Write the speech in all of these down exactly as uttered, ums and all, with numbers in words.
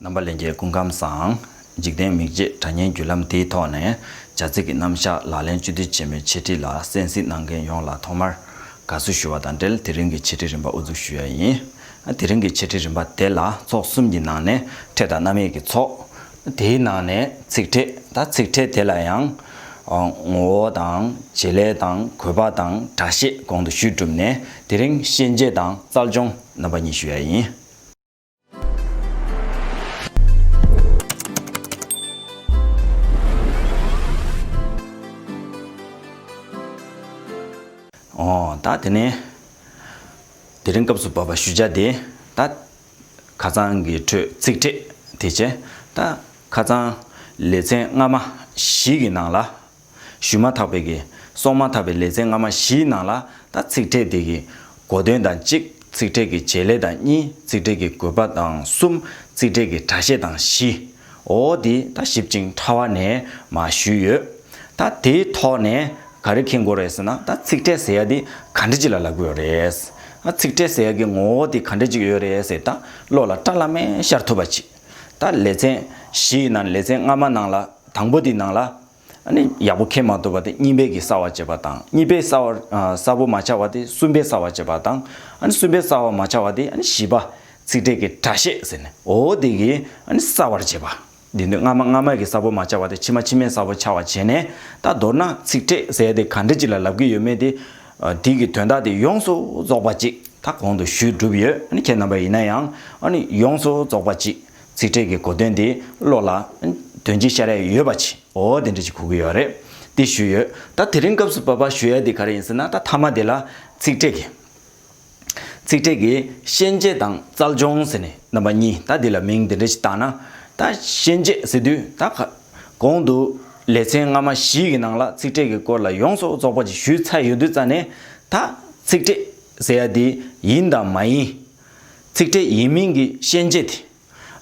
རྣམ་པ་ལྷན་རྒྱས་སྐུ་ཁམས་བཟང་། འཇིག་རྟེན་མིག་འབྱེད་དྲ་བརྙན་བརྒྱུད་ལམ་འདིའི་ཐོག་ནས་བྱ་ཚིག་གི་རྣམ་གཞག་ལག་ལེན་བཅུད་བསྡུས་ཆེན་མོའི་འཆད་ཁྲིད་ལ་གསན་གཟིགས་གནང་མཁན་ཡོངས་ལ་ཐོག་མར་དགའ་བསུ་ཞུ་བ་དང་འབྲེལ། དེ་རིང་གི་འཆད་ཁྲིད་རིམ་པ་དབུ་འཛུགས་ཞུ་ཡ་ཡིན། དེ་རིང་གི་འཆད་ཁྲིད་རིམ་པ་དེ་ལ་ཚོགས་གསུམ་གྱི་ནང་ནས་ཕྲད་དང་རྣམ་དབྱེ་གི་ཚོགས། དེའི་ནང་ནས་ཚིག་ཕྲད། ད་ཚིག་ཕྲད་དེ་ལ་ཡང་ངོ་བོ་དང་བྱེད་ལས་དང་དགོས་པ་དང་སྒྲ་བཤད་གོང་དུ་ཞུས་གྲུབ་ནས། དེ་རིང་ཤན་འབྱེད་དང་རྩལ་སྦྱོང་རྣམ་པ་གཉིས་ཞུ་ཡ་ཡིན། ཨོ། ད་དེ་ནས་དེ་རིང་སྐབས་སུ་བབ་པ་ཞུ་བྱ་དེ། ད་ཁ་སང་གི་འཕྲོས་ཚིག་ཕྲད་དེ་བྱས། ད་ཁ་སང་ལེ་ཚན་སྔ་མ་བཞི་གི་ནང་ལ། ཞུས་མ་ཐག་པའི་གི་གསུངས་མ་ཐག་པའི་ལེ་ཚན་སྔ་མ་བཞིའི་ནང་ལ། ད་ཚིག་ཕྲད་དེ་གི་གོ་དོན་དང་གཅིག་ཚིག་ཕྲད་ཀྱི་བྱེད་ལས་དང་གཉིས། ཚིག་ཕྲད་ཀྱི་དགོས་པ་དང་གསུམ། ཚིག་ཕྲད་ཀྱི་སྒྲ་བཤད་དང་བཞི། འོ་འདི་ད་ཞིབ་ཅིང་ཕྲ་བ་ནས་མར་ཞུས་ཡོད། ད་དེའི་ཐོག་ནས་ག་རེ་མཁྱེན་དགོས་རེད་ཟེར་ན། ད་ཚིག་ཕྲད་ཟེར་ཡ་འདི་ག་འདྲ་ཅིག་ལ་ལབ་ཀྱི་ཡོད་རེད། ཨ། ཚིག་ཕྲད་ཟེར་ཡ་གི་ངོ་བོ་འདི་ག་འདྲ་ཅིག་ཡོད་རེད་ཟེར། ད་བློ་ལ་སྐྲ་ལམ་མེ་ཤར་ཐུབ་པ་ཅིག་ད་ལེ་ཚན་བཞིའི་ནང་ལེ་ཚན་སྔ་མ་ནང་ལ། དང་པོ་འདི་ནང་ལ། ཨ་ནི་ཡག་པོ་མཁྱེན་མ་ཐུབ་པ་དེ་གཉིས་པའི་གི་གསར་བ་བྱེད་པ་དང་། གཉིས་པའི་གསར་བ། ཨ། གསལ་པོ་མ་ཆགས་པ་དེ་གསུམ་པའི་གསར་བ་བྱེད་པ་དང་། ཨ་ནི་གསུམ་པའི་གསར་བ་མ་ཆགས་པ་དེ། ཨ་ནི་བཞི་པ་ཚིག་ཕྲད་ཀྱི་སྒྲ་བཤད་ཟེར་ནས། འོ་དེ་གི་ཨ་ནི་གསར་བར་བྱེད་པ། དེ་དུས་སྔ་མ་སྔ་མ་གི་གསལ་པོ་མ་ཆགས་པ་དེ་ཕྱི་མ་ཕྱི་མའི་གསལ་པོ་ཆགས་པ་བྱས་ནས། ད་མདོར་ན་ཚིག་ཕྲད་ཟེར་ཡ་དེ་ག་འདྲ་ཅིག་ལ་ལབ་ཀྱི་ཡོད་མེད་དེ། ཨ། དེ་གི་དོན་དག་དེ་ཡོངས་སུ་རྫོགས་པ་ཅིག་ད་གོང་དུ་ཞུས་གྲུབ་ཡོད། ཨ་ནི་ཁྱེད་རྣམ་པ་ཡིན་ན་ཡང་། ཨ་ནི་ཡོངས་སུ་རྫོགས་པ་ཅིག་ཚིག་ཕྲད་ཀྱི་གོ་དོན་དེ་བློ་ལ་དོན་སྤྱི་ཤར་ཡ་ཡོད་པ་ཅིག་འོ་དེ་འདྲ་ཅིག་གོ་གི་ཡོད་རེད། དེ་ཞུས་ཡོད། ད་དེ་རིང་སྐབས་སུ་བབ་པ་ཞུ་ཡ་དེ་ག་རེ་ཡིན་ཟེར་ན། ད་མཐའ་མ་དེ་ལ་ཚིག་ཕྲད་ཀྱི། ཚིག་ཕྲད་ཀྱི་ཤན་འབྱེད་དང་རྩལ་སྦྱོང་ཟེར་ནས་རྣམ་པ་གཉིས། ད་འདི་ལ་མིང་འདི་འདྲ་ཞིག་བཏགས་ན། ད་ཤན་འབྱེད་ཟེར་དུས། ད་ག་གོང་དུ་ལེ་ཚན་སྔ་མ་བཞི་གི་ནང་ལ་ཚིག་ཕྲད་ཀྱི་སྐོར་ལ་ཡོངས་སུ་རྫོགས་པ་ཅིག་ཞུས་ཚར་ཡོད་དུས་ཙ་ནས། ད་ཚིག་ཕྲད་ཟེར་ཡ་དེ་ཡིན་དང་མ་ཡིན། ཚིག་ཕྲད་ཡིན་མིན་གྱི་ཤན་འབྱེད་དེ།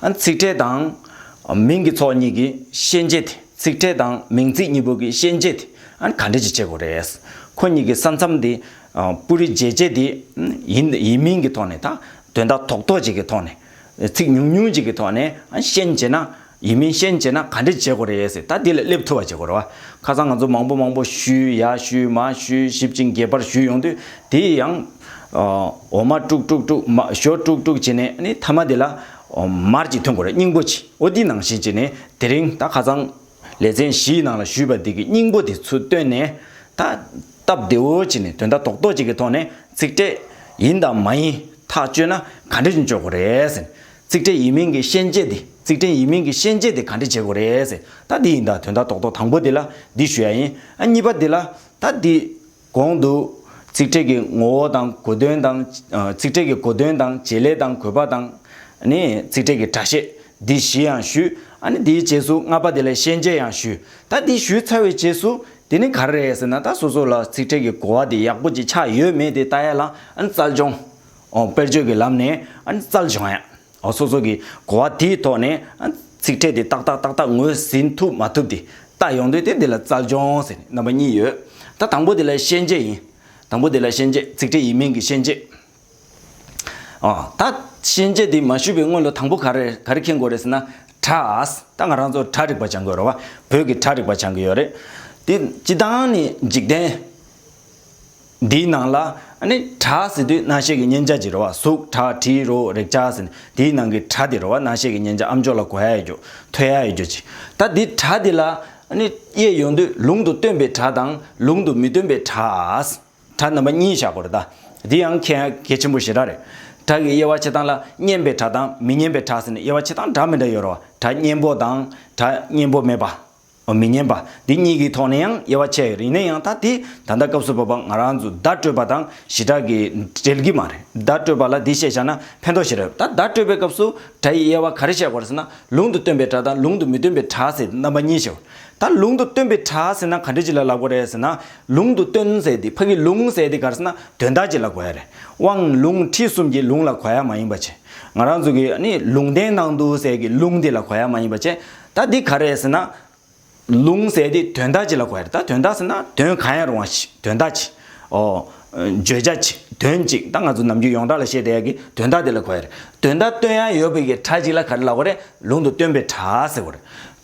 ཨ། ཚིག་ཕྲད་དང་མིང་གི་ཚོགས་གཉིས་ཀྱི་ཤན་འབྱེད་དེ། ཚིག་ཕྲད་དང་མིང་ཚིག་གཉིས་པོ་གི་ཤན་འབྱེད་དེ། ཨ། ག་འདྲ་ཅིག་བྱེད་དགོས་རེད། ཁོ་གཉིས་ཀྱི་ས་མཚམས་དེ། ཨ། སྤུ་རིས་འབྱེད་བྱེད་དེ་ཡིན་ཡིན་མིན་གྱི་ཐོག་ནས། ད་དོན་དག་རྡོག་རྡོག་ཅིག་གི་ཐོག་ནས། ཚིག་ཉུང་ཉུང་ཅིག་གི་ཐོག་ནས། ཨ། ཤན་འབྱེད་ན། ཡིན་མིན་ཤན་འབྱེད་ན་ག་འདྲ་བྱེད་དགོས་རེད་ཟེར། ད་འདི་ལ་སླེབས་ཐུབ་པ་བྱེད་དགོས་རེད་བ། ཁ་སང་ང་ཚོ་མང་པོ་མང་པོ་ཞུས། ཡར་ཞུས། མར་ཞུས། ཞིབ་ཅིང་རྒྱས་པར་ཞུས་ཡོང་དུས། དེ་ཡང་། ཨ། འོ་མ་དཀྲུག་དཀྲུག་དཀྲུག་མ། ཞོ་དཀྲུག་དཀྲུག་བྱས་ནས། ཨ་ནི་མཐའ་མ་དེ་ལ། ཨོ། མར་ཅིག་ཐོན་དགོས་རེད། སྙིང་པོ་ཅིག་འོ་དེ་ནང་བཞིན་བྱས་ནས། དེ་རིང་ད་ཁ་སང་ལེ་ཚན་བཞིའི་ནང་ལ་ཞུས་པ་འདི་གི་སྙིང་པོ་དེ་ཚུར་བཏོན་ནས། ད་སྟབས་བདེ་བོ་བྱས་ནས། དོན་དག་རྡོག་རྡོག་ཅིག་གི་ཐོག་ནས་ཚིག་ཕྲད་ཡིན་དང་མ་ཡིན་ཐག་གཅོད་ན་ག་འདྲ་ཞིག་གཅོད་དགོས་རེད་ཟེར། ཚིག་ཕྲད་ཡིན་མིན་གྱི་ཤན་འབྱེད་དེ། ཚིག་ཕྲད་ཡིན་མིན་གྱི་ཤན་འབྱེད་དེ་ག་འདྲ་བྱེད་དགོས་རེད་ཟེར། ད་འདི་ཡིན་ད། དོན་དག་རྡོག་རྡོག་དང་པོ་འདི་ལ་འདི་ཞུ་ཡ་ཡིན། ཨ། གཉིས་པ་འདི་ལ། ད་འདི་གོང་དུ་ཚིག་ཕྲད་ཀྱི་ངོ་བོ་དང་གོ་དོན་དང་། ཨ། ཚིག་ཕྲད་ཀྱི་གོ་དོན་དང་བྱེད་ལས་དང་དགོས་པ་དང་། ཨ་ནི་ཚིག་ཕྲད་ཀྱི་སྒྲ་བཤད་འདི་བཞི་ཡང་ཞུས། ཨ་ནི་འདིའི་རྗེས་སུ་ལྔ་པ་འདི་ལ་ཤན་འབྱེད་ཡང་ཞུས། ད་འདི་ཞུས་ཚར་བའི་རྗེས་སུ་དེ་ནི་ག་རེ་རེད་ཟེར་ན། ད་སོ་སོ་ལ་ཚིག་ཕྲད་ཀྱི་གོ་བ་འདི་ཡག་པོ་ཅིག་ཆགས་ཡོད་མེད་དེ་ལྟ་ཡ་ལ། ཨ་ནི་རྩལ་སྦྱོང་། ཨོ། དཔེར་བརྗོད་ཀྱི་ལམ་ནས། ཨ་ནི་རྩལ་སྦྱོང་ཡ། ཨོ། སོ་སོ་གི་གོ་བ་དེའི་ཐོག་ནས། ཨ། ཚིག་ཕྲད་དེ་ཏག་ཏག་ཏག་ཏག་ངོས་ཟིན་ཐུབ་མ་ཐུབ་དེ་ལྟ་ཡོང་དུས། དེ་འདི་ལ་རྩལ་སྦྱོང་ཟེར་ནས་རྣམ་པ་གཉིས་ཡོད། ད་དང་པོ་འདི་ལ་ཤན་འབྱེད་ཡིན། དང་པོ་འདི་ལ་ཤན་འབྱེད། ཚིག་ཕྲད་ཡིན་མིན་གྱི་ཤན་འབྱེད། ཨ། ད་ཤན་འབྱེད་འདི་མ་ཞུས་པའི་སྔོན་ལ་དང་པོ་ག་རེ་ག་རེ་མཁྱེན་དགོས་རེད་ཟེར་ན། སྒྲ། ད་ང་རང་ཚོ་སྒྲ་རིག་པ་སྦྱང་གི་ཡོད་རེད་བ། བོད་ཀྱི་སྒྲ་རིག་པ་སྦྱང་གི་ཡོད་རེད། དེ་སྤྱིར་བཏང་ནི་འཇིག་རྟེན་འདིའི་ནང་ལ། ཨ་ནི་སྒྲ་ཟེར་དུས་རྣ་ཤེས་ཀྱི་མཉན་བྱ་ཅིག་རེད་བ། གཟུགས། སྒྲ། དྲི། རོ། རེག་བྱ་ཟེར་ནས། དེའི་ནང་གི་སྒྲ་དེ་རེད་བ། རྣ་ཤེས་ཀྱི་མཉན་བྱ། ཨ་མཆོག་ལ་གོ་ཡ་ཡོད་རྒྱུ། ཐོས་ཡ་ཡོད་རྒྱུ་ཅིག་ད་འདི་སྒྲ་འདི་ལ། ཨ་ནི་དབྱེ་ཡོང་དུས་ལུང་དུ་སྟོན་པའི་སྒྲ་དང་ལུང་དུ་མི་སྟོན་པའི་སྒྲ། སྒྲ་རྣམ་པ་གཉིས་བཞག་དགོས་རེད་ད། འདི་ཡང་གལ་གལ་ཆེན་པོ་ཞེ་དྲག་རེད། སྒྲ་གི་དབྱེ་བ་ཕྱེ་སྟངས་ལ་སྙན་པའི་སྒྲ་དང་མི་སྙན་པའི་སྒྲ་ཟེར་ནས་དབྱེ་བ་ཕྱེ་སྟངས་འདྲ་མི་འདྲ་ཡོད་རེད་བ། སྒྲ་སྙན་པོ་དང་སྒྲ་སྙན་པོ་མེད་པ། མི་སྙན་པ། འདི་གཉིས་ཀྱི་ཐོག་ནས་ཡང་དབྱེ་བ་ཕྱེ་ཡོད་རེད། ཡིན་ན་ཡང་ད་དེ་ད་ལྟ་སྐབས་སུ་བབ་པ་ང་རང་ཚོ་བརྡ་སྤྲོད་པ་དང་ཞེ་དྲག་གི་འབྲེལ་གྱི་མ་རེད། བརྡ་སྤྲོད་པ་ལ་འདི་བཤད་བཞག་ན་ཕན་ཐོགས་ཞེ་དྲག་ཡོད། ད་བརྡ་སྤྲོད་པའི་སྐབས་སུ་སྒྲ་ཡི་དབྱེ་བ་ག་རེ་བཤད་དགོས་རེད་ཟེར་ན། ལུང་དུ་སྟོན་པའི་སྒྲ་དང་ལུང་དུ་མི་སྟོན་པའི་སྒྲ་ཟེར་རྣམ་པ་གཉིས་ཤོག་ད་ལུང་དུ་སྟོན་པའི་སྒྲ་ཟེར་ན་ག་འདྲ་ཅིག་ལ་ལབ་དགོས་རེད་ཟེར་ན། ལུང་དུ་སྟོན་ཟེར་དེ་ཕ་གི་ལུང་ཟེར་དེ་ག་རེ་ཟེར་ན་དོན་དག་ཅིག་ལ་གོ་ཡ་རེད། དབང་ལུང་ཁྲིད་གསུམ་གྱི་ལུང་ལ་གོ་ཡ་མ་ཡིན་པ་བྱས། ང་རང་ཚོ་གི་ནི་ལུང་བསྟན་གནང་འདུག་ཟེར་གི་ལུང་དེ་ལ་གོ་ཡ་མ་ཡིན་པ་བྱས། ད་འདི་ག་རེ་ཟེར་ན། ལུང་ཟེར་དེ་དོན་དག་ཅིག་ལ་གོ་ཡ་རེད། ད་དོན་དག་ཟེར་ན་དོན་གང་ཡང་རུང་བ་ཞིག་དོན་དག་ཅིག་ཨོ། བརྗོད་བྱ་གཅིག་དོན་གཅིག་ད་ང་ཚོ་ནམ་རྒྱུན་ཡོངས་གྲགས་ལ་བཤད་བསྡད་ཡག་གི་དོན་དག་དེ་ལ་གོ་ཡ་རེད། དོན་དག་སྟོན་ཡ་ཡོད་པའི་གི་སྒྲ་གཅིག་ལ་ག་རེ་ལབ་དགོས་རེད། ལུང་དུ་སྟོན་པའི་སྒྲ་ཟེར་དགོས་རེད།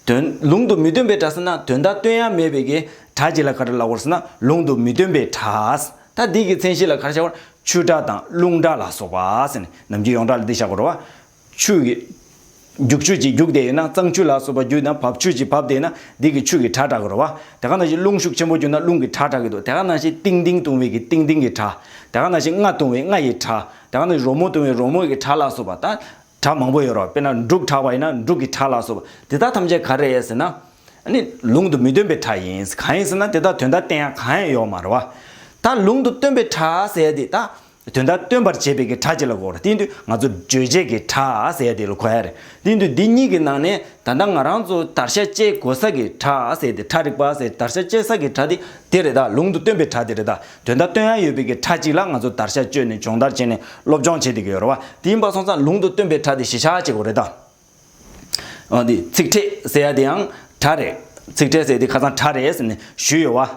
དོན་ལུང་དུ་མི་སྟོན་པའི་སྒྲ་ཟེར་ན་དོན་དག་སྟོན་ཡ་མེད་པའི་གི་སྒྲ་གཅིག་ལ་ག་རེ་ལབ་དགོས་ཟེར་ན་ལུང་དུ་མི་སྟོན་པའི་སྒྲ། ད་འདི་གི་མཚན་གཞི་ལ་ག་རེ་བྱ་དགོས་རེད། ཆུ་སྒྲ་དང་རླུང་སྒྲ་ལ་སོགས་པ་ཟེར་ནས་ནམ་རྒྱུན་ཡོངས་གྲགས་ལ་འདི་བཞག་དགོས་རེད་བ། ཆུ་གི་རྒྱུག་ཆུ་ཅིག་རྒྱུག་བསྡད་ཡོད་ན། གཙང་ཆུ་ལ་སོགས་པ་རྒྱུག་ན། འབབ་ཆུ་ཅིག་འབབ་བསྡད་ན་འདི་གི་ཆུ་གི་སྒྲ་གྲགས་ཀྱི་རེད་བ། དེ་ག་ནང་བཞིན་རླུང་ཤུགས་ཆེན་པོ་རྒྱུག་ན་རླུང་གི་སྒྲ་གྲགས་ཀྱི་འདུག་དེ་ག་ནང་བཞིན་ཏིང་ཏིང་བརྡུང་བའི་གི་ཏིང་ཏིང་གི་སྒྲ། དེ་ག་ནང་བཞིན་རྔ་བརྡུང་བའི་རྔ་ཡི་སྒྲ། དེ་ག་ནང་བཞིན་རོལ་མོ་བརྡུང་བའི་རོལ་མོ་གི་སྒྲ་ལ་སོགས་པ་ད་སྒྲ་མང་པོ་ཡོད་རེད་བ། དཔེར་ན་འབྲུག་གྲགས་པ་ཡིན་ན་འབྲུག་གི་སྒྲ་ལ་སོགས་པ་དེ་དག་ཐམས་ཅད་ག་རེ་རེད་ཟེར་ན། ཨ་ནི་ལུང་དུ་མི་སྟོན་པའི་སྒྲ་ཡིན། གང་ཡིན་ཟེར་ན་དེ་དག་དོན་དག་བསྟན་ཡ་གང་ཡང་ཡོད་མ་རེད་བ། ད་ལུང་དུ་སྟོན་པའི་སྒྲ་ཟེར་ཡ་དེ་ད། དོན་དག་སྟོན་པར་བྱེད་པའི་གི་སྒྲ་ཅིག་ལ་གོ་རེད། དེ་ཡིན་དུས་ང་ཚོ་བརྗོད་བྱེད་ཀྱི་སྒྲ་ཟེར་ཡ་དེ་ལ་གོ་ཡ་རེད། དེ་ཡིན་དུས་འདི་གཉིས་ཀྱི་ནང་ནས་ད་ལྟ་ང་རང་ཚོ་དར་ཤ་བཅད་དགོས་ས་གི་སྒྲ་ཟེར་དེ་སྒྲ་རིག་པ་ཟེར་དར་ཤ་བཅད་ས་གི་སྒྲ་དེ་དེ་རེད་ད། ལུང་དུ་སྟོན་པའི་སྒྲ་དེ་རེད་ད། དོན་དག་སྟོན་ཡ་ཡོད་པའི་གི་སྒྲ་ཅིག་ལ་ང་ཚོ་དར་ཤ་གཅོད་ནས་སྦྱོང་བརྡར་བྱས་ནས་སློབ་སྦྱོང་བྱེད་བསྡད་ཀྱི་ཡོད་རེད་བ། དེ་ཡིན་པ་སོང་ཙང་ལུང་དུ་སྟོན་པའི་སྒྲ་དེ་གཞི་བཞག་བྱེད་དགོས་རེད་ད། འོ་འདི་ཚིག་ཕྲད་ཟེར་ཡ་དེ་ཡང་སྒྲ་རེད། ཚིག་ཕྲད་ཟེར་ཡ་དེ་ཁ་སང་སྒྲ་རེད་ཟེར་ནས་ཞུས་ཡོད་བ།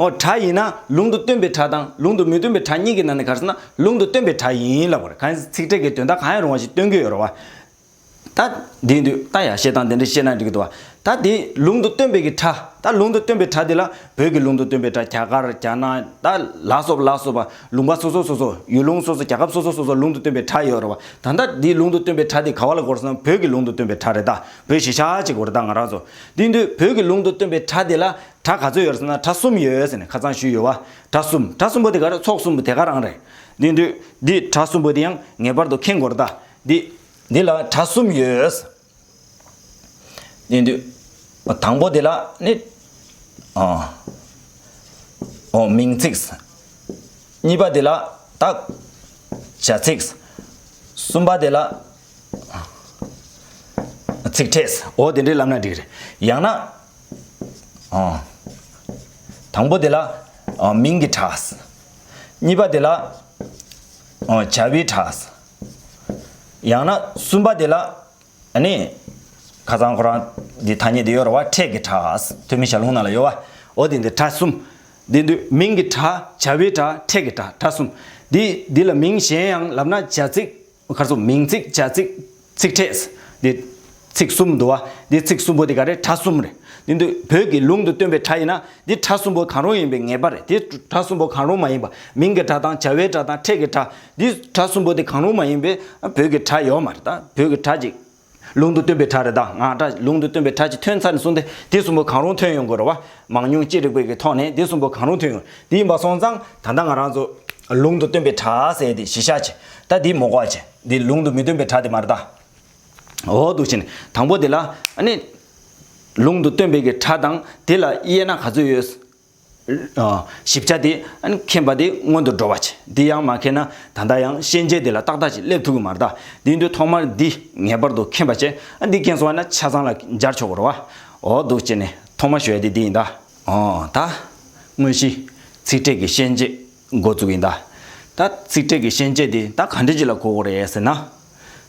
འོ་སྒྲ་ཡིན་ན་ལུང་དུ་སྟོན་པའི་སྒྲ་དང་ལུང་དུ་མི་སྟོན་པའི་སྒྲ་གཉིས་ཀྱི་ནང་ནས་ག་རེ་ཟེར་ན་ལུང་དུ་སྟོན་པའི་སྒྲ་ཡིན་ལབ་པ་རེད། གང་ཡིན་ཚིག་ཕྲད་ཀྱི་དོན་དག་གང་ཡང་རུང་བ་ཞིག་སྟོན་གྱི་ཡོད་རེད་བ། ད་འདི་འདུག་ད་ཡ་བཤད་སྟངས་དེ་འདྲ་བཤད་ན་འགྲིག་གི་འདུག་བ། ད་དེ་ལུང་དུ་སྟོན་པའི་གི་སྒྲ། ད་ལུང་དུ་སྟོན་པའི་སྒྲ་དེ་ལ་བོད་ཀྱི་ལུང་དུ་སྟོན་པའི་སྒྲ། རྒྱ་གར་རྒྱ་ནག་ད་ལ་སོགས་ལ་སོགས་པ་ལུང་པ་སོ་སོ་སོ་སོ་ཡུལ་ལུང་སོ་སོ་རྒྱལ་ཁབ་སོ་སོ་སོ་སོ་ལུང་དུ་སྟོན་པའི་སྒྲ་ཡོད་རེད་བ། ད་ལྟ་འདི་ལུང་དུ་སྟོན་པའི་སྒྲ་དེ་ག་བ་ལ་གོ་རེད་ཟེར་ན་བོད་ཀྱི་ལུང་དུ་སྟོན་པའི་སྒྲ་རེད་ད། བོད་གཞི་བཞག་ཅིག་གོ་རེད་ད་ང་རང་ཚོ། དེ་དུས་བོད་ཀྱི་ལུང་དུ་སྟོན་པའི་སྒྲ་དེ་ལ་སྒྲ་ག་ཚོད་ཡོད་རེད་ཟེར་ན་སྒྲ་གསུམ་ཡོད་ཟེར་ནས་ཁ་སང་ཞུས་ཡོད་བ། སྒྲ་གསུམ། སྒྲ་གསུམ་པོ་དེ་ག་རེ་ཚོགས་གསུམ་པོ་དེ་ག་རང་རེད། དེ་དུས་འདི་སྒྲ་གསུམ་པོ་དེ་ཡང་ངེས་པར་དུ་མཁྱེན་དགོས་རེད་ད། འདི། འདི་ལ་སྒྲ་གསུམ་ཡོད། ཡིན་དུས། དང་པོ་དེ་ལ་ནི། ཨ། ཨོ་མིང་ཚིག་གཉིས་པ་དེ་ལ་ད། བྱ་ཚིག་གསུམ་པ་དེ་ལ། ཚིག་ཕྲད། འོ་དེ་འདྲའི་ལབ་ན་འགྲིག་རེད། ཡང་ན། ཨ། དང་པོ་དེ་ལ། ཨ། མིང་གི་སྒྲ། གཉིས་པ་དེ་ལ། ཨ། བྱ་བའི་སྒྲ། ཡང་ན་གསུམ་པ་དེ་ལ། ཨ་ནི། ཁ་སང་ཁོ་རང་འདི་ཐ་སྙད་འདི་ཡོད་རེད་བ། ཕྲད་ཀྱི་སྒྲ། ཐོན་མི་ཞལ་ལུང་ནང་ལ་ཡོད་བ། འོ་དེ་འདི་སྒྲ་གསུམ། འདི་འདུས་མིང་གི་སྒྲ། བྱ་བའི་སྒྲ། ཕྲད་ཀྱི་སྒྲ། སྒྲ་གསུམ། འདི་འདི་ལ་མིང་གཞན་ཡང་ལབ་ན་བྱ་ཚིག་ག་རེ་ཟེར། མིང་ཚིག་བྱ་ཚིག་ཚིག་ཕྲད། འདི་ཚིག་གསུམ་འདུག་བ། འདི་ཚིག་གསུམ་པོ་འདི་ག་རེ། སྒྲ་གསུམ་རེད། འདི་འདུས་བོད་ཀྱི་ལུང་དུ་སྟོན་པའི་སྒྲ་ཡིན་ན་འདི་སྒྲ་གསུམ་པོ་གང་རུང་ཡིན་པའི་ངེས་པ་རེད། འདི་སྒྲ་གསུམ་པོ་གང་རུང་མ་ཡིན་པ། མིང་གི་སྒྲ་དང་བྱ་བའི་སྒྲ་དང་ཕྲད་ཀྱི་སྒྲ། འདི་སྒྲ་གསུམ་པོ་འདི་གང་རུང་མ་ཡིན་པའི་བོད་ཀྱི་སྒྲ་ཡོད་མ་རེད་ད། བོད་ཀྱི་སྒྲ་ཅིག་ལུང་དུ་སྟོན་པའི་སྒྲ་རེད་ད། ང་སྒྲ་ལུང་དུ་སྟོན་པའི་སྒྲ་ཅིག་ཐོན་ཚར་ནས་བཟུང་སྟེ་འདི་གསུམ་པོ་གང་རུང་ཐོན་ཡོང་དགོས་རེད་བ། མང་ཉུང་ཅི་རིགས་པའི་གི་ཐོག་ནས་འདི་གསུམ་པོ་གང་རུང་ཐོན་ཡོང་། འདི་ཡིན་པ་སོང་ཙང་ད་ལྟ་ང་རང་ཚོ་ལུང་དུ་སྟོན་པའི་སྒྲ་ཟེར་དེ་གཞི་བཞག་བྱས། ད་འདི་མོ་གོ་བ་བྱས། འདི་ལུང་དུ་མི་སྟོན་པའི་སྒྲ་དེ་མ་རེད་ད། འོ་འདུག་བྱས་ནས་དང་པོ་དེ་ལ་ཨ་ནི། ལུང་དུ་སྟོན་པའི་གི་སྒྲ་དང་དེ་ལ་དབྱེ་ན་ག་ཚོད་ཡོད། ཨ། ཞིབ་ཆ་དེ་ཨ་ནི་མཁྱེན་པ་དེ་སྔོན་དུ་འགྲོ་བ་བྱས། འདི་ཡང་མ་མཁྱེན་ན་ད་ལྟ་ཡང་ཤན་འབྱེད་དེ་ལ་ཏག་ཏག་ཅིག་སླེབས་ཐུབ་ཀྱི་མ་རེད་ད། འདི་འདུས་ཐོག་མར་འདི་ངེས་པར་དུ་མཁྱེན་པ་བྱས། ཨ་འདི་མཁྱེན་སོང་བ་ན་ཆ་ཚང་ལ་སྦྱར་ཆོག་གི་རེད་བ། འོ་འདུག་བྱས་ནས་ཐོག་མ་ཞུ་ཡ་དེ་འདི་ཡིན་ད། ཨོ་ད། དངོས་གཞི། ཚིག་ཕྲད་ཀྱི་ཤན་འབྱེད་འགོ་བཙུགས་ཡིན་ད། ད་ཚིག་ཕྲད་ཀྱི་ཤན་འབྱེད་དེ་ད་ག་འདྲ་ཅིག་ལ་གོ་དགོས་རེད་ཟེར་ན།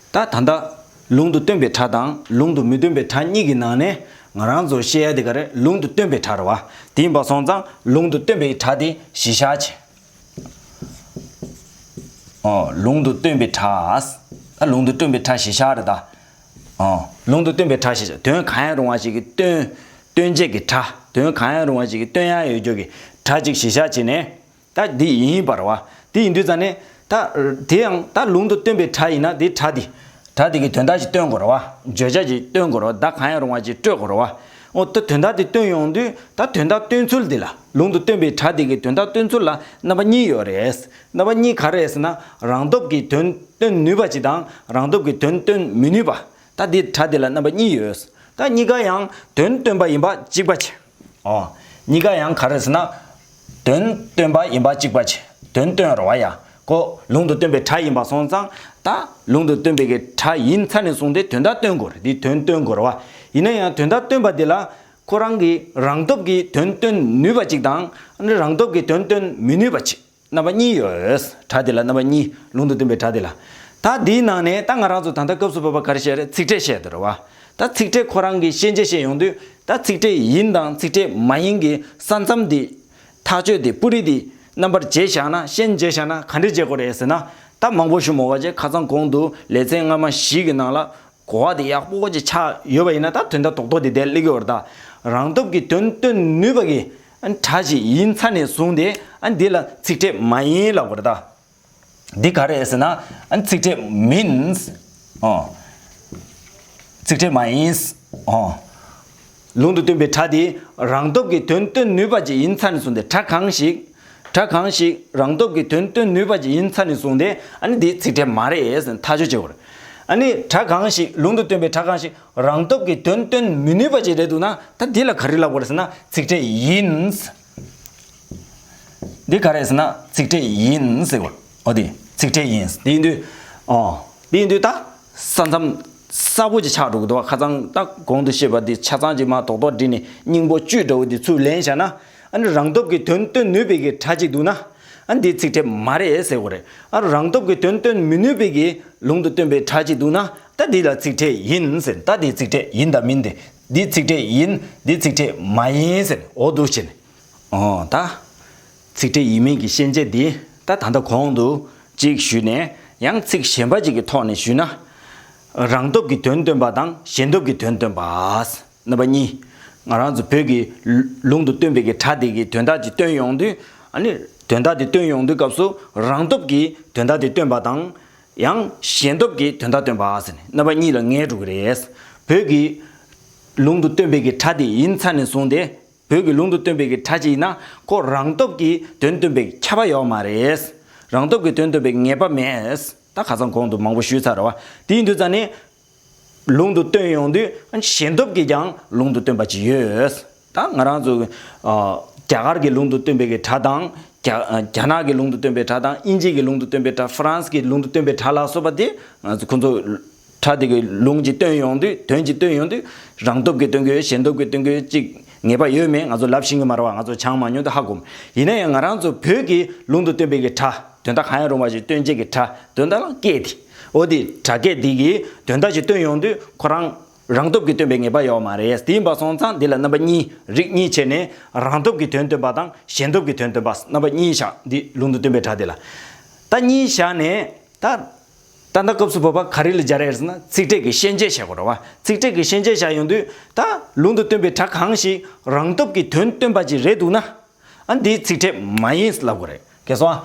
ད་ད་ལྟ་ལུང་དུ་སྟོན་པའི་སྒྲ་དང་ལུང་དུ་མི་སྟོན་པའི་སྒྲ་གཉིས་ཀྱི་ནང་ནས་ང་རང་ཚོ་བཤད་ཡ་དེ་ག་རེ། ལུང་དུ་སྟོན་པའི་སྒྲ་རེད་བ། དེ་ཡིན་པ་སོང་ཙང་ལུང་དུ་སྟོན་པའི་སྒྲ་དེ་གཞི་བཞག་བྱས། ཨོ་ལུང་དུ་སྟོན་པའི་སྒྲ། ད་ལུང་དུ་སྟོན་པའི་སྒྲ་གཞི་བཞག་རེད་ད། ཨོ་ལུང་དུ་སྟོན་པའི་སྒྲ་གཞི་བཞག་དོན་གང་ཡང་རུང་བ་ཞིག་གི་སྟོན། སྟོན་བྱེད་ཀྱི་སྒྲ། དོན་གང་ཡང་རུང་བ་ཞིག་གི་སྟོན་ཡ་ཡོད་རྒྱུ་གི་སྒྲ་ཅིག་གཞི་བཞག་བྱས་ནས། ད་འདི་ཡིན་པ་རེད་བ། འདི་ཡིན་དུས་ཙང་ནས་ད། དེ་ཡང་ད་ལུང་དུ་སྟོན་པའི་སྒྲ་ཡིན་ན་འདི་སྒྲ་འདི། སྒྲ་འདི་གི་དོན་དག་ཅིག་སྟོན་དགོས་རེད་བ། བརྗོད་བྱ་ཅིག་སྟོན་དགོས་རེད་བ། བརྡ་གང་ཡང་རུང་བ་ཅིག་སྤྲོད་དགོས་རེད་བ། འོ་ད་དོན་དག་དེ་སྟོན་ཡོང་དུས་ད་དོན་དག་སྟོན་ཚུལ་འདི་ལ། ལུང་དུ་སྟོན་པའི་སྒྲ་འདི་གི་དོན་དག་སྟོན་ཚུལ་ལ་རྣམ་པ་གཉིས་ཡོད་རེད། རྣམ་པ་གཉིས་ག་རེ་རེད་ཟེར་ན། རང་སྟོབས་ཀྱིས་དོན་སྟོན་ནུས་པ་ཅིག་དང་རང་སྟོབས་ཀྱིས་དོན་སྟོན་མི་ནུས་པ། ད་འདི་སྒྲ་འདི་ལ་རྣམ་པ་གཉིས་ཡོད། ད་གཉིས་ཀ་ཡང་དོན་སྟོན་པ་ཡིན་པ་གཅིག་པ་བྱས། ཨོ། གཉིས་ཀ་ཡང་ག་རེ་ཟེར་ན། དོན་སྟོན་པ་ཡིན་པ་གཅིག་པ་བྱས། དོན་སྟོན་རེད་བ་ཡ། ཁོ་ལུང་དུ་སྟོན་པའི་སྒྲ་ཡིན་པ་སོང་ཙང་། ད་ལུང་དུ་སྟོན་པའི་གི་སྒྲ་ཡིན་ཚར་ནས་བཟུང་སྟེ་དོན་དག་སྟོན་དགོས་རེད། འདི་དོན་སྟོན་དགོས་རེད་བ། ཡིན་ན་ཡང་དོན་དག་སྟོན་པ་འདི་ལ་ཁོ་རང་གི་རང་སྟོབས་ཀྱིས་དོན་སྟོན་ནུས་པ་གཅིག་དང་། ཨ་ནི་རང་སྟོབས་ཀྱིས་དོན་སྟོན་མི་ནུས་པ་གཅིག་རྣམ་པ་གཉིས་ཡོད། སྒྲ་དེ་ལ་རྣམ་པ་གཉིས། ལུང་དུ་སྟོན་པའི་སྒྲ་དེ་ལ། ད་འདིའི་ནང་ནས་ད་ང་རང་ཚོ་ད་ལྟ་སྐབས་སུ་བབ་པ་ག་རེ་བཤད་རེད། ཚིག་ཕྲད་བཤད་དེ་རེད་བ། ད་ཚིག་ཕྲད་ཁོ་རང་གི་ཤན་འབྱེད་བཤད་ཡོང་དུས་ད་ཚིག་ཕྲད་ཡིན་དང་ཚིག་ཕྲད་མ་ཡིན་གྱི་ས་མཚམས་དེ། ཐག་གཅོད་དེ་སྤུ་རིས་དེ་ རྣམ་པར་འབྱེད་བཞག་ན། ཤན་འབྱེད་བཞག་ན་ག་འདྲ་འབྱེད་དགོས་རེད་ཟེར་ན། ད་མང་པོ་ཞུ་མི་དགོས་པ་བྱས། ཁ་སང་གོང་དུ་ལེ་ཚན་སྔ་མ་བཞི་གི་ནང་ལ་གོ་བ་དེ་ཡག་པོ་ཅིག་ཆགས་ཡོད་པ་ཡིན་ན། ད་དོན་དག་རྡོག་རྡོག་དེ་དེ་སླེབས་ཀྱི་ཡོད་རེད། ད་རང་སྟོབས་ཀྱིས་དོན་སྟོན་ནུས་པ་གི་ཨ་ནི་སྒྲ་ཅིག་ཡིན་ཚར་ནས་བཟུང་སྟེ། ཨ་ནི་འདི་ལ་ཚིག་ཕྲད་མ་ཡིན་ལབ་དགོས་རེད་ད། འདི་ག་རེ་རེད་ཟེར་ན། ཨ་ནི་ཚིག་ཕྲད་མིན། ཨོ། ཚིག་ཕྲད་མ་ཡིན། ཨོ། ལུང་དུ་སྟོན་པའི་སྒྲ་དེ་རང་སྟོབས་ཀྱིས་དོན་སྟོན་ནུས་པ་ཅིག་ཡིན་ཚར་ནས་བཟུང་སྟེ། སྒྲ་གང་ཞིག་སྒྲ་གང་ཞིག་རང་སྟོབས་ཀྱིས་དོན་སྟོན་ནུས་པ་ཅིག་ཡིན་ཚར་ནས་བཟུང་སྟེ། ཨ་ནི་འདི་ཚིག་ཕྲད་མ་རེད་ཟེར་ནས་ཐག་གཅོད་བྱེད་དགོས་རེད། ཨ་ནི་སྒྲ་གང་ཞིག་ལུང་དུ་སྟོན་པའི་སྒྲ་གང་ཞིག་རང་སྟོབས་ཀྱིས་དོན་སྟོན་མི་ནུས་པ་ཅིག་རེད་འདུག་ན། ད་འདི་ལ་ག་རེ་ལབ་དགོས་རེད་ཟེར་ན། ཚིག་ཕྲད་ཡིན། འདི་ག་རེ་ཟེར་ན། ཚིག་ཕྲད་ཡིན་ཟེར་བ། ཨོ་དེ་ཚིག་ཕྲད་ཡིན། དེ་ཡིན་དུས། ཨོ། དེ་ཡིན་དུས་ད་ས་མཚམས་གསལ་པོ་ཅིག་ཆགས་འགྲོ་གི་འདུག་བ། ཁ་སང་ད་གོང་དུ་བཤད་པ་དེ་ཆ་ཚང་ཅིག་མར་རྡོག་རྡོག་བསྒྲིལ་ནས་སྙིང་པོ་བཅུད་འདྲ་བོ་དེ་ཚུར་ལེན་བཞག་ན། ཨ་ནི་རང་སྟོབས་ཀྱིས་དོན་སྟོན་ནུས་པའི་གི་སྒྲ་ཅིག་འདུག་ན། ཨ་ནི་འདི་ཚིག་ཕྲད་མ་རེད་ཟེར་དགོས་རེད། ཨ་རང་སྟོབས་ཀྱིས་དོན་སྟོན་མི་ནུས་པའི་གི་ལུང་དུ་སྟོན་པའི་སྒྲ་ཅིག་འདུག་ན། ད་འདི་ལ་ཚིག་ཕྲད་ཡིན་ཟེར། ད་འདི་ཚིག་ཕྲད་ཡིན་དང་མིན་དེ། འདི་ཚིག་ཕྲད་ཡིན། འདི་ཚིག་ཕྲད་མ་ཡིན་ཟེར། འོ་འདུག་བྱས་ནས། ཨོ། ད་ཚིག་ཕྲད་ཡིན་མིན་གྱི་ཤན་འབྱེད་འདི་ད་ད་ལྟ་གོང་དུ་གཅིག་ཞུས་ནས། ཡང་ཚིག་གཞན་པ་ཅིག་གི་ཐོག་ནས་ཞུས་ན། རང་སྟོབས་ཀྱིས་དོན་སྟོན་པ་དང་གཞན་སྟོབས་ཀྱིས་དོན་སྟོན་པ། རྣམ་པ་གཉིས། ང་རང་ཚོ་བོད་ཀྱི་ལུང་དུ་སྟོན་པའི་གི་སྒྲ་དེ་གི་དོན་དག་ཅིག་སྟོན་ཡོང་དུས། ཨ་ནི་དོན་དག་དེ་སྟོན་ཡོང་དུས་སྐབས་སུ་རང་སྟོབས་ཀྱིས་དོན་དག་དེ་སྟོན་པ་དང་། ཡང་གཞན་སྟོབས་ཀྱིས་དོན་དག་སྟོན་པ་ཟེར་ནས་རྣམ་པ་གཉིས་ལ་ངེས་འགྲོ་གི་རེད། བོད་ཀྱི་ལུང་དུ་སྟོན་པའི་གི་སྒྲ་དེ་ཡིན་ཚར་ནས་བཟུང་སྟེ། བོད་ཀྱི་ལུང་དུ་སྟོན་པའི་གི་སྒྲ་ཅིག་ཡིན་ན། ཁོ་རང་སྟོབས་ཀྱིས་དོན་སྟོན་པའི་ཁྱབ་པ་ཡོད་མ་རེད། རང་སྟོབས་ཀྱིས་དོན་སྟོན་པའི་ངེས་པ་མེད། ད་ཁ་སང་གོང་དུ་མང་པོ་ཞུས་ཚར་རེད་བ། དེ་ཡིན་དུས་ཙང་ནས། ལུང་དུ་སྟོན་ཡོང་དུས་གཞན་སྟོབས་ཀྱིས་ཀྱང་ལུང་དུ་སྟོན་པ་ཅིག་ཡོད། ད་ང་རང་ཚོ་ཨ་རྒྱ་གར་གྱི་ལུང་དུ་སྟོན་པའི་གི་སྒྲ་དང་། རྒྱ་རྒྱ་ནག་གི་ལུང་དུ་སྟོན་པའི་སྒྲ་དང་། དབྱིན་ཇི་གི་ལུང་དུ་སྟོན་པའི་སྒྲ། ཧྥ་རན་སི་གི་ལུང་དུ་སྟོན་པའི་སྒྲ་ལ་སོགས་པ་དེ། ང་ཚོ་ཁོ་ཚོ་སྒྲ་དེ་གི་ལུང་ཅིག་སྟོན་ཡོང་དུས། དོན་ཅིག་སྟོན་ཡོང་དུས། རང་སྟོབས་ཀྱིས་སྟོན་གྱི་ཡོད། གཞན་སྟོབས་ཀྱིས་སྟོན་གྱི་ཡོད། ཅིག་ངེས་པ་ཡོད་མེད་ང་ཚོ་ལབ་ཤེས་ཀྱི་མ་རེད་བ། ང་ཚོ་སྦྱངས་མ་མྱོང་དུས་ཧ་གོ་མ། ཡིན་ན་ཡང་ང་རང་ཚོ་བོད་ཀྱི་ལུང་དུ་སྟོན་པའི་གི་སྒྲ། དོན་དག་གང་ཡང་རུང་བ་ཞིག་སྟོན་བྱེད་ཀྱི་སྒྲ། དོན་དག་ལ་སྐད་དེ། འོ་དེ་སྒྲ་སྐད་དེ་གིས་དོན་དག་ཅིག་སྟོན་ཡོང་དུས་ཁོ་རང་རང་སྟོབས་ཀྱིས་སྟོན་པའི་ངེས་པ་ཡོད་མ་རེད། དེ་ཡིན་པ་སོང་ཙང་འདི་ལ་རྣམ་པ་གཉིས། རིགས་གཉིས་བྱས་ནས་རང་སྟོབས་ཀྱིས་དོན་སྟོན་པ་དང་གཞན་སྟོབས་ཀྱིས་དོན་སྟོན་པ། རྣམ་པ་གཉིས་བཞག་འདི་ལུང་དུ་སྟོན་པའི་སྒྲ་དེ་ལ། ད་གཉིས་བཞག་ནས་ད། ད་ལྟ་སྐབས་སུ་བབ་པ་ག་རེ་ལ་སྦྱར་ཡ་རེད་ཟེར་ན། ཚིག་ཕྲད་ཀྱི་ཤན་འབྱེད་བྱེད་དགོས་རེད་བ། ཚིག་ཕྲད་ཀྱི་ཤན་འབྱེད་བྱ་ཡོང་དུས། ད་ལུང་དུ་སྟོན་པའི་སྒྲ་གང་ཞིག་རང་སྟོབས་ཀྱིས་དོན་སྟོན་པ་ཅིག་རེད་འདུག་ན། ཨ་འདི་ཚིག་ཕྲད་མ་ཡིན་ལབ་དགོས་རེད། གལ་སོང་ཨ།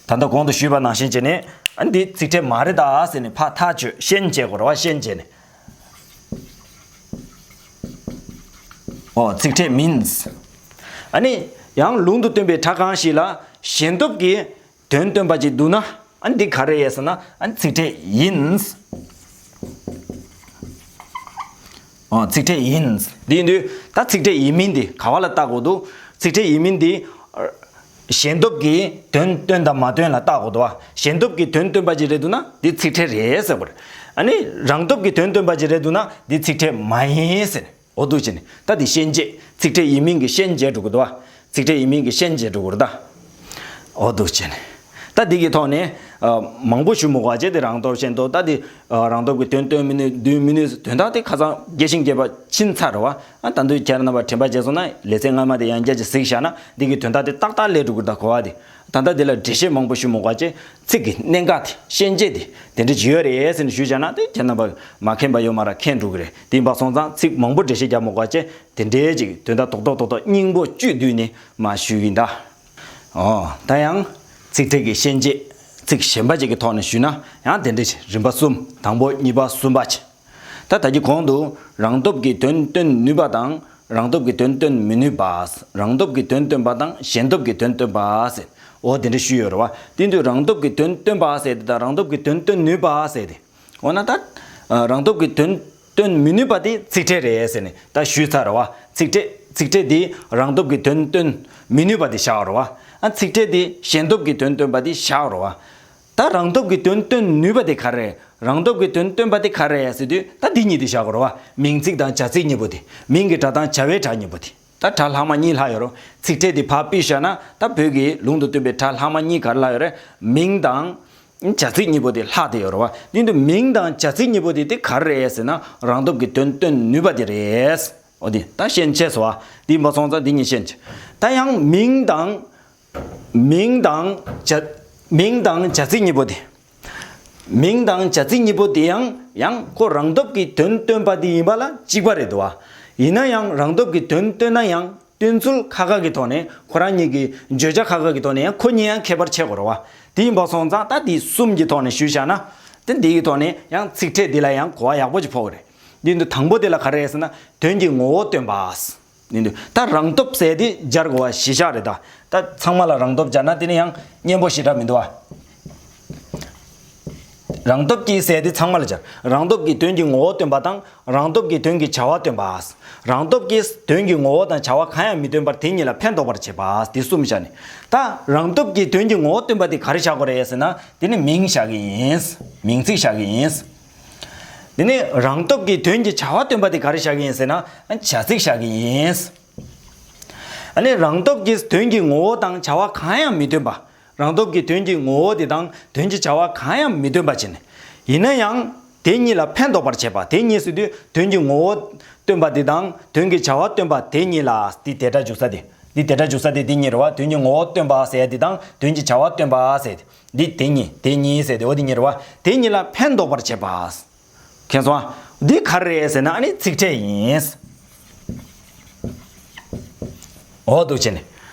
ད་ལྟ་གོང་དུ་ཞུས་པ་ནང་བཞིན་བྱས་ནས། ཨ་འདི་ཚིག་ཕྲད་མ་རེད་ད་ཟེར་ནས་ཕར་ཐག་གཅོད། ཤན་འབྱེད་དགོས་རེད་བ། ཤན་འབྱེད་ནས། ཨོ་ཚིག་ཕྲད་མིན། ཨ་ནི་ཡང་ལུང་དུ་སྟོན་པའི་སྒྲ་གང་ཞིག་ལ་གཞན་སྟོབས་ཀྱིས་དོན་སྟོན་པ་ཅིག་འདུག་ན། ཨ་འདི་ག་རེ་ཡིན་ཟེར་ན། ཨ་ཚིག་ཕྲད་ཡིན། ཨོ་ཚིག་ཕྲད་ཡིན། འདི་ཡིན་དུས་ད་ཚིག་ཕྲད་ཡིན་མིན་འདི་ག་བ་ལ་བལྟ་དགོས་འདུག་ཚིག་ཕྲད་ཡིན་མིན་འདི་གཞན་སྟོབས་ཀྱིས་དོན་སྟོན་དང་མ་སྟོན་ལ་བལྟ་དགོས་འདུག་བ། གཞན་སྟོབས་ཀྱིས་དོན་སྟོན་པ་ཅིག་རེད་འདུག་ན་འདི་ཚིག་ཕྲད་རེད་ཟེར་དགོས་རེད། ཨ་ནི་རང་སྟོབས་ཀྱིས་དོན་སྟོན་པ་ཅིག་རེད་འདུག་ན་འདི་ཚིག་ཕྲད་མ་ཡིན་ཟེར། འོ་འདུག་བྱས་ནས་ད་འདི་ཤན་འབྱེད། ཚིག་ཕྲད་ཡིན་མིན་གྱི་ཤན་འབྱེད་འགྲོ་གི་འདུག་བ། ཚིག་ཕྲད་ཡིན་མིན་གྱི་ཤན་འབྱེད་འགྲོ་གི་རེད་ད། འོ་འདུག་བྱས་ནས་ད་འདི་གི་ཐོག་ནས་ཨ་མང་པོ་ཞུ་མི་དགོས་པ་བྱས་ཏེ། རང་སྟོབས་གཞན་སྟོབས། ད་འདི་ཨ་རང་སྟོབས་ཀྱིས་དོན་སྟོན་མི་ནུས། སྟོན་མི་ནུས། དོན་དག་དེ་ཁ་སང་རྒྱས་ཤིང་རྒྱས་པ་ཕྱིན་ཚར་རེད་བ། ཨ་ད་དུང་ཁྱེད་རང་རྣམ་པ་དྲན་པ་བརྗེད་སོང་ན། ལེ་ཚན་སྔ་མ་དེ་ཡང་བསྐྱར་ཅིག་གཟིགས་བཞག་ན་འདི་གི་དོན་དག་དེ་ཏག་ཏག་སླེབས་འགྲོ་གི་རེད་ད། གོ་བ་དེ། ད་ལྟ་འདི་ལ་འགྲེལ་བཤད་མང་པོ་ཞུ་མི་དགོས་པ་བྱས། ཚིག་གི་གནད་འགག་དེ། ཤན་འབྱེད་དེ་དེ་འདྲ་ཅིག་ཡོད་རེད་ཟེར་ནས་ཞུས་བཞག་ན། དེ་ཁྱེད་རྣམ་པ་མ་མཁྱེན་པ་ཡོད་མ་རེད། མཁྱེན་འགྲོ་གི་རེད། དེ་ཡིན་པ་སོང་ཙང་ཚིག་མང་པོ་འགྲེལ་བཤད་རྒྱག་མི་དགོས་པ་བྱས། དེ་འདྲའི་ཅིག་དོན་དག་རྡོག་རྡོག་རྡོག་རྡོག་སྙིང་པོ་བཅུད་བསྡུས་ནས་མར་ཞུས་ཡིན་ད། ཨོ་ད་ཡང་ཚིག་ཕྲད་ཀྱི་ཤན་འབྱེད། ཚིག་གཞན་པ་ཅིག་གི་ཐོག་ནས་ཞུས་ན་ཡང་དེ་འདྲ་ཅིག་རིམ་པ་གསུམ། དང་པོ། གཉིས་པ། གསུམ་པ་བྱས། ད་ད་གིན་གོང་དུ་རང་སྟོབས་ཀྱིས་དོན་སྟོན་ནུས་པ་དང་། རང་སྟོབས་ཀྱིས་དོན་སྟོན་མི་ནུས་པ། རང་སྟོབས་ཀྱིས་དོན་སྟོན་པ་དང་གཞན་སྟོབས་ཀྱིས་དོན་སྟོན་པ་ཟེར། འོ་དེ་འདྲ་ཞུས་ཡོད་རེད་བ། དེ་དུས་རང་སྟོབས་ཀྱིས་དོན་སྟོན་པ་ཟེར་དེ་དང་རང་སྟོབས་ཀྱིས་དོན་སྟོན་ནུས་པ་ཟེར་དེ། འོ་ན་ད་ཨ་རང་སྟོབས་ཀྱིས་དོན་སྟོན་མི་ནུས་པ་དེ་ཚིག་ཕྲད་རེད་ཟེར་ནས་ད་ཞུས་ཚར་རེད་བ། ཚིག་ཕྲད། ཚིག་ཕྲད་དེ་རང་སྟོབས་ཀྱིས་དོན་སྟོན་མི་ནུས་པ་དེ་བཞག་རེད་བ། ཨ་ཚིག་ཕྲད་དེ་གཞན་སྟོབས་ཀྱིས་དོན་སྟོན་པ་དེ་བཞག་རེད་བ། ད་རང་སྟོབས་ཀྱིས་དོན་སྟོན་ནུས་པ་དེ་ག་རེ་རེད། རང་སྟོབས་ཀྱིས་དོན་སྟོན་པ་དེ་ག་རེ་རེད་ཟེར་དུས། ད་འདི་གཉིས་དེ་བཞག་དགོས་རེད་བ། མིང་ཚིག་དང་བྱ་ཚིག་གཉིས་པོ་དེ། མིང་གི་སྒྲ་དང་བྱ་བའི་སྒྲ་གཉིས་པོ་དེ། ད་སྒྲ་ལྷག་མ་གཉིས་ལྷག་ཡོད་རེད། ཚིག་ཕྲད་དེ་ཕར་ཕུད་བཞག་ན། ད་བོད་ཀྱི་ལུང་དུ་སྟོན་པའི་སྒྲ་ལྷག་མ་གཉིས་ག་རེ་ལྷག་ཡོད་རེད། མིང་དང་བྱ་ཚིག་གཉིས་པོ་དེ་ལྷག་བསྡད་ཡོད་རེད་བ། དེ་དུས་མིང་དང་བྱ་ཚིག་གཉིས་པོ་དེ་དེ་ག་རེ་རེད་ཟེར་ན། རང་སྟོབས་ཀྱིས་དོན་སྟོན་ནུས་པ་དེ་རེད། འོ་དེ་ད་ཤན་ཕྱེས་སོང་བ། དེ་ཡིན་པ་སོང་ཙང་འདི་གཉིས་ཤན་ཕྱེས། ད་ཡང་མིང་དང་ མིང་དང་བྱ་མིང་དང་བྱ་ཚིག་གཉིས་པོ་དེ། མིང་དང་བྱ་ཚིག་གཉིས་པོ་དེ་ཡང་ཡང་ཁོ་རང་སྟོབས་ཀྱིས་དོན་སྟོན་པ་དེ་ཡིན་པ་ལ་གཅིག་པ་རེད་འདུག་བ། ཡིན་ན་ཡང་རང་སྟོབས་ཀྱིས་དོན་སྟོན་ན་ཡང་། སྟོན་ཚུལ་ཁ་ཁ་གི་ཐོག་ནས་ཁོ་རང་ཉིད་ཀྱི་བརྗོད་བྱ་ཁ་ཁ་གི་ཐོག་ནས་ཡང་ཁོ་གཉིས་ཡང་ཁྱད་པར་ཕྱེ་དགོས་རེད་བ། དེ་ཡིན་པ་སོང་ཙང་ད་དེ་གསུམ་གྱི་ཐོག་ནས་ཞུས་བཞག་ན། དེ་འདི་གི་ཐོག་ནས་ཡང་ཚིག་ཕྲད་འདི་ལ་ཡང་གོ་བ་ཡག་པོ་ཅིག་ཕོག་གི་རེད། འདི་འདི་དང་པོ་དེ་ལ་ག་རེ་རེད་ཟེར་ན་དོན་གྱི་ངོ་བོ་སྟོན་པ། འདི་འདི་ད་རང་སྟོབས་ཟེར་དེ་སྦྱར་དགོས་པ་གཞི་བཞག་རེད་ད། ད་ཚང་མ་ལ་རང་སྟོབས་སྦྱར་ན་དེ་ནི་ཡང་སྙན་པོ་ཞེ་དྲག་མི་འདུག་བ། རང་སྟོབས་ཀྱིས་ཟེར་དེ་ཚང་མ་ལ་སྦྱར། རང་སྟོབས་ཀྱིས་དོན་གྱི་ངོ་བོ་སྟོན་པ་དང་། རང་སྟོབས་ཀྱིས་དོན་གྱི་བྱ་བ་སྟོན་པ། རང་སྟོབས་ཀྱིས་དོན་གྱི་ངོ་བོ་དང་བྱ་བ་གང་ཡང་མི་སྟོན་པར་དེ་གཉིས་ལ་ཕན་འདོགས་པར་བྱེད་པ། དེ་གསུམ་བཞག་ནས། ད་རང་སྟོབས་ཀྱིས་དོན་གྱི་ངོ་བོ་སྟོན་པ་དེ་ག་རེ་བཞག་དགོས་རེད་ཟེར་ན་དེ་ནི་མིང་བཞག་གི་ཡིན། མིང་ཚིག་བཞག་གི་ཡིན། དེ་ནི་རང་སྟོབས་ཀྱིས་དོན་གྱི་བྱ་བ་སྟོན་པ་དེ་ག་རེ་བཞག་གི་ཡིན་ཟེར་ན་བྱ་ཚིག་བཞག་གི་ཡིན། ཨ་ནི་རང་སྟོབས་ཀྱིས་དོན་གྱི་ངོ་བོ་དང་བྱ་བ་གང་ཡང་མི་སྟོན་པ། རང་སྟོབས་ཀྱིས་དོན་གྱི་ངོ་བོ་དེ་དང་དོན་གྱི་བྱ་བ་གང་ཡང་མི་སྟོན་པ་བྱས་ནས། ཡིན་ན་ཡང་། དེ་གཉིས་ལ་ཕན་འདོགས་པར་བྱེད་པ། དེ་གཉིས་སུ་དུས་དོན་གྱི་ངོ་བོ་སྟོན་པ་དེ་དང་དོན་གྱི་བྱ་བ་སྟོན་པ་དེ་གཉིས་ལ་འདི་དེ་སྒྲ་འཇུག་ས་དེ། འདི་དེ་སྒྲ་འཇུག་ས་དེ་འདི་གཉིས་རེད་བ། དོན་གྱི་ངོ་བོ་སྟོན་པ་ཟེར་ཡ་དེ་དང་དོན་གྱི་བྱ་བ་སྟོན་པ་ཟེར་དེ། འདི་དེ་གཉིས་དེ་གཉིས་ཟེར་དེ་འོ་དེ་གཉིས་རེད་བ། དེ་གཉིས་ལ་ཕན་འདོགས་པར་བྱེད་པ། མཁྱེན་སོང་ཨ། འདི་ག་རེ་རེད་ཟེར་ན་ཨ་ནི་ཚིག་ཕྲད་ཡིན། འོ་འདུག་བྱས་ནས།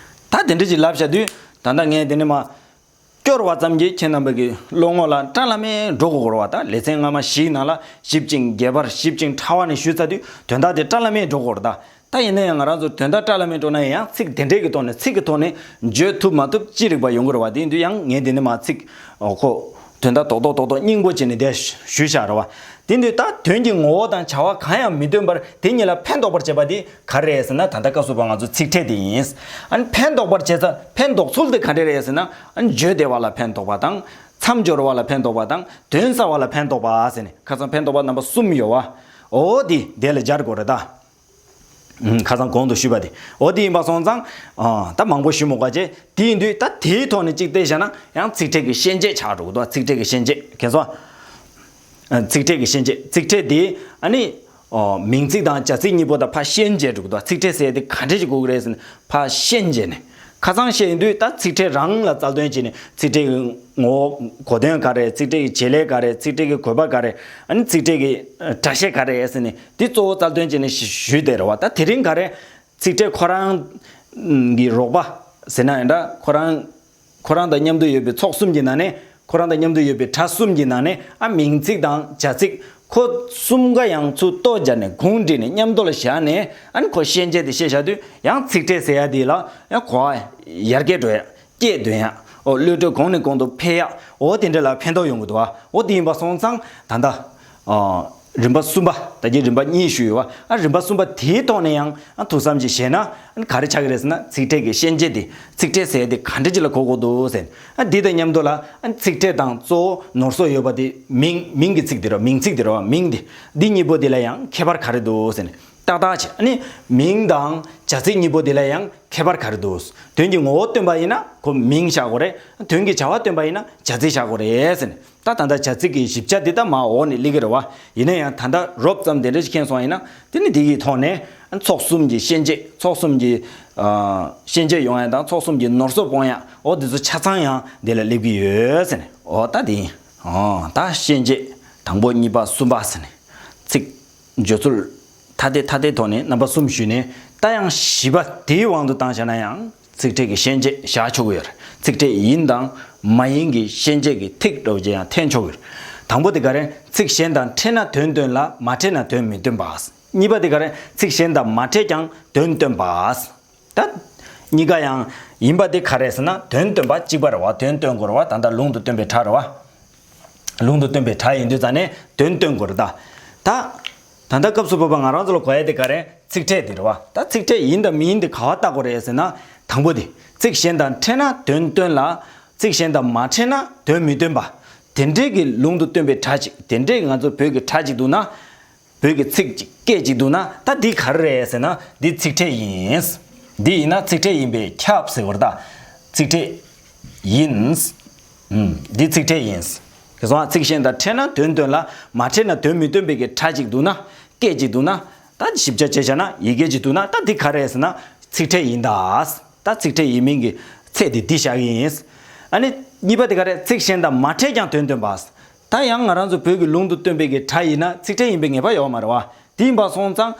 ད་དེ་འདྲ་ཅིག་ལབ་བཞག་དུས་ད་ལྟ་ངས་དེ་ནས་མ། སྐྱོར་བ་ཙམ་གྱིས་ཁྱེད་རྣམ་པ་གི་བློ་ངོ་ལ་བཀྲ་ལམ་མེ་འགྲོ་དགོས་རེད་བ། ད་ལེ་ཚན་སྔ་མ་བཞིའི་ནང་ལ་ཞིབ་ཅིང་རྒྱས་པར་ཞིབ་ཅིང་ཕྲ་བ་ནས་ཞུས་ཚར་དུས་དོན་དག་དེ་བཀྲ་ལམ་མེ་འགྲོ་དགོས་རེད་ད། ད་ཡིན་ན་ཡང་ང་རང་ཚོ་དོན་དག་བཀྲ་ལམ་མེ་འགྲོ་ན་ཡང་ཚིག་དེ་འདྲས་ཀྱི་ཐོག་ནས་ཚིག་གི་ཐོག་ནས་བརྗོད་ཐུབ་མ་ཐུབ་ཅི་རིགས་པ་ཡོང་གི་རེད་བ། དེ་ཡིན་དུས་ཡང་ངས་འདི་ནས་མ་ཚིག་ཨོ་ཁོ། དོན་དག་རྡོག་རྡོག་རྡོག་རྡོག་སྙིང་པོ་བྱས་ནས་དེ་ཞུས་བཞག་རེད་བ། དེ་ཡིན་དུས་ད་དོན་གྱི་ངོ་བོ་དང་བྱ་བ་གང་ཡང་མི་སྟོན་པར་དེ་གཉིས་ལ་ཕན་འདོགས་པར་བྱེད་པ་དེ་ག་རེ་རེད་ཟེར་ན་ད་ལྟ་སྐབས་སུ་བབ་ང་ཚོ་ཚིག་ཕྲད་དེ་ཡིན། ཨ་ནི་ཕན་འདོགས་པར་བྱེད་ས་ཕན་འདོགས་ཚུལ་དེ་ག་འདྲས་རེད་ཟེར་ན། ཨ་ནི་བརྗོད་བདེ་བ་ལ་ཕན་འདོགས་པ་དང་། མཚམས་སྦྱོར་བ་ལ་ཕན་འདོགས་པ་དང་། དོན་གསལ་བ་ལ་ཕན་འདོགས་པ་ཟེར་ནས་ཁ་སང་ཕན་འདོགས་པ་རྣམ་པ་གསུམ་ཡོད་བ། འོ་དེ་དེ་ལ་སྦྱར་དགོས་རེད་ད། ཁ་སང་གོང་དུ་ཞུས་པ་དེ། འོ་དེ་ཡིན་པ་སོང་ཙང་། ཨ། ད་མང་པོ་ཞུ་མི་དགོས་པ་བྱས། དེ་ཡིན་དུས་ད་དེའི་ཐོག་ནས་གཅིག་བལྟས་བཞག་ན་ཡང་ཚིག་ཕྲད་ཀྱི་ཤན་འབྱེད་ཆགས་འགྲོ་གི་འདུག་ཚིག་ཕྲད་ཀྱི་ཤན་འབྱེད་མཁྱེན་སོང་ཨ། ཚིག་ཕྲད་ཀྱི་ཤན་འབྱེད། ཚིག་ཕྲད་དེ་ཨ་ནི། ཨོ། མིང་ཚིག་དང་བྱ་ཚིག་གཉིས་པོ་དང་ཕར་ཤན་འབྱེད་འགྲོ་གི་འདུག་ཚིག་ཕྲད་ཟེར་དེ་ག་འདྲས་ཞིག་དགོས་ཀྱི་རེད་ཟེར་ན་ཕར་ཤན་འབྱེད་ནས། ཁ་སང་བཤད་ཡོང་དུས་ད་ཚིག་ཕྲད་རང་ལ་རྩལ་འདོན་བྱས་ནས་ཚིག་ཕྲད་ཀྱི་ངོ་བོ་གོ་དོན་ག་རེ། ཚིག་ཕྲད་ཀྱི་བྱེད་ལས་ག་རེ། ཚིག་ཕྲད་ཀྱི་དགོས་པ་ག་རེ། ཨ་ནི་ཚིག་ཕྲད་ཀྱི་སྒྲ་བཤད་ག་རེ་ཟེར་ནས་འདི་གཙོ་བོ་རྩལ་འདོན་བྱས་ནས་ཞུས་བསྡད་རེད་བ། ད་དེ་རིང་ག་རེ། ཚིག་ཕྲད་ཁོ་རང་གི་རོགས་པ་ཟེར་ན་ཡང་འདྲ། ཁོ་རང་ཁོ་རང་དང་མཉམ་དུ་ཡོད་པའི་ཚོགས་གསུམ་གྱི་ནང་ནས། ཁོ་རང་དང་མཉམ་དུ་ཡོད་པའི་གྲྭ་གསུམ་གྱི་ནང་ནས་ཨ་མིང་ཚིག་དང་བྱ་ཚིག་ཁོ་གསུམ་ཀ་ཡང་ཚུར་ལྟོ་སྦྱར་ནས་གུང་བསྒྲིགས་ནས་མཉམ་དུ་ལ་བཞག་ནས། ཨ་ནི་ཁོ་ཤན་འབྱེད་དེ་བཤད་བཞག་དུས་ཡང་ཚིག་ཕྲད་ཟེར་ཡ་དེ་ལ་ཡང་གོ་བ་ཡར་རྒྱས་འགྲོ་ཡ། སྐྱེད་འདོན་ཡ། ཨོ། བློ་གྲོས་གོང་ནས་གོང་དུ་འཕེལ་ཡ། ཨོ་དེ་འདྲ་ལ་ཕན་ཐོགས་ཡོང་གི་འདུག་ཨ། ཨོ་དེ་ཡིན་པ་སོང་ཙང་ད་ལྟ། ཨ། རིམ་པ་གསུམ་པ། ད་གིན་རིམ་པ་གཉིས་ཞུས་ཡོད་བ། ཨ། རིམ་པ་གསུམ་པ་དེའི་ཐོག་ནས་ཡང་ཨ་ཐུགས་བསམ་ཅིག་བཞེས་ན་ཨ་ག་རེ་ཆགས་ཀྱི་རེད་ཟེར་ན། ཚིག་ཕྲད་ཀྱི་ཤན་འབྱེད་དེ། ཚིག་ཕྲད་ཟེར་ཡ་དེ་ག་འདྲ་ཅིག་ལ་གོ་དགོས་འདུག་ཟེར། ཨ་འདི་དང་མཉམ་དུ་ལ་ཨ་ཚིག་ཕྲད་དང་གཙོ་བོ་ནོར་སོགས་ཡོད་པ་དེ་མིང་། མིང་གི་ཚིག་དེ་རེད་བ། མིང་ཚིག་དེ་རེད་བ། མིང་དེ། འདི་གཉིས་པོ་དེ་ལ་ཡང་ཁྱད་པར་ག་རེ་འདུག་ཟེར་ནས། ཏག་ཏག་བྱས། ཨ་ནི་མིང་དང་བྱ་ཚིག་གཉིས་པོ་དེ་ལ་ཡང་ཁྱད་པར་ག་རེ་འདུག་དོན་གྱི་ངོ་བོ་སྟོན་པ་ཡིན་ན་ཁོ་མིང་བཞག་དགོས་རེད། དོན་གྱི་བྱ་བ་སྟོན་པ་ཡིན་ན་བྱ་ཚིག་བཞག་དགོས་རེད་ཟེར་ནས། ད་ད་ལྟ་བྱ་ཚིག་གི་ཞིབ་ཆ་འདི་ད་མར་འོག་ནས་སླེབས་ཀྱི་རེད་བ། ཡིན་ན་ཡང་ད་ལྟ་རོབ་ཙམ་དེ་འདྲ་ཞིག་མཁྱེན་སོང་ཡིན་ན། དེ་ནི་འདི་གི་ཐོག་ནས་ཚོགས་གསུམ་གྱི་ཤན་འབྱེད། ཚོགས་གསུམ་གྱི་ཨ་ཤན་འབྱེད་ཡོང་ཡ་དང་ཚོགས་གསུམ་གྱི་ནོར་སོགས་སྤོང་ཡ། འོ་འདི་ཚོ་ཆ་ཚང་ཡང་འདི་ལ་སླེབས་ཀྱི་ཡོད་ཟེར་ནས། འོ་ད་འདི་ཡིན། འོ་ད་ཤན་འབྱེད་དང་པོ་གཉིས་པ་གསུམ་པ་ཟེར་ནས་ཚིག་བརྗོད་ཚུལ་ཐ་དད་ཐ་དད་ཐོག་ནས་རྣམ་པ་གསུམ་ཞུས་ནས། ད་ཡང་བཞི་པ་དེའི་དབང་དུ་བཏང་བཞག་ན་ཡང་ཚིག་ཕྲད་ཀྱི་ཤན་འབྱེད་བཞག་ཆོག་གི་ཡོད་རེད། ཚིག་ཕྲད་ཡིན་དང་མ་ཡིན་གྱི་ཤན་འབྱེད་ཀྱི་ཐིག་འདྲ་བོ་ཅིག་ཡང་འཐེན་ཆོག་གི་རེད། དང་པོ་དེ་ག་རེ། ཚིག་གཞན་དང་ཕྲད་ན་དོན་སྟོན་ལ། མ་ཕྲད་ན་དོན་མི་སྟོན་པ། གཉིས་པ་དེ་ག་རེ། ཚིག་གཞན་དང་མ་ཕྲད་ཀྱང་དོན་སྟོན་པ། ད་གཉིས་ཀ་ཡང་ཡིན་པ་དེ་ག་རེ་ཟེར་ན་དོན་སྟོན་པ་གཅིག་པ་རེད་བ། དོན་སྟོན་དགོས་རེད་བ། ད་ལྟ་ལུང་དུ་སྟོན་པའི་སྒྲ་རེད་བ། ལུང་དུ་སྟོན་པའི་སྒྲ་ཡིན་དུས་ཙང་ནས་དོན་སྟོན་དགོས་རེད་ད། ད། ད་ལྟ་སྐབས་སུ་བབ་པ་ང་རང་ཚོ་ལ་གོ་ཡ་དེ་ག་རེ། ཚིག་ཕྲད་དེ་རེད་བ། ད་ཚིག་ཕྲད་ཡིན་དང་མིན་དེ་ག་བ་བལྟ་དགོས་རེད་ཟེར་ན། དང་པོ་དེ། ཚིག་གཞན་དང་ཕྲད་ན་དོན་སྟོན་ལ། ཚིག་གཞན་དང་མ་ཕྲད་ན་དོན་མི་སྟོན་པ། དེ་འདྲས་ཀྱི་ལུང་དུ་སྟོན་པའི་སྒྲ་ཅིག་དེ་འདྲས་ཀྱི་ང་ཚོ་བོད་ཀྱི་སྒྲ་ཅིག་འདུག་ན། བོད་ཀྱི་ཚིག་ཅིག་སྐད་ཅིག་འདུག་ན། ད་འདི་ག་རེ་རེད་ཟེར་ན་འདི་ཚིག་ཕྲད་ཡིན། འདི་ཡིན་ན་ཚིག་ཕྲད་ཡིན་པས་ཁྱབ་ཟེར་བ་རེད་ད། ཚིག་ཕྲད་ཡིན། ཨུམ། འདི་ཚིག་ཕྲད་ཡིན། ག་སོང་ཚིག་གཞན་དང་ཕྲད་ན་དོན་སྟོན་ལ། མ་ཕྲད་ན་དོན་མི་སྟོན་པའི་གི་སྒྲ་ཅིག་འདུག་ན། སྐད་ཅིག་འདུག་ན། ད་ཞིབ་ཆ་བྱས་བྱས་ན་ཡི་གེ་ཅིག་འདུག་ན། ད་འདི་ག་རེ་རེད་ཟེར་ན་ཚིག་ཕྲད་ཡིན་ད། ད་ཚིག་ཕྲད་ཡིན་མིན་གྱི་ ཚད་དེ་འདི་བཞག་གི་ཡིན། ཨ་ནི་གཉིས་པ་དེ་ག་རེ། ཚིག་གཞན་དང་མ་ཕྲད་ཀྱང་དོན་སྟོན་པ། ད་ཡང་ང་རང་ཚོ་བོད་ཀྱི་ལུང་དུ་སྟོན་པའི་གི་སྒྲ་ཡིན་ན་ཚིག་ཕྲད་ཡིན་པའི་ངེས་པ་ཡོད་མ་རེད་བ། དེ་ཡིན་པ་སོང་ཙང་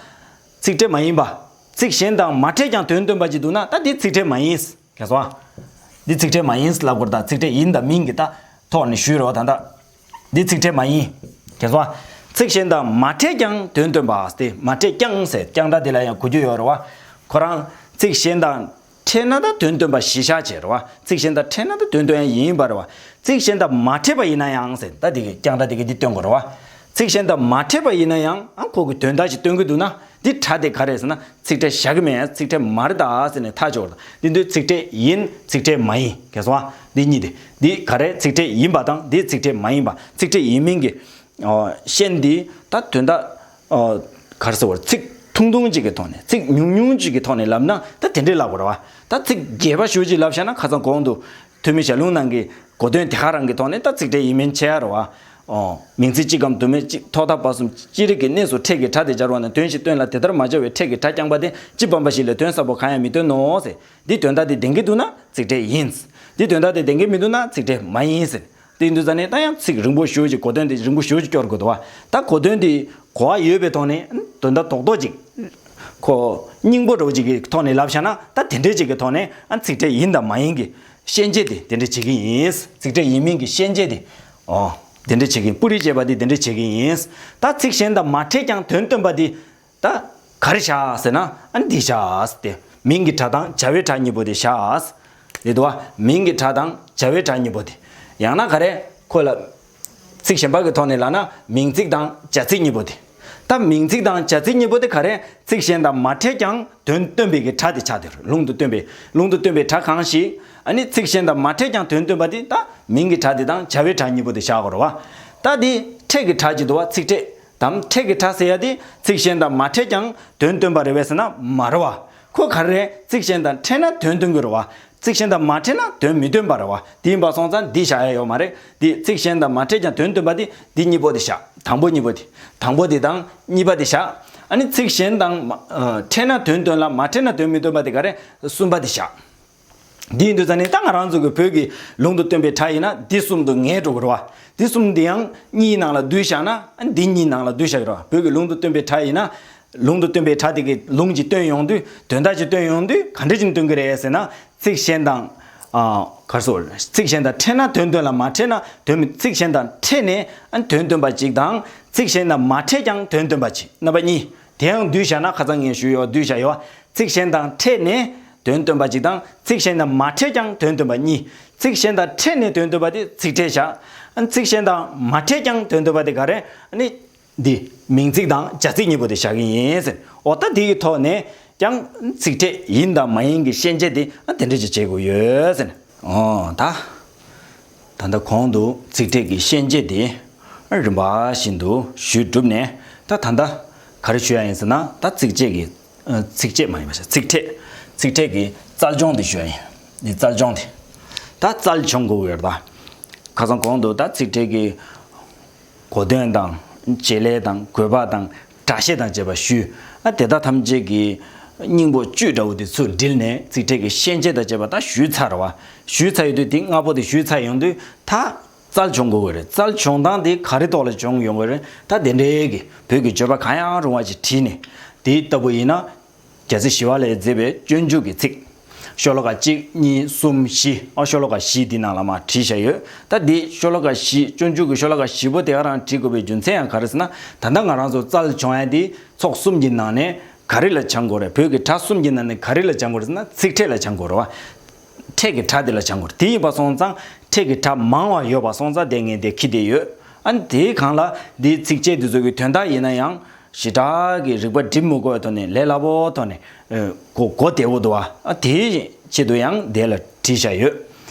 ཚིག་ཕྲད་མ་ཡིན་པ། ཚིག་གཞན་དང་མ་ཕྲད་ཀྱང་དོན་སྟོན་པ་ཅིག་འདུག་ན་ད་འདི་ཚིག་ཕྲད་མ་ཡིན། གལ་སོང་། འདི་ཚིག་ཕྲད་མ་ཡིན་ལབ་དགོས་རེད། ད་ཚིག་ཕྲད་ཡིན་དང་མིན་གྱི་ད་ཐོག་ནས་ཞུས་རེད་བ། ད་ད་འདི་ཚིག་ཕྲད་མ་ཡིན། གལ་སོང་། ཚིག་གཞན་དང་མ་ཕྲད་ཀྱང་དོན་སྟོན་པ་སྟེ། མ་ཕྲད་ཀྱང་ཟེར་ཀྱང་སྒྲ་འདི་ལ་ཡང་གོ་རྒྱུ་ཡོད་རེད་བ། ཁོ་རང་ཚིག་གཞན་དང་ཕྲད་ན་ད་དོན་སྟོན་པ་གཞི་བཞག་བྱས་རེད་བ། ཚིག་གཞན་དང་ཕྲད་ན་ད་དོན་སྟོན་ཡང་ཡིན་པ་རེད་བ། ཚིག་གཞན་དང་མ་ཕྲད་པ་ཡིན་ན་ཡང་ཟེར། ད་འདི་གི་ཀྱང་སྒྲ་འདི་གི་འདི་སྟོན་དགོས་རེད་བ། ཚིག་གཞན་དང་མ་ཕྲད་པ་ཡིན་ན་ཡང་ཨ་ཁོ་གི་དོན་དག་ཅིག་སྟོན་གི་འདུག་ན། འདི་སྒྲ་དེ་ག་རེ་ཟེར་ན་ཚིག་ཕྲད་བཞག་གི་མེད། ཚིག་ཕྲད་མ་རེད་ད་ཟེར་ནས་ཐག་ཆོད་རེད། འདི་འདི་ཚིག་ཕྲད་ཡིན། ཚིག་ཕྲད་མ་ཡིན། གལ་སོང་། འདི་གཉིས་དེ། འདི་ག་རེ། ཚིག་ཕྲད་ཡིན་པ་དང་འདི་ཚིག་ཕྲད་མ་ཡིན་པ། ཚིག་ཕྲད་ཡིན་མིན་གྱི་ཨོ་ཤན་འདི་ད་དོན་དག་ཨོ་ག་རེ་ཟེར་བ། ཚིག་ཐུང་ཐུང་ཅིག་གི་ཐོག་ནས། ཚིག་ཉུང་ཉུང་ཅིག་གི་ཐོག་ནས་ལབ་ན་ད་དེ་འདྲས་ལབ་དགོས་རེད་བ། ད་ཚིག་རྒྱས་པ་ཞེ་པོ་ཅིག་ལབ་བཞག་ན། ཁ་སང་གོང་དུ་ཐོན་མི་ཞལ་ལུང་ནང་གི་གོ་དོན་དེ་ག་རང་གི་ཐོག་ནས་ད་ཚིག་ཕྲད་ཡིན་མིན་ཕྱེ་ཡ་རེད་བ། ཨོ། མིང་ཚིག་གཅིག་གམ་དུ་མས་གཅིག་ཐོག་མཐའ་བར་གསུམ་ཅི་རིགས་ཀྱི་གནས་སུ་ཕྲད་ཀྱི་སྒྲ་དེ་སྦྱར་བ་ན། དོན་བཞིན་སྟོན་ལ་དེ་ལྟར་མ་སྦྱར་བའི་ཕྲད་ཀྱི་སྒྲ་རྐྱང་པ་དེ་སྤྱི་བམ་པ་ཞིག་ལས་དོན་ཟབ་པོ་གང་ཡང་མི་སྟོན་ནོ་ཟེར། འདི་དོན་དག་དེ་ལྡན་གྱི་འདུག་ན་ཚིག་ཕྲད་ཡིན། འདི་དོན་དག་དེ་ལྡན་གྱི་མི་འདུག་ན་ཚིག་ཕྲད་མ་ཡིན་ཟེར། དེ་ཡིན་དུས་ཙ་ནས་ད་ཡང་ཚིག་རིང་པོ་ཞེ་པོ་ཅིག་གོ་དོན་དེ་རིང་པོ་ཞེ་པོ་ཅིག་སྐྱོར་དགོས་འདུག་བ། ད་གོ་དོན་དེ་གོ་བ་ཡོད་པའི་ཐོག་ནས་དོན་དག་རྡོག་རྡོག་ཅིག་ཁོ་སྙིང་པོ་འདྲ་བོ་ཅིག་གི་ཐོག་ནས་ལབ་བཞག་ན། ད་དེ་འདྲས་ཅིག་གི་ཐོག་ནས་ཨ་ཚིག་ཕྲད་ཡིན་དང་མ་ཡིན་གྱི་ཤན་འབྱེད་དེ་དེ་འདྲས་བྱེད་ཀྱི་ཡིན། ཚིག་ཕྲད་ཡིན་མིན་གྱི་ཤན་འབྱེད་དེ། ཨོ། དེ་འདྲས་བྱེད་ཀྱི་ཡིན། སྤུ་རིས་འབྱེད་པ་དེ་དེ་འདྲས་བྱེད་ཀྱི་ཡིན། ད་ཚིག་གཞན་དང་མ་ཕྲད་ཀྱང་དོན་སྟོན་པ་དེ་ད་ག་རེ་བཞག་ཟེར་ན། ཨ་འདི་བཞག་སྟེ། མིང་གི་སྒྲ་དང་བྱ་བའི་སྒྲ་གཉིས་པོ་དེ་བཞག་རེད་འདུག་བ། མིང་གི་སྒྲ་དང་བྱ་བའི་སྒྲ་གཉིས་པོ་དེ། ཡང་ན་ག་རེ། ཁོ་ལ་ཚིག་གཞན་པ་གི་ཐོག་ནས་ལབ་ན་མིང་ཚིག་དང་བྱ་ཚིག་གཉིས་པོ་དེ། ད་མིང་ཚིག་དང་བྱ་ཚིག་གཉིས་པོ་དེ་ག་རེ། ཚིག་གཞན་དང་མ་ཕྲད་ཀྱང་དོན་སྟོན་པའི་གི་སྒྲ་དེ་ཆགས་དེ་རེད། ལུང་དུ་སྟོན་པའི། ལུང་དུ་སྟོན་པའི་སྒྲ་གང་ཞིག་ཨ་ནི་ཚིག་གཞན་དང་མ་ཕྲད་ཀྱང་དོན་སྟོན་པ་དེ་ད་མིང་གི་སྒྲ་དེ་དང་བྱ་བའི་སྒྲ་གཉིས་པོ་དེ་བཞག་དགོས་རེད་བ། ད་དེ་ཕྲད་ཀྱི་སྒྲ་ཅིག་འདུག་བ། ཚིག་ཕྲད་དམ་ཕྲད་ཀྱི་སྒྲ་ཟེར་ཡ་དེ་ཚིག་གཞན་དང་མ་ཕྲད་ཀྱང་དོན་སྟོན་པ་རེད་པས་ཟེར་ན་མ་རེད་བ། ཁོ་ག་རེ་རེད། ཚིག་གཞན་དང་ཕྲད་ན་དོན་སྟོན་གྱི་རེད་བ། ཚིག་གཞན་དང་མ་ཕྲད་ན་དོན་མི་སྟོན་པ་རེད་བ། དེ་ཡིན་པ་སོང་ཙང་འདི་བཞག་ཡ་ཡོད་མ་རེད། འདི་ཚིག་གཞན་དང་མ་ཕྲད་ཀྱང་དོན་སྟོན་པ་དེ་འདི་གཉིས་པོ་དེ་བཞག་དང་པོ་གཉིས་པོ་དེ། དང་པོ་དེ་དང་གཉིས་པ་དེ་བཞག་ཨ་ནི་ཚིག་གཞན་དང་མ་ཨ་ཕྲད་ན་དོན་སྟོན་ལ་མ་ཕྲད་ན་དོན་མི་སྟོན་པ་དེ་ག་རེ། གསུམ་པ་དེ་བཞག་འདི་ཡིན་དུས་ཙ་ནས་ད་ང་རང་ཚོ་གི་བོད་ཀྱི་ལུང་དུ་སྟོན་པའི་སྒྲ་ཡིན་ན་འདི་གསུམ་དུ་ངེས་འགྲོ་གི་རེད་བ། འདི་གསུམ་འདི་ཡང་གཉིས་ནང་ལ་བསྡུས་བཞག་ན་ཨ་འདི་གཉིས་ནང་ལ་བསྡུས་བཞག་གི་རེད་བ། བོད་ཀྱི་ལུང་དུ་སྟོན་པའི་སྒྲ་ཡིན་ན། ལུང་དུ་སྟོན་པའི་སྒྲ་དེ་གི་ལུང་ཅིག་སྟོན་ཡོང་དུས། དོན་དག་ཅིག་སྟོན་ཡོང་དུས་ག་འདྲ་ཅིག་སྟོན་གི་རེད་ཟེར་ན། ཚིག་གཞན་དང་། ཨ་ག་རེ་ཟེར། ཚིག་གཞན་དང་ཕྲད་ན་དོན་སྟོན་ལ་མ་ཕྲད་ན་དོན་མི། ཚིག་གཞན་དང་ཕྲད་ནས་ཨ་དོན་སྟོན་པ་ཅིག་དང་། ཚིག་གཞན་དང་མ་ཕྲད་ཀྱང་དོན་སྟོན་པ་ཅིག་རྣམ་པ་གཉིས། དེ་ཡང་བསྡུས་བཞག་ན། ཁ་སང་ངས་ཞུས་ཡོད། བསྡུས་བཞག་ཡོད། ཚིག་གཞན་དང་ཕྲད་ནས་དོན་སྟོན་པ་ཅིག་དང་། ཚིག་གཞན་དང་མ་ཕྲད་ཀྱང་དོན་སྟོན་པ་གཉིས། ཚིག་གཞན་དང་ཕྲད་ནས་དོན་སྟོན་པ་དེ་ཚིག་ཕྲད་བཞག་ཚིག་གཞན་དང་མ་ཕྲད་ཀྱང་དོན་སྟོན་པ་དེ་ག་རེ། ཨ་ནི་འདི་མིང་ཚིག་དང་བྱ་ཚིག་གཉིས་པོ་དེ་བཞག་གི་ཡིན་ཟེར། འོ་ད་འདི་གི་ཐོག་ནས་ཀྱང་ཚིག་ཕྲད་ཡིན་དང་མ་ཡིན་གྱི་ཤན་འབྱེད་དེ་ཨ་དེ་འདྲ་ཅིག་བྱེད་དགོས་ཡོད་ཟེར། འོ་ད། ད་ལྟ་གོང་དུ་ཚིག་ཕྲད་ཀྱི་ཤན་འབྱེད་དེ་རིམ་པ་བཞིན་དུ་ཞུས་གྲུབ་ནས། ད་ད་ལྟ་ག་རེ་ཞུ་ཡ་ཡིན་ཟེར་ན། ད་ཚིག་བཅད་ཀྱི། ཨ་ཚིག་བཅད་མ་ཡིན་པ་ཞིག་ཚིག་ཕྲད། ཚིག་ཕྲད་ཀྱི་རྩལ་སྦྱོང་དེ་ཞུ་ཡ་ཡིན། འདི་རྩལ་སྦྱོང་དེ། ད་རྩལ་སྦྱོང་དགོས་ཡོད་ད། ཁ་སང་གོང་དུ་ད་ཚིག་ཕྲད་ཀྱི་གོ་དོན་དང་། བྱེད་ལས་དང་། དགོས་པ་དང་། སྒྲ་བཤད་དང་བཅས་པ་ཞུས། ཨ་དེ་དག་ཐམས་ཅད་ཀྱི་སྙིང་པོ་བཅུད་འདྲ་བོ་དེ་ཚུར་དྲིལ་ནས་ཚིག་ཕྲད་ཀྱི་ཤན་འབྱེད་དང་བཅས་པ་ད་ཞུས་ཚར་བ། ཞུས་ཚར་ཡོད་དུས་དེ་ལྔ་པོ་དེ་ཞུས་ཚར་ཡོང་དུས་ད་རྩལ་སྦྱོང་དགོས་ཀྱི་རེད། རྩལ་སྦྱོང་སྟངས་དེ་ག་རེ་ཐོག་ལ་སྦྱོང་ཡོང་གི་རེད། ད་དེ་འདྲའི་གི་བོད་ཀྱི་བརྗོད་པ་གང་ཡང་རུང་བ་ཅིག་བྲིས་ནས། དེ་ལྟ་བུ་ཡིན་ན། རྒྱལ་སྲས་ཞི་བ་ལྷས་མཛད་པའི་སྤྱོད་འཇུག་གི་ཚིག་ཤོ་ལོ་ཀ་གཅིག་གཉིས་གསུམ་བཞི། ཨ་ཤོ་ལོ་ཀ་བཞི་འདི་ནང་ལ་མར་བྲིས་བཞག་ཡོད། ད་འདི་ཤོ་ལོ་ཀ་བཞི། སྤྱོད་འཇུག་གི་ཤོ་ལོ་ཀ་བཞི་པོ་དེ་ག་རང་བྲིས་དགོས་པའི་རྒྱུ་མཚན་ཡང་ག་རེ་ཟེར་ན། ད་ལྟ་ང་རང་ཚོ་རྩལ་སྦྱོང་ཡ་འདི་ཚོགས་གསུམ་གྱི་ནང་ནས་ག་རེ་ལ་སྦྱང་དགོས་རེད། བོད་ཀྱི་སྒྲ་གསུམ་གྱི་ནང་ནས་ག་རེ་ལ་སྦྱང་དགོས་རེད་ཟེར་ན། ཚིག་ཕྲད་ལ་སྦྱང་དགོས་རེད་བ། ཕྲད་ཀྱི་སྒྲ་དེ་ལ་སྦྱང་དགོས་རེད། དེ་ཡིན་པ་སོང་ཙང་ཕྲད་ཀྱི་སྒྲ་མང་བ་ཡོད་པ་སོང་ཙང་དེ་ངས་དེ་ཁྱི་དེ་ཡོད། ཨ་ནི་དེའི་སྒང་ལ་འདིའི་ཚིགས་བཅད་འདི་ཚོ་གི་དོན་དག་ཡིན་ན་ཡང་། ཞེ་དྲག་གི་རིག་པ་སྒྲིམ་མི་དགོས་པའི་ཐོག་ནས་ལས་སླ་པོའི་ཐོག་ནས་ཨ་གོ་གོ་བདེ་བོ་འདུག་བ། ཨ་དེའི་ཆེད་དུ་ཡང་དེ་ལ་བྲིས་བཞག་ཡོད།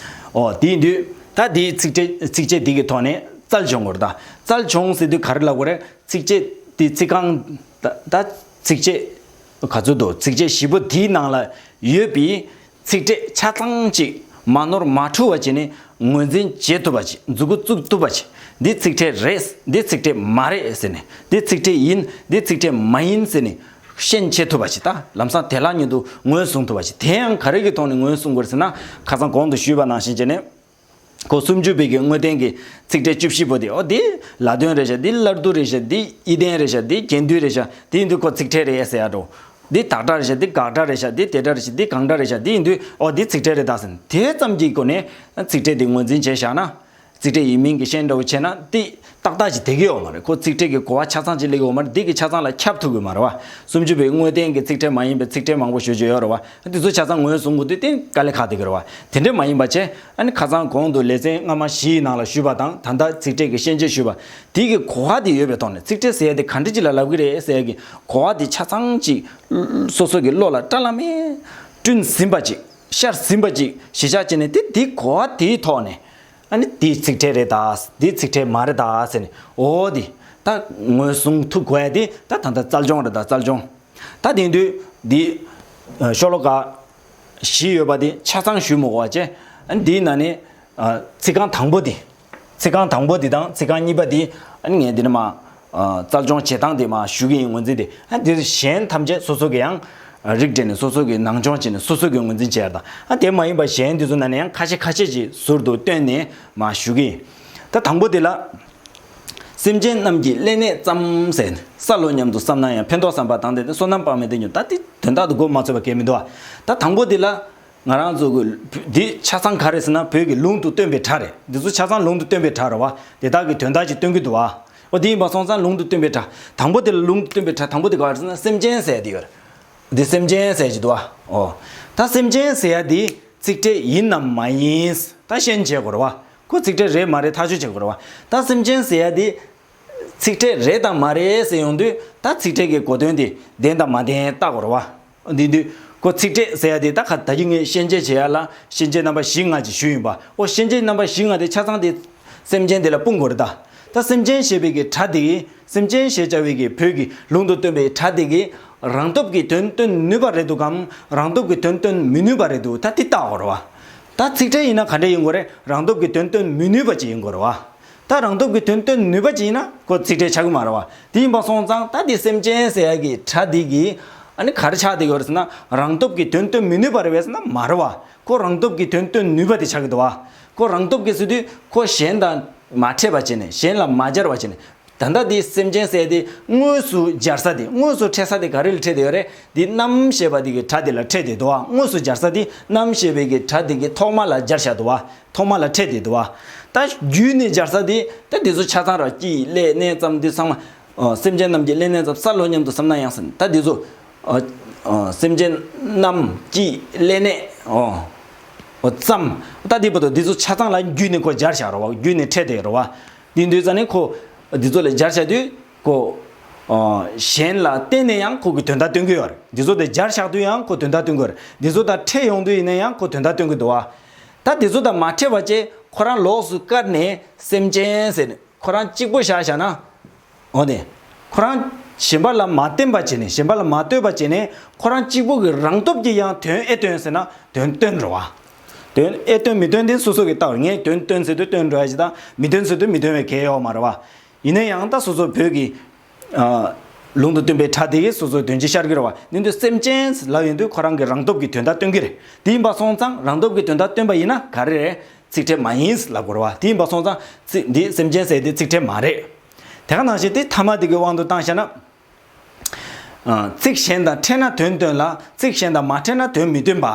ཨོ་དེ་ཡིན་དུས་ད་དེའི་ཚིགས་བཅད་ཚིགས་བཅད་འདི་གི་ཐོག་ནས་རྩལ་སྦྱོང་དགོས་རེད་ད། རྩལ་སྦྱོང་ཟེར་དུས་ག་རེ་ལབ་དགོས་རེད། ཚིགས་བཅད་དེ་ཚིག་རྐང་ད་ད་ཚིགས་བཅད་ག་ཚོད་འདུག་ཚིགས་བཅད་བཞི་པོ་དེའི་ནང་ལ་ཡོད་པའི་ཚིག་ཕྲད་ཆ་ཚང་ཅིག་མ་ནོར་མ་འཁྲུལ་བ་བྱས་ནས་ངོས་འཛིན་བྱེད་ཐུབ་པ་ཅིག་མཛུབ་གུ་བཙུགས་ཐུབ་པ་ཅིག་འདི་ཚིག་ཕྲད་རེད། འདི་ཚིག་ཕྲད་མ་རེད་ཟེར་ནས། འདི་ཚིག་ཕྲད་ཡིན། འདི་ཚིག་ཕྲད་མ་ཡིན་ཟེར་ནས། ཤན་ཕྱེ་ཐུབ་པ་ཞིག་ད་ལམ་སང་དེ་ལ་ཉིད་དུ་ངོས་བཟུང་ཐུབ་པ་ཞིག་དེ་ཡང་ག་རེ་གི་ཐོག་ནས་ངོས་བཟུང་དགོས་ཟེར་ན། ཁ་སང་གོང་དུ་ཞུས་པ་ནང་བཞིན་བྱས་ནས། ཁོ་སུམ་ཅུ་པའི་གི་དངོས་བསྟན་གྱི་ཚིག་ཕྲད་བཅུ་བཞི་པོ་དེ། ཨོ་འདི་ལ་དོན་རེད་ཤག་འདི་སླར་བསྡུ་རེད་ཤག་འདི་ཡིད་བརྟན་རེད་ཤག་འདི་རྒྱན་སྡུད་རེད་ཤག་འདི་ཡིན་དུས་ཁོ་ཚིག་ཕྲད་རེད་ཟེར་ཡ་འགྲོ། འདི་དག་སྒྲ་རེད་ཤག་འདི་དགག་སྒྲ་རེད་ཤག་འདི་དེ་སྒྲ་རེད་ཤག་འདི་གང་སྒྲ་རེད་ཤག་འདི་ཡིན་དུས་ཨོ་འདི་ཚིག་ཕྲད་རེད་ད་ཟེར་ནས་དེ་ཙམ་གྱི་སྒོ་ནས་ཚིག་ཕྲད་འདི་ངོས་འཛིན་བྱས་བཞག་ན། ཚིག་ཕྲད་ཡིན་མིན་གྱི་ཤན་འདྲ་བོ་བྱས་ན་དེ་ཏག་ཏག་ཅིག་བསྡད་ཀྱི་ཡོད་མ་རེད། ཁོ་ཚིག་ཕྲད་ཀྱི་གོ་བ་ཆ་ཚང་ཅིག་སླེབས་ཀྱི་ཡོད་མ་རེད། འདི་གི་ཆ་ཚང་ལ་ཁྱབ་ཐུབ་ཀྱི་མ་རེད་བ། སུམ་ཅུ་པའི་དངོས་བསྟན་གྱི་ཚིག་ཕྲད་མ་ཡིན་པའི་ཚིག་ཕྲད་མང་པོ་ཞེ་པོ་ཅིག་ཡོད་རེད་བ། འདི་ཚོ་ཆ་ཚང་ངོས་བཟུང་དགོས་དུས་དེ་དཀའ་ལས་ཁག་བསྡད་ཀྱི་རེད་བ། དེ་འདྲ་མ་ཡིན་པ་བྱས། ཨ་ནི་ཁ་སང་གོང་དུ་ལེ་ཚན་སྔ་མ་བཞིའི་ནང་ལ་ཞུས་པ་དང་ད་ལྟ་ཚིག་ཕྲད་ཀྱི་ཤན་འབྱེད་ཞུས་པ་དེ་གི་གོ་བ་དེ་ཡོད་པའི་ཐོག་ནས། ཚིག་ཕྲད་ཟེར་ཡ་དེ་ག་འདྲ་ཅིག་ལ་ལབ་ཀྱི་རེད་ཟེར་ཡ་གི་གོ་བ་དེ་ཆ་ཚང་ཅིག་སོ་སོ་གི་བློ་ལ་བཀྲ་ལམ་མེ་བསྐྲུན་ཟིན་པ་ཅིག་ཤར་ཟིན་པ་ཅིག་གཞི་བཞག་བྱས་ནས་དེ་དེ་གོ་བ་དེའི་ཐོག་ནས། ཨ་ནི་དེ་ཚིག་ཕྲད་རེད་ད། དེ་ཚིག་ཕྲད་མ་རེད་ད་ཟེར་ནས། འོ་དེ་ད་ངོས་བཟུང་ཐུབ་དགོས་ཡ་དེ་ད་ད་ལྟ་རྩལ་སྦྱོང་རེད་ད། རྩལ་སྦྱོང་། ད་དེང་དུས་འདི་ཤོ་ལོ་ཀ་བཞི་ཡོད་པ་དེ་ཆ་ཚང་ཞུས་མི་དགོས་པ་བྱས། ཨ་ནི་འདིའི་ནང་ནས་ཚིག་རྐང་དང་པོ་དེ། ཚིག་རྐང་དང་པོ་དེ་དང་ཚིག་རྐང་གཉིས་པ་དེ། ཨ་ནི་ངས་འདི་ནས་མ་རྩལ་སྦྱོང་བྱེད་སྟངས་དེ་མ་ཞུ་གི་ཡིན། ངོས་འཛིན་དེ། ཨ་འདིར་གཞན་ཐམས་ཅད་སོ་སོ་གི་ཡང་རིགས་འགྲེ་ནས་སོ་སོ་གི་ནང་སྦྱོང་བྱས་ནས་སོ་སོ་གི་ངོས་འཛིན་བྱས་ཡ་དང་། ཨ་དེ་མ་ཡིན་པ་གཞན་འདི་ཚོ་ནང་ནས་ཡང་ཁ་ཤས་ཁ་ཤས་ཅིག་ཟུར་དུ་བཏོན་ནས་མ་ཞུ་གི་ཡིན། ད་དང་པོ་དེ་ལ། སེམས་ཅན་རྣམས་ཀྱི་ཀླད་ནད་ཙམ་ཟེར་ནས། ས་ལོ་སྙམ་དུ་བསམ་ན་ཡང་། ཕན་འདོགས་བསམ་པ་དང་ལྡན་ཏེ། བསོད་ནམས་དཔག་མེད་དེ་ཉུང་། ད་དེ་དོན་དག་ཏུ་མགོ་མ་ཚོས་པ་གལ་མི་འདུག་བ། ད་དང་པོ་དེ་ལ། ང་རང་ཚོ་གི་འདི་ཆ་ཚང་ག་རེ་ཟེར་ན་བོད་ཀྱི་ལུང་དུ་སྟོན་པའི་སྒྲ་རེད། འདི་ཚོ་ཆ་ཚང་ལུང་དུ་སྟོན་པའི་སྒྲ་རེད་བ། དེ་དག་གི་དོན་དག་ཅིག་སྟོན་གྱི་འདུག་བ། འོ་དེ་ཡིན་པ་སོང་ཙང་ལུང་དུ་སྟོན་པའི་སྒྲ། དང་པོ་དེ་ལ་ལུང་དུ་སྟོན་པའི་སྒྲ་དང་པོ་དེ་ག་རེ་ཟེར་ན་སེམས་ཅན་ཟེར་ཡ་དེ་ཡོད་རེད། འདི་སེམས་ཅན་ཟེར་གྱི་འདུག་བ། འོ། ད་སེམས་ཅན་ཟེར་ཡ་དེ་ཚིག་ཕྲད་ཡིན་ནམ་མ་ཡིན་ད་ཤན་འབྱེད་དགོས་རེད་བ། ཁོ་ཚིག་ཕྲད་རེད་མ་རེད་ཐག་གཅོད་བྱེད་དགོས་རེད་བ། ད་སེམས་ཅན་ཟེར་ཡ་དེ། ཚིག་ཕྲད་རེད་དང་མ་རེད་ཟེར་ཡོང་དུས་ད་ཚིག་ཕྲད་ཀྱི་གོ་དོན་དེ་བདེན་དང་མ་བདེན་བལྟ་དགོས་རེད་བ། འདི་དུས་ཁོ་ཚིག་ཕྲད་ཟེར་ཡ་དེ་ད་ག་ད་གིན་ངས་ཤན་འབྱེད་བྱེད་ཡ་ལ་ཤན་འབྱེད་རྣམ་པ་བཞི་ལྔ་ཅིག་ཞུས་ཡིན་པ། འོ་ཤན་འབྱེད་རྣམ་པ་བཞི་ལྔ་དེ་ཆ་ཚང་དེ་སེམས་ཅན་དེ་ལ་སྤུངས་དགོས་རེད་ད། ད་སེམས་ཅན་ཞེས་པའི་གི་སྒྲ་དེ་གི་སེམས་ཅན་ཞེས་བྱ་བའི་གི་བོད་ཀྱི་ལུང་དུ་སྟོན་པའི་སྒྲ་དེ་གི་རང་སྟོབས་ཀྱིས་དོན་སྟོན་ནུས་པ་རེད་འདུག་གམ། རང་སྟོབས་ཀྱིས་དོན་སྟོན་མི་ནུས་པ་རེད་འདུག་ད་དེ་བལྟ་དགོས་རེད་བ། ད་ཚིག་ཕྲད་ཡིན་ན་ག་འདྲ་ཡིན་དགོས་རེད། རང་སྟོབས་ཀྱིས་དོན་སྟོན་མི་ནུས་པ་ཅིག་ཡིན་དགོས་རེད་བ། ད་རང་སྟོབས་ཀྱིས་དོན་སྟོན་ནུས་པ་ཅིག་ཡིན་ན་ཁོ་ཚིག་ཕྲད་ཆགས་ཀྱི་མ་རེད་བ། དེ་ཡིན་པ་སོང་ཙང་ད་དེ་སེམས་ཅན་ཟེར་ཡ་གི་སྒྲ་འདི་གི་ཨ་ནི་ག་རེ་ཆགས་བསྡད་ཡོད་རེད་ཟེར་ན། རང་སྟོབས་ཀྱིས་དོན་སྟོན་མི་ནུས་པ་རེད་པས་ཟེར་ན་མ་རེད་བ། ཁོ་རང་སྟོབས་ཀྱིས་དོན་སྟོན་ནུས་པ་དེ་ཆགས་ཀྱི་འདུག་བ། ཁོ་རང་སྟོབས་ཀྱིས་ཟེར་དུས་ཁོ་གཞན་དང་མ་འཕྲད་པ་བྱས་ནས་གཞན་ལ་མ་སྦྱར་བ་བྱས་ནས། ད་ལྟ་འདི་སེམས་ཅན་ཟེར་དེ་དངོས་སུ་སྦྱར་ས་དེ་དངོས་སུ་འཕྲད་ས་དེ་ག་རེ་ལ་འཕྲད་དེ་ཡོད་རེད། འདི་རྣམ་ཞེས་པ་དེ་གི་སྒྲ་དེ་ལ་འཕྲད་དེ་འདུག་བ། དངོས་སུ་སྦྱར་ས་དེ་རྣམ་ཞེས་པའི་གི་སྒྲ་དེ་གི་ཐོག་མ་ལ་སྦྱར་བཞག་འདུག་བ། ཐོག་མ་ལ་འཕྲད་དེ་འདུག་བ། ད་བརྒྱུད་ནས་སྦྱར་ས་དེ་ད་འདི་ཚོ་ཆ་ཚང་ར་སྐྱིད་ཀླད་ནད་ཙམ་འདི་ཚང་མ། ཨོ། སེམས་ཅན་རྣམས་ཀྱི་ཀླད་ནད་ཙམ་ས་ལོ་སྙམ་དུ་བསམ་ན་ཡང་ཟེར་ནས་ད་འདི་ཚོ། ཨོ། ཨོ། སེམས་ཅན་རྣམས་ཀྱི་ཀླད་ནད། ཨོ། ཨོ་ཙམ། ད་འདི་བར་དུ་འདི་ཚོ་ཆ་ཚང་ལ་བརྒྱུད་ནས་ཁོ་སྦྱར་བཞག་ར་བ། བརྒྱུད་ནས་འཕྲད་དེ་ར་བ། འདི་འདུག་ཙ་ནས་ཁོ་འདི་ཚོ་ལ་སྦྱར་བཞག་དུས་ཁོ། ཨོ། གཞན་ལ་བརྟེན་ནས་ཡང་ཁོ་གི་དོན་དག་སྟོན་གྱི་ཡོད་རེད། འདི་ཚོ་དེ་སྦྱར་བཞག་དུས་ཡང་ཁོ་དོན་དག་སྟོན་གྱི་ཡོད་རེད། འདི་ཚོ་དང་འཕྲད་ཡོང་དུས་ཡིན་ན་ཡང་ཁོ་དོན་དག་སྟོན་གྱི་འདུག་བ། ད་འདི་ཚོ་དང་མ་འཕྲད་པ་བཅས་ཁོ་རང་ལོགས་སུ་བཀར་ནས་སེམས་ཅན་ཟེར་ནས། ཁོ་རང་གཅིག་པོ་བཞག་བཞག་ན། འོ་ནས། ཁོ་རང་གཞན་པ་ལ་མ་བརྟེན་པ་བྱས་ནས་གཞན་པ་ལ་མ་ལྟོས་པ་བྱས་ནས་ཁོ་རང་གཅིག་པོ་གི་རང་སྟོབས་ཀྱིས་ཡང་དོན་ཨེ་སྟོན་ཟེར་ན་དོན་སྟོན་འགྲོ་བ། དོན་ཨེ་སྟོན་མི་སྟོན་དེ་སོ་སོ་གི་ལྟ་བར་ངས་དོན་སྟོན་ཟེར་དུས་སྟོན་འགྲོ་ཡ་ཞིག་དང་མི་སྟོན་ཟེར་དུས་མི་སྟོན་པའི་གལ་ཡོད་མ་རེད་བ། ཡིན་ན་ཡང་ད་སོ་སོ་བོད་ཀྱི། ཨ། ལུང་དུ་སྟོན་པའི་སྒྲ་དེ་གིས་སོ་སོའི་དོན་ཅིག་ཤར་གྱི་རེད་བ། ཡིན་དུས་སེམས་ཅན་ལབ་ཡོང་དུས་ཁོ་རང་གི་རང་སྟོབས་ཀྱིས་དོན་དག་སྟོན་གྱི་རེད། དེ་ཡིན་པ་སོང་ཙང་རང་སྟོབས་ཀྱིས་དོན་དག་སྟོན་པ་ཡིན་ན་ག་རེ་རེད། ཚིག་ཕྲད་མ་ཡིན་ལབ་དགོས་རེད་བ། དེ་ཡིན་པ་སོང་ཙང་ཚིག་འདི་སེམས་ཅན་ཟེར་དེ་ཚིག་ཕྲད་མ་རེད། དེ་ག་ནང་བཞིན་དེ་ཐ་མ་དེ་གི་དབང་དུ་བཏང་བཞག་ན། ཨ། ཚིག་གཞན་དང་ཕྲད་ན་དོན་སྟོན་ལ་ཚིག་གཞན་དང་མ་ཕྲད་ན་དོན་མི་སྟོན་པ།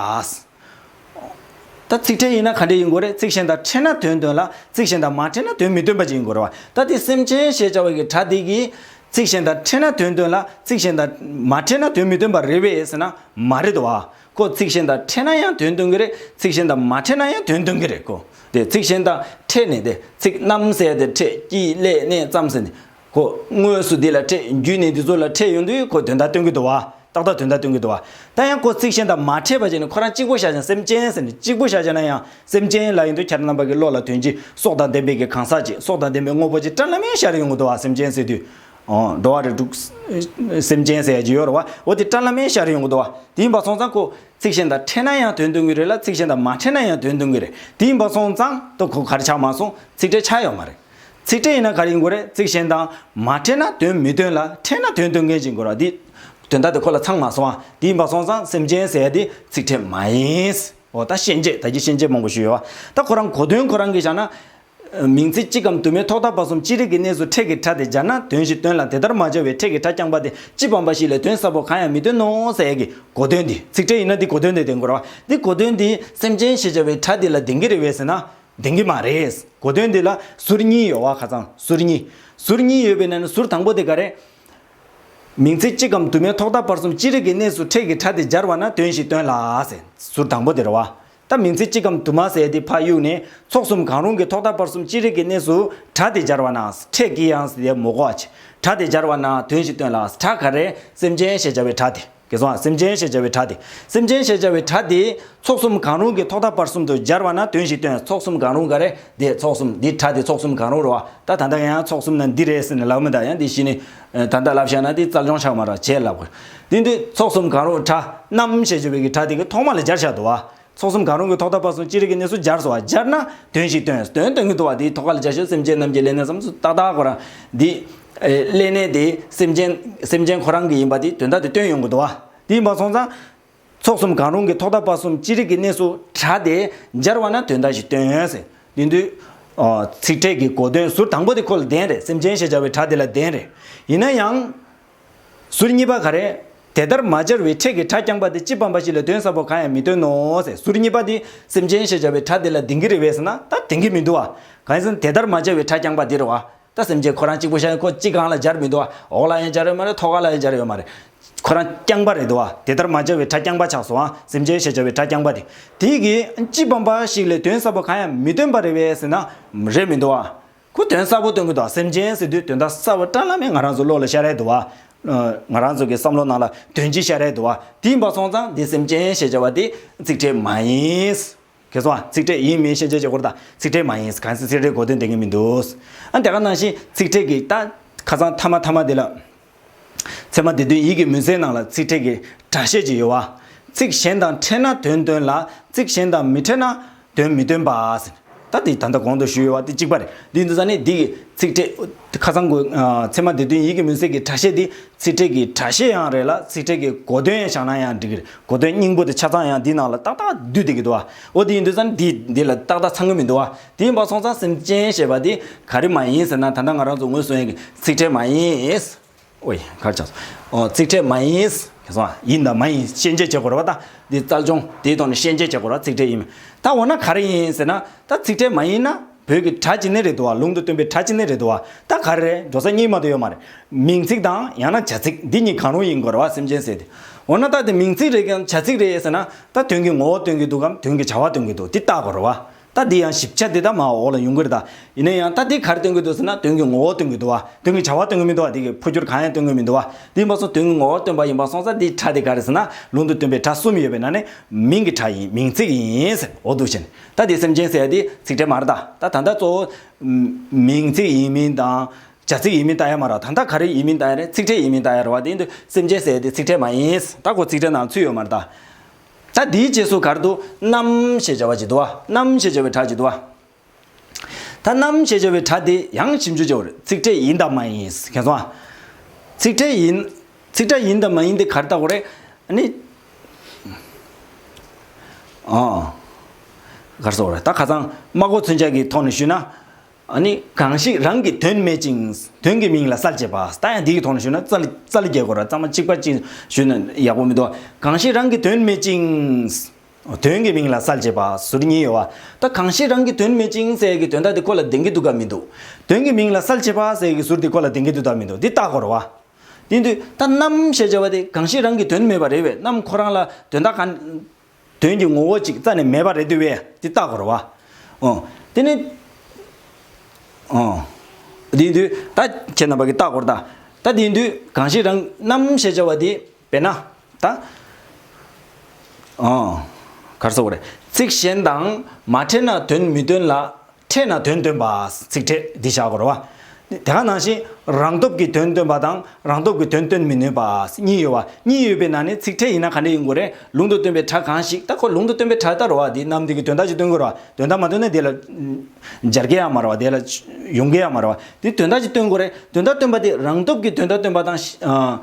ད་ཚིག་ཕྲད་ཡིན་ན་ག་འདྲ་ཡིན་དགོས་རེད། ཚིག་གཞན་དང་ཕྲད་ན་དོན་སྟོན་ལ་ཚིག་གཞན་དང་མ་ཕྲད་ན་དོན་མི་སྟོན་པ་ཅིག་ཡིན་དགོས་རེད་བ། ད་དེ་སེམས་ཅན་ཞེས་བྱ་བའི་གི་སྒྲ་དེ་གིས་ཚིག་གཞན་དང་ཕྲད་ན་དོན་སྟོན་ལ་ཚིག་གཞན་དང་མ་ཕྲད་ན་དོན་མི་སྟོན་པ་རེད་པས་ཟེར་ན་མ་རེད་དོ་བ། ཁོ་ཚིག་གཞན་དང་ཕྲད་ན་ཡང་དོན་སྟོན་གྱི་རེད། ཚིག་གཞན་དང་མ་ཕྲད་ན་ཡང་དོན་སྟོན་གྱི་རེད་ཁོ། དེ་ཚིག་གཞན་དང་ཕྲད་ནས་དེ་ཚིག་རྣམ་ཟེར་དེ་ཕྲད་སྐྱིད་ཀླད་ནད་ཙམ་ཟེར་ནས། ཁོ་དངོས་སུ་འདི་ལ་ཕྲད་བརྒྱུད་ནས་འདི་ཚོ་ལ་ཕྲད་ཡོང་དུས་ཁོ་དོན་དག་སྟོན་གྱི་འདུག་བ། ཏག་ཏག་དོན་དག་སྟོན་གྱི་འདུག་བ། ད་ཡང་ཁོ་ཚིག་གཞན་དང་མ་ཕྲད་པ་བྱས་ནས་ཁོ་རང་གཅིག་པོ་བཞག་ཀྱང་སེམས་ཅན་ཟེར་ནས་གཅིག་པོ་བཞག་བྱས་ན་ཡང་སེམས་ཅན་ལབ་ཡོང་དུས་ཁྱེད་རང་རྣམ་པ་གི་བློ་ལ་དོན་གྱི་སྲོག་དང་ལྡན་པའི་གི་གང་ཟག་ཅིག་སྲོག་དང་ལྡན་པའི་དངོས་པོ་ཅིག་བཀྲ་ལམ་མེ་ཤར་ཡོང་གི་འདུག་བ། སེམས་ཅན་ཟེར་དུས། ཨོ། འགྲོ་བ་རིགས་དྲུག་སེམས་ཅན་ཟེར་ཡ་ཅིག་ཡོད་རེད་བ། འོ་དེ་བཀྲ་ལམ་མེ་ཤར་ཡོང་གི་འདུག་བ། དེ་ཡིན་པ་སོང་ཙང་ཁོ་ཚིག་གཞན་དང་ཕྲད་ན་ཡང་དོན་སྟོན་གྱི་རེད་ལ་ཚིག་གཞན་དང་མ་ཕྲད་ན་ཡང་དོན་སྟོན་གྱི་རེད། དེ་ཡིན་པ་སོང་ཙང་ད་ཁོ་ག་རེ་ཆགས་མ་སོང་། ཚིག་ཕྲད་ཆགས་ཡོད་མ་རེད། ཚིག་ཕྲད་ཡིན་ན་ག་རེ་ཡིན་དགོས་རེད། ཚིག་གཞན་དང་མ་ཕྲད་ན་དོན་མི་སྟོན་ལ་ཕྲད་ན་དོན་སྟོན་མཁན་ཅིག་དགོས་རེད། འདི་ དོན་དག་དེ་ཁོ་ལ་ཚང་མ་སོང་བ། དེ་ཡིན་པ་སོང་ཙང་སེམས་ཅན་ཟེར་ཡ་དེ་ཚིག་ཕྲད་མ་ཡིན། འོ་ད་ཤན་འབྱེད། ད་གིན་ཤན་འབྱེད་མང་པོ་ཞུས་ཡོད་བ། ད་ཁོ་རང་གོ་དོན་ཁོ་རང་གིས་བཞག་ན། མིང་ཚིག་གཅིག་གམ་དུ་མའི་ཐོག་མཐའ་བར་གསུམ་ཅི་རིགས་ཀྱི་གནས་སུ་ཕྲད་ཀྱི་སྒྲ་དེ་སྦྱར་ན་དོན་ཞིག་སྟོན་ལ། དེ་ལྟར་མ་སྦྱར་བའི་ཕྲད་ཀྱི་སྒྲ་རྐྱང་པ་དེ་སྤྱི་བམ་པ་ཞིག་ལས་དོན་གསལ་པོ་གང་ཡང་མི་སྟོན་ནོ་ཟེར་ཡ་གི་གོ་དོན་འདི། ཚིག་ཕྲད་ཡིན་ན་འདི་གོ་དོན་དེ་སྟོན་དགོས་རེད་བ། འདི་གོ་དོན་འདི་སེམས་ཅན་ཞེས་བྱ་བའི་སྒྲ་འདི་ལ་ལྡན་གྱི་རེད་པས་ཟེར་ན། ལྡན་གྱི་མ་རེད། གོ་དོན་འདི་ལ་ཟུར་གཉིས་ཡོད་བ། ཁ་སང་ཟུར་གཉིས། ཟུར་གཉིས་ཡོད་པའི་ནང་ནས་ཟུར་དང་པོ་དེ་ག་རེད། མིང་ཚིག་གཅིག་གམ་དུ་མའི་ཐོག་མཐའ་བར་གསུམ་ཅི་རིགས་ཀྱི་གནས་སུ་ཕྲད་ཀྱི་སྒྲ་དེ་སྦྱར་བ་ན་དོན་ཞིག་སྟོན་ལ་ཟེར། ཟུར་དང་པོ་དེ་རེད་བ། ད་མིང་ཚིག་གཅིག་གམ་དུ་མ་ཟེར་དེ་ཕར་གཡུགས་ནས་ཚོགས་གསུམ་གང་རུང་གི་ཐོག་མཐའ་བར་གསུམ་ཅི་རིགས་ཀྱི་གནས་སུ་སྒྲ་དེ་སྦྱར་བ་ན། ཕྲད་ཀྱི་ཡང་ཟེར་དེ་མོ་གོ་ཨ་ཆེ། སྒྲ་དེ་སྦྱར་བ་ན་དོན་ཞིག་སྟོན་ལ། སྒྲ་ག་རེ། སེམས་ཅན་ཞེས་བྱ་བའི་སྒྲ་དེ། གལ་སྲིད་སེམས་ཅན་ཞེས་བྱ་བའི་སྒྲ་དེ། སེམས་ཅན་ཞེས་བྱ་བའི་སྒྲ་དེ་ཚོགས་གསུམ་གང་རུང་གི་ཐོག་མཐའ་བར་གསུམ་དུ་སྦྱར་བ་ན་དོན་ཞིག་སྟོན། ཚོགས་གསུམ་གང་རུང་ག་རེ། དེ་ཚོགས་གསུམ་འདི་སྒྲ་དེ་ཚོགས་གསུམ་གང་རུང་རེད་བ། ད་ད་ལྟ་ཡང་ཚོགས་གསུམ་ན་འདི་རེད་ཟེར་ནས་ལབ་མི་འདུག་ཡང་འདི་གཞི་ནས་ད་ལྟ་ལབ་བཞག་ན་འདི་རྩལ་སྦྱོང་ཆགས་མ་རེད། བྱས་ལབ་དགོས། དེ་འདི་ཚོགས་གསུམ་གང་རུང་སྒྲ་རྣམས་ཞེས་བྱ་བའི་གི་སྒྲ་དེ་གི་ཐོག་མ་ལ་སྦྱར་བཞག་འདུག་བ། ཚོགས་གསུམ་གང་རུང་གི་ཐོག་མཐའ་བར་གསུམ་ཅི་རིགས་ཀྱི་གནས་སུ་སྦྱར་སོང་བ། སྦྱར་ན་དོན་ཞིག་སྟོན། དོན་སྟོན་གྱི་འདུག་བ། དེའི་ཐོག་ཁ་ལ་སྦྱར་ཞོར་སེམས་ཅན་རྣམས་ཀྱི་ལས་ནི་བསམ་སོ་ཏག་ཏག་ཁོ་རང་འདི། ཨེ། ལས་ནི་དེ་སེམས་ཅན་སེམས་ཅན་ཁོ་རང་གི་ཡིན་པ་དེ་དོན་དག་དེ་སྟོན་ཡོང་གི་འདུག་བ། དེ་ཡིན་པ་སོང་ཙང་། ཚོགས་གསུམ་གང་རུང་གི་ཐོག་མཐའ་བར་གསུམ་ཅི་རིགས་ཀྱི་གནས་སུ་སྒྲ་དེ་སྦྱར་བ་ན་དོན་དག་ཞིག་སྟོན་ཟེར། དེ་དུས། ཨ། ཚིག་ཕྲད་ཀྱི་གོ་དོན་ཟུར་དང་པོ་དེ་ཁོ་ལ་ལྡན་རེད། སེམས་ཅན་ཞེས་བྱ་བའི་སྒྲ་དེ་ལ་ལྡན་རེད། ཡིན་ན་ཡང་། ཟུར་གཉིས་པ་ག་རེ། དེ་ལྟར་མ་སྦྱར་བའི་ཕྲད་ཀྱི་སྒྲ་རྐྱང་པ་དེ་སྤྱི་བམ་པ་ཞིག་ལས་དོན་གསལ་པོ་གང་ཡང་མི་སྟོན་ནོ་ཟེར། ཟུར་གཉིས་པ་དེ་སེམས་ཅན་ཞེས་བྱ་བའི་སྒྲ་དེ་ལ་ལྡན་གྱི་རེད་པས་ཟེར་ན་ད་ལྡན་གྱི་མི་འདུག་བ། གང་ཡིན་ཟེར་ན་དེ་ལྟར་མ་སྦྱར་བའི་སྒྲ་རྐྱང་པ་དེ་རེད་བ། ད་སེམས་ཅན་ཁོ་རང་གཅིག་པུ་ཤ་ཁོ་གཅིག་གང་ལ་སྦྱར་མི་འདུག་བ། འོག་ལ་ཡང་སྦྱར་ཡོད་མ་རེད། ཐོག་ཁ་ལ་ཡང་སྦྱར་ཡོད་མ་རེད། ཁོ་རང་རྐྱང་པ་རེད་འདུག་བ། དེ་ལྟར་མ་སྦྱར་བའི་སྒྲ་རྐྱང་པ་ཆགས་སོང་བ། སེམས་ཅན་ཞེས་བྱ་བའི་སྒྲ་རྐྱང་པ་དེ། དེ་གི་སྤྱི་བམ་པ་ཞིག་ལས་དོན་གསལ་པོ་གང་ཡང་མི་སྟོན་པ་རེད་པས་ཟེར་ན་རེད་མི་འདུག་བ། ཁོ་དོན་གསལ་པོ་སྟོན་གྱི་འདུག་སེམས་ཅན་ཟེར་དུས་དོན་དག་གསལ་པོ་བཀྲ་ལམ་མེ་ང་རང་ཚོ་བློ་ལ་ཤར་ཡ་འདུག་བ། ང་རང་ཚོ་གི་བསམ་བློ་ནང་ལ་དོན་སྤྱི་ཤར་ཡ་འདུག་བ། དེ་ཡིན་པ་སོང་ཙང་འདི་སེམས་ཅན་ཞེས་བྱ་བ་དེ་ཚིག་ཕྲད་མ་ཡིན། གལ་སྲིད་ཚིག་ཕྲད་ཡིན་མིན་ཤན་འབྱེད་བྱེད་དགོས་རེད་ད། ཚིག་ཕྲད་མ་ཡིན། གང་ཟེར་ཚིག་ཕྲད་གོ་དོན་ལྡན་གྱི་མི་འདུག་ཨ་དེ་ག་ནང་བཞིན་ཚིག་ཕྲད་ཀྱི་ད་ཁ་སང་ཐ་མ་ཐ་མ་དེ་ལ། ཚད་མ་སྡེ་བདུན་ཡིད་ཀྱི་མུན་སེལ་ནང་ལ་ཚིག་ཕྲད་ཀྱི་སྒྲ་བཤད་ཅིག་ཡོད་བ། ཚིག་གཞན་དང་ཕྲད་ན་དོན་སྟོན་ལ། ཚིག་གཞན་དང་མི་ཕྲད་ན་དོན་མི་སྟོན་པ་ཟེར། ད་དེ་ད་ལྟ་གོང་དུ་ཞུས་ཡོད་བ་དེ་གཅིག་པ་རེད། འདི་འདི་ཟ་ནི་འདི་གི་ཚིག་ཕྲད་ཁ་སང་གོ་ཚད་མ་སྡེ་བདུན་ཡིད་ཀྱི་མུན་སེལ་གྱི་སྒྲ་བཤད་འདི་ཚིག་ཕྲད་ཀྱི་སྒྲ་བཤད་ཡང་རེད་ལ་ཚིག་ཕྲད་ཀྱི་གོ་དོན་བཞག་ན་ཡང་འགྲིག་གི་རེད། གོ་དོན་སྙིང་པོ་དེ་ཆ་ཚང་ཡང་འདི་ནང་ལ་ཏག་ཏག་འདུས་བསྡད་ཀྱི་འདུག་བ། འོ་དེ་ཡིན་དུས་ཙང་འདི་འདི་ལ་ཏག་ཏག་ཚང་གི་མི་འདུག་བ། དེ་ཡིན་པ་སོང་ཙང་སེམས་ཅན་ཞེས་པ་དེ་ག་རེ་མ་ཡིན་ཟེར་ན་ད་ལྟ་ང་རང་ཚོ་ངོས་བཟུང་ཡས་ཀྱི་ཚིག་ཕྲད་མ་ཡིན། ཨོའི་གར་ཆགས་སོང་། ཨོ་ཚིག་ཕྲད་མ་ཡིན། ག་སོང་ཡིན་དང་མ་ཡིན་ཤན་འབྱེད་བྱེད་དགོས་རེད་བ། ད་འདི་རྩལ་སྦྱོང་དེའི་ཐོག་ནས་ཤན་འབྱེད་བྱེད་དགོས་རེད་བ། ཚིག་ཕྲད་ཡིན་མིན། ད་འོ་ན་ག་རེ་ཡིན་ཟེར་ན་ད་ཚིག་ཕྲད་མ་ཡིན་ན་བོད་ཀྱི་སྒྲ་ཅིག་ནི་རེད་འདུག་བ། ལུང་དུ་སྟོན་པའི་སྒྲ་ཅིག་ནི་རེད་འདུག་བ། ད་ག་རེ་རེད། འགྲོ་ས་གཉིས་མ་གཏོགས་ཡོད་མ་རེད། མིང་ཚིག་དང་ཡང་ན་བྱ་ཚིག་འདི་གཉིས་གང་རུང་ཡིན་དགོས་རེད་བ། སེམས་ཅན་ཟེར་དེ། འོ་ན་ད་དེ་མིང་ཚིག་རེད་ཀྱང་བྱ་ཚིག་རེད་ཟེར་ན་ད་དོན་གྱི་ངོ་བོ་སྟོན་གྱི་འདུག་གམ་དོན་གྱི་བྱ་བ་སྟོན་གྱི་འདུག་འདི་བརྟག་དགོས་རེད་བ། ད་འདི་ཡང་ཞིབ་ཆ་འདི་ད་མ་འོག་ལ་ཡོང་གི་རེད་ད། ཡིན་ན་ཡང་ད་འདི་ག་རེ་སྟོན་གྱི་འདུག་ཟེར་ན་དོན་གྱི་ངོ་བོ་སྟོན་གྱི་འདུག་བ། དོན་གྱི་བྱ་བ་སྟོན་གྱི་མི་འདུག་བ། འདི་གི་འཕོ་འགྱུར་གང་ཡང་སྟོན་གྱི་མི་འདུག་བ། འདི་མ་སོང་དོན་གྱི་ངོ་བོ་སྟོན་པ་ཡིན་པ་སོང་ཙང་འདི་སྒྲ་འདི་ག་རེ་ཟེར་ན་ལུང་དུ་སྟོན་པའི་སྒྲ་གསུམ་ཡོད་པའི་ནང་ནས་མིང་གི་སྒྲ་ཡིན། མིང་ཚིག་ཡིན་ཟེར། འོ་འདུག་བྱས་ནས་ད་འདི་སེམས་ཅན་ཟེར་ཡ་འདི་ཚིག་ཕྲད་མ་རེད་ད། ད་ད་ལྟ་གཙོ་བོ་མིང་ཚིག་ཡིན་མིན་དང་བྱ་ཚིག་ཡིན་མིན་ལྟ་ཡ་མ་རེད། ད་ལྟ་ག་རེ་ཡིན་མིན་ལྟ་ཡ་རེད། ཚིག་ཕྲད་ཡིན་མིན་ལྟ་ཡ་རེད་བ། དེ་ཡིན་དུས་སེམས་ཅན་ཟེར་ཡ་འདི་ཚིག་ཕྲད་མ་ཡིན། ད་ཁོ་ཚིག་ཕྲད་ནང་ཚུད་ཡོད་མ་རེད་ད། ད་འདིའི་རྗེས་སུ་ག་རེ་འདུག་རྣམས་ཞེས་བྱ་བ་ཅིག་འདུག་བ། རྣམས་ཞེས་བྱ་བའི་སྒྲ་ཅིག་འདུག་བ། ད་རྣམས་ཞེས་བྱ་བའི་སྒྲ་དེ་ཡང་ཞིབ་འཇུག་བྱ་དགོས་རེད། ཚིག་ཕྲད་ཡིན་དང་མ་ཡིན། མཁྱེན་སོང་ཨ། ཚིག་ཕྲད་ཡིན། ཚིག་ཕྲད་ཡིན་དང་མ་ཡིན་དེ་ག་རེ་བལྟ་དགོས་རེད། ཨ་ནི། ཨ། ག་རེ་ཟེར་དགོས་རེད། ད་ཁ་སང་སྨྲ་སྒོ་མཚོན་ཆ་གི་ཐོག་ནས་ཞུས་ན། ཨ་ནི་གང་ཞིག་རང་གི་དོན་མེད་ཅིང་། དོན་གྱི་མིང་ལ་གསལ་བྱེད་པ། ད་ཡང་འདི་གི་ཐོག་ནས་ཞུས་ན་རྩ་ལ་རྩ་ལ་རྒྱག་དགོས་རེད། གཙང་མ་གཅིག་པ་གཅིག་ཞུས་ན་ཡག་པོ་མི་འདུག་གང་ཞིག་རང་གི་དོན་མེད་ཅིང་། དོན་གྱི་མིང་ལ་གསལ་བྱེད་པ། ཟུར་གཉིས་ཡོད་བ། ད་གང་ཞིག་རང་གི་དོན་མེད་ཅིང་ཟེར་གྱི་དོན་དག་དེ་ཁོ་ལ་ལྡན་གྱི་འདུག་ག་མི་འདུག་དོན་གྱི་མིང་ལ་གསལ་བྱེད་པ་ཟེར་གྱི་ཟུར་དེ་ཁོ་ལ་ལྡན་གྱི་འདུག་དང་མི་འདུག་འདི་བལྟ་དགོས་རེད་བ། དེ་དུས་ད་རྣམས་ཞེས་བྱ་བ་དེ་གང་ཞིག་རང་གི་དོན་མེད་པ་རེད་བས། རྣམས་ཁོ་རང་ལ་དོན་དག་གང་། དོན་གྱི་ངོ་བོ་གཅིག་རྩ་ནས་མེད་པ་རེད་འདུག་བས། འདི་བལྟ་དགོས་རེད་བ། ཨོ། དེ་ནི། ཨོ། དེ་དུས་ད་ཁྱེད་རྣམ་པ་གིས་བལྟ་དགོས་རེད་ད། ད་དེ་དུས་གང་ཞིག་རང་རྣམས་ཞེས་བྱ་བ་དེ། དཔེར་ན། ད། ཨ། ག་རེ་ཟེར་དགོས་རེད། ཚིག་གཞན་དང་མ་ཕྲད་ན་དོན་མི་སྟོན་ལ། ཕྲད་ན་དོན་སྟོན་པ། ཚིག་ཕྲད་འདི་བཞག་དགོས་རེད་བ། དེ་ག་ནང་བཞིན་རང་སྟོབས་ཀྱིས་དོན་སྟོན་པ་དང་རང་སྟོབས་ཀྱིས་དོན་སྟོན་མི་ནུས་པ་གཉིས་ཡོད་བ། གཉིས་ཡོད་པའི་ནང་ནས་ཚིག་ཕྲད་ཡིན་ན་ག་འདྲ་ཡིན་དགོས་རེད། ལུང་དུ་སྟོན་པའི་སྒྲ་གང་ཞིག་ད་ཁོ་ལུང་དུ་སྟོན་པའི་སྒྲ་ལྟར་རོ་བ། འདི་རྣམས་འདི་གི་དོན་དག་ཅིག་སྟོན་དགོས་རེད་བ། དོན་དག་མ་སྟོན་ན་དེ་ལ་སྦྱར་གྱི་ཡང་མ་རེད་བ། དེ་ལ་ཡོང་གི་ཡང་མ་རེད་བ། དེ་དོན་དག་ཅིག་སྟོན་དགོས་རེད། དོན་དག་སྟོན་པ་དེ་རང་སྟོབས་ཀྱིས་དོན་དག་སྟོན་པ་དང་ཤ- ཨ།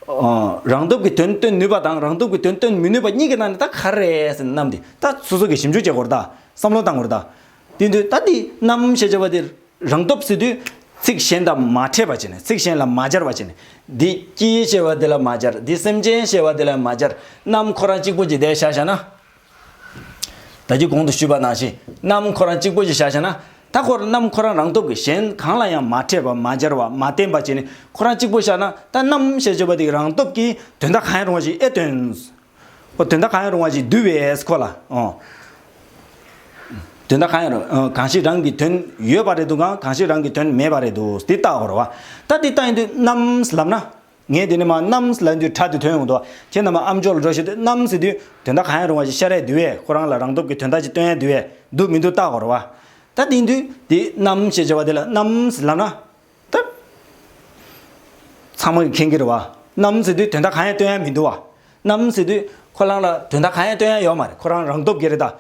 རང་སྟོབས་ཀྱིས་དོན་སྟོན་ནུས་པ་དང་རང་སྟོབས་ཀྱིས་དོན་སྟོན་མི་ནུས་པ་གཉིས་ཀྱི་ནང་ནས་ད་ག་རེ་རེད་ཟེར་ན། རྣམ་དེ་ད་སོ་སོ་གིས་ཞིབ་འཇུག་བྱེད་དགོས་རེད་ད། བསམ་བློ་བཏང་དགོས་རེད་ད། དེ་དུས་ད་འདི་རྣམ་ཞེས་བྱ་བ་དེ་རང་སྟོབས་ཟེར་དུས་ཚིག་གཞན་དང་མ་ཕྲད་པ་བྱས་ནས། ཚིག་གཞན་ལ་མ་སྦྱར་བ་བྱས་ནས། འདི་སྐྱེ་ཞེས་པ་དེ་ལ་མ་སྦྱར། འདི་སེམས་ཅན་ཞེས་པ་དེ་ལ་མ་སྦྱར། རྣམ་ཁོ་རང་གཅིག་པོ་ཅིག་དེ་བཞག་བཞག་ན། ད་ཅི་གོང་དུ་ཞུས་པ་ནང་བཞིན་རྣམ་ཁོ་རང་གཅིག་པོ་ཅིག་བཞག་བཞག་ན། ད་ཁོ་རང་རྣམ་ཁོ་རང་རང་སྟོབས་ཀྱིས་གཞན་གང་ལ་ཡང་མ་ཕྲད་པ། མ་སྦྱར་བ། མ་བརྟེན་པ་བྱས་ནས་ཁོ་རང་གཅིག་པོ་བཞག་ན། ད་རྣམ་ཞེས་བྱ་བ་དེ་རང་སྟོབས་ཀྱིས་དོན་དག་གང་ཡང་རུང་བ་ཞིག་ཨེ་སྟོན། ཁོ་དོན་དག་གང་ཡང་རུང་བ་ཞིག་འདུས་པས་ཁོ་ལ། ཨོ། དོན་དག་གང་ཡང་རུང་། ཨ། གང་ཞིག་རང་གི་དོན་ཡོད་པ་རེད་འདུག་གམ། གང་ཞིག་རང་གི་དོན་མེད་པ་རེད་འདུག། འདི་བལྟ་དགོས་རེད་བ། ད་འདི་བལྟ་ཡོང་དུས་རྣམ་ལབ་ན། ངས་འདི་ནས་མར་རྣམ་ལབ་དུས་སྒྲ་དེ་ཐོན་ཡོང་འདུག་བ། ཁྱེད་རྣམ་པ་ཨ་མཆོག་ལ་འགྲོ་ཤེས་དུས་རྣམ་ཟེར་དུས་དོན་དག་གང་ཡང་རུང་བ་ཞིག་ཤར་ཡས་འདུག་བས། ཁོ་རང་ལ་རང་སྟོབས་ཀྱིས་དོན་དག་ཅིག་སྟོན་ཡས་འདུག་བས། འདུག་མི་འདུག་བལྟ་དགོས་རེད་བ། ད་འདི་དུས་འདི་རྣམ་ཞེས་བྱ་བ་དེ་ལ་རྣམ་ལབ་ན། ད་ཚང་མ་གིས་མཁྱེན་གྱི་རེད་བ། རྣམ་ཟེར་དུས་དོན་དག་གང་ཡང་སྟོན་ཡ་མི་འདུག་བ། རྣམ་ཟེར་དུས་ཁོ་རང་ལ་དོན་དག་གང་ཡང་སྟོན་ཡ་ཡོད་མ་རེད། ཁོ་རང་རང་སྟོབས་ཀྱིས་རེད་ད།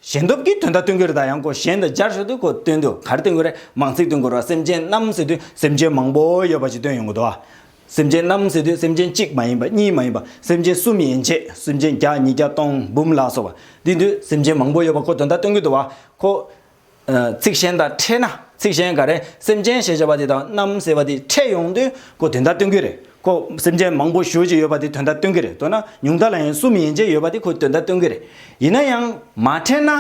གཞན་སྟོབས་ཀྱིས་དོན་དག་སྟོན་གྱི་རེད་ད། ཡང་ཁོ་གཞན་དང་སྦྱར་བཞག་དུས་ཁོ་སྟོན་འདུག། ག་རེ་སྟོན་གྱི་རེད། མང་ཚིག་སྟོན་གྱི་རེད་བ། སེམས་ཅན་རྣམ་ཟེར་དུས་སེམས་ཅན་མང་པོ་ཡོད་པ་ཞིག་སྟོན་ཡོང་གི་འདུག་བ། སེམས་ཅན་རྣམ་ཟེར་དུས་སེམས་ཅན་གཅིག་མ་ཡིན་པ། གཉིས་མ་ཡིན་པ། སེམས་ཅན་གསུམ་ཡན་ཆད། སེམས་ཅན་བརྒྱ་ཉིས་བརྒྱ་སྟོང་འབུམ་ལ་སོགས་པ། དེ་དུས་སེམས་ཅན་མང་པོ་ཡོད་པ་ཁོ་དོན་དག་སྟོན་གྱི་འདུག་བ། ཁོ། ཨ། ཚིག་གཞན་དང་ཕྲད་ན། ཚིག་གཞན་ག་རེ། སེམས་ཅན་ཞེས་བྱ་བ་དེ་དང་རྣམ་ཟེར་བ་དེ་ཕྲད་ཡོང་དུས་ཁོ་དོན་དག་སྟོན་གྱི་རེད། ཁོ་སེམས་ཅན་མང་པོ་ཞེ་ཅིག་ཡོད་པ་དེ་དོན་དག་སྟོན་གྱི་རེད། མདོར་ན་ཉུང་མཐའ་ལ་ཡང་གསུམ་ཡན་ཆད་ཡོད་པ་དེ་ཁོ་དོན་དག་སྟོན་གྱི་རེད། ཡིན་ན་ཡང་མ་ཕྲད་ན།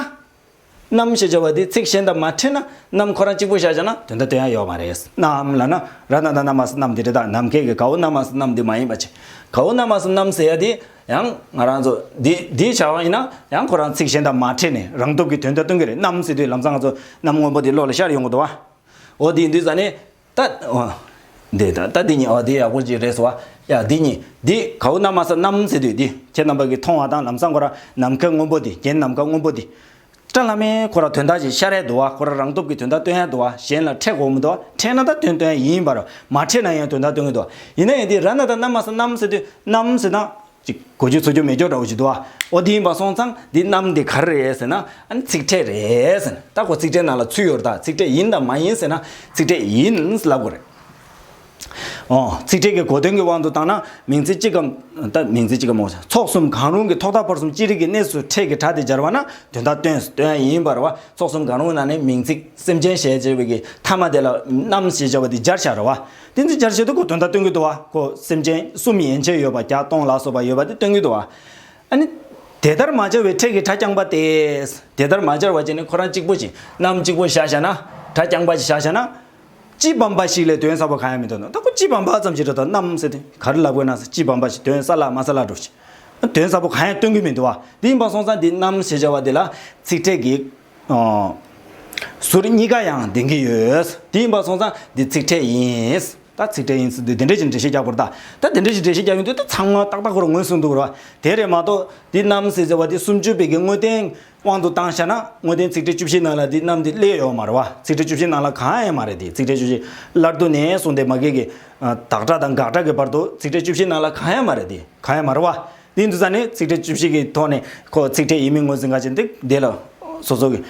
རྣམ་ཞེས་བྱ་བ་དེ་ཚིག་གཞན་དང་མ་ཕྲད་ན། རྣམ་ཁོ་རང་གཅིག་པུ་བཞག་བཞག་ན་དོན་དག་སྟོན་ཡ་ཡོད་མ་རེད། རྣམ་ལབ་ན་ར་ན་ད་རྣ་མ་ས་རྣམ་དེ་རེད་ད། ནམ་མཁའི་གི་གའོ་རྣ་མ་ས་རྣམ་དེ་མ་ཡིན་པ་བྱས། གའོ་རྣ་མ་ས་རྣམ་ཟེར་ཡ་དེ། ཡང་ང་རང་ཚོ་འདི་འདི་བྱ་བ་ཡིན་ན་ཡང་ཁོ་རང་ཚིག་གཞན་དང་མ་ཕྲད་ནས་རང་སྟོབས་ཀྱིས་དོན་དག་སྟོན་གྱི་རེད། རྣམ་ཟེར་དུས་ལམ་སང་ང་ཚོ་རྣམ་སྔོན་པོ་འདི་བློ་ལ་ཤར་ཡོང་གི་འདུག་བ། འོ་འདི་འདི་ཟ་ནས་ད། འོ། འདི་ད་ད་འདི་གཉིས། འོ་འདི་ཡག་པོ་ཅིག་རེད་སོ་བ། ཡ་འདི་གཉིས་འདི་གའུ་རྣ་མ་ས་རྣམ་ཟེར་དུས་འདི་ཁྱེད་རྣམ་པ་གིས་མཐོང་བ་དང་ལམ་སང་ཁོ་རང་ནམ་མཁའ་སྔོན་པོ་འདི། རྒྱན་ནམ་མཁའ་སྔོན་པོ་འདི། སྐྲ་ལྷ་མོའི་ཁོ་རང་དོན་དག་ཅིག་ཤར་ཡ་འདུག་བ། ཁོ་རང་རང་སྟོབས་ཀྱིས་དོན་དག་སྟོན་ཡ་འདུག་བ། གཞན་ལ་ཕྲད་དགོས་མི་འདུག་བ། ཕྲད་ན་ད་དོན་སྟོན་ཡ་ཡིན་པ་རེད། མ་ཕྲད་ན་ཡང་དོན་དག་སྟོན་གྱི་འདུག་བ། ཡིན་ན་ཡང་འདི་ར་ན་ད་རྣ་མ་ས་རྣམ་ཟེར་དུས་རྣམ་ཟེར་ན། ཅིག་གོ་རྒྱུ་ཚོར་རྒྱུ་མེད་ཀྱོག་འདྲ་བོ་ཞིག་འདུག་བ། འོ་དེ་ཡིན་པ་སོང་ཙང་འདི་རྣམ་འདི་ག་རེ་རེད་ཟེར་ན། ཨ་ནི་ཚིག་ཕྲད་རེད་ཟེར་ན། ད་ཁོ་ཚིག་ཕྲད་ནང་ལ་ཚུད་ཡོད་རེད་ད། ཚིག་ཕྲད་ཡིན་དང་མ་ཡིན་ཟེར་ན་ཚིག་ཕྲད་ཡིན་ལབ་དགོས་རེད། འོ། ཚིག་ཕྲད་ཀྱི་གོ་དོན་གྱི་དབང་དུ་བཏང་ན་མིང་ཚིག་གཅིག་གམ། ད་མིང་ཚིག་གཅིག་གམ་མོ། ཚོགས་གསུམ་གང་རུང་གི་ཐོག་མཐའ་བར་གསུམ་ཅི་རིགས་ཀྱི་གནས་སུ་ཕྲད་ཀྱི་སྒྲ་དེ་སྦྱར་བ་ན་དོན་དག་སྟོན་སྟོན་ཡ་ཡིན་པ་རེད་བ། ཚོགས་གསུམ་གང་རུང་ནང་ནས་མིང་ཚིག་སེམས་ཅན་ཞེས་བྱ་བའི་གི་མཐའ་མ་དེ་ལ་རྣམ་ཞེས་བྱ་བ་དེ་སྦྱར་བཞག་རེད་བ། དེ་ཚོ་སྦྱར་བྱེད་དུ་ཁོ་དོན་དག་སྟོན་གྱི་འདུག་བ། ཁོ་སེམས་ཅན་གསུམ་ཡན་ཆད་ཡོད་པ་བརྒྱ་སྟོང་ལ་སོགས་པ་ཡོད་པ་དེ་སྟོན་གྱི་འདུག་བ། ཨ་ནི། དེ་ལྟར་མ་སྦྱར་བའི་ཕྲད་ཀྱི་སྒྲ་རྐྱང་པ་སྟེ། དེ་ལྟར་མ་སྦྱར་བ་བྱས་ནས་ཁོ་རང་གཅིག་པུ་ཞིག་རྣམ་གཅིག་པུ་བཞག་བཞག་ན། སྒྲ་རྐྱང་པ་ཞིག་བཞག་བཞག་ན། སྤྱི་བམ་པ་ཞིག་ལས་དོན་ཟབ་པོ་གང་ཡང་མི་འདུག་ན། ད་ཁོ་སྤྱི་བམ་པ་ཙམ་ཞིག་རེད་ད། རྣམ་ཟེར་དེ་ག་རེ་ལབ་དགོས་ན་ཟེར། སྤྱི་བམ་པ་ཞིག་དོན་ས་ལ་མ་ས་ལ་འགྲོ་ཞིག་དོན་ཟབ་པོ་གང་ཡང་སྟོན་གྱི་མི་འདུག་བ། འདི་ཡིན་པ་སོང་ཙང་འདི་རྣམ་ཞེས་བྱ་བ་འདི་ལ་ཚིག་ཕྲད་ཀྱི། ཨོ། ཟུར་གཉིས་ཀ་ཡང་ལྡན་གྱི་ཡོད། དེ་ཡིན་པ་སོང་ཙང་འདི་ཚིག་ཕྲད་ཡིན། ད་ཚིག་ཕྲད་ཡིན་ཟེར་དུས་དེ་འདྲ་ཞིག་འགྲེལ་བཤད་རྒྱག་དགོས་རེད་ད། ད་དེ་འདྲ་ཞིག་འགྲེལ་བཤད་རྒྱག་ཡོང་དུས་ད་ཚང་མ་ཏག་ཏག་ཁོ་རང་ངོས་བཟུང་འདུག་རེད་བ། དེ་རེད་མ་གཏོགས་འདི་རྣམ་ཟེར་ཟེར་བ་འདི་སུམ་ཅུ་པའི་གི་དངོས་བསྟན་དབང་དུ་བཏང་བཞག་ན། དངོས་བསྟན་ཚིག་ཕྲད་བཅུ་བཞི་ནང་ལ་འདི་རྣམ་འདི་སླེབས་ཡོད་མ་རེད་བ། ཚིག་ཕྲད་བཅུ་བཞི་ནང་ལ་གང་ཡང་མ་རེད། འདི་ཚིག་ཕྲད་བཅུ་བཞི་སླར་བསྡུ་ནས་གསུངས་ཏེ་མ་གི་གི། ཨ། དག་སྒྲ་དང་དགག་སྒྲ་གི་བར་དུ་ཚིག་ཕྲད་བཅུ་བཞི་ནང་ལ་གང་ཡང་མ་རེད། འདི་གང་ཡང་མ་རེད་བ། དེ་འདུག་ས་ནས་ཚིག་ཕྲད་བཅུ་བཞི་གི་ཐོག་ནས་ཁོ་ཚིག་ཕྲད་ཡིན་མིན་ངོས་འཛིན་ག་ཅིག་འདི་དེ་ལ་སོ་སོ་གི་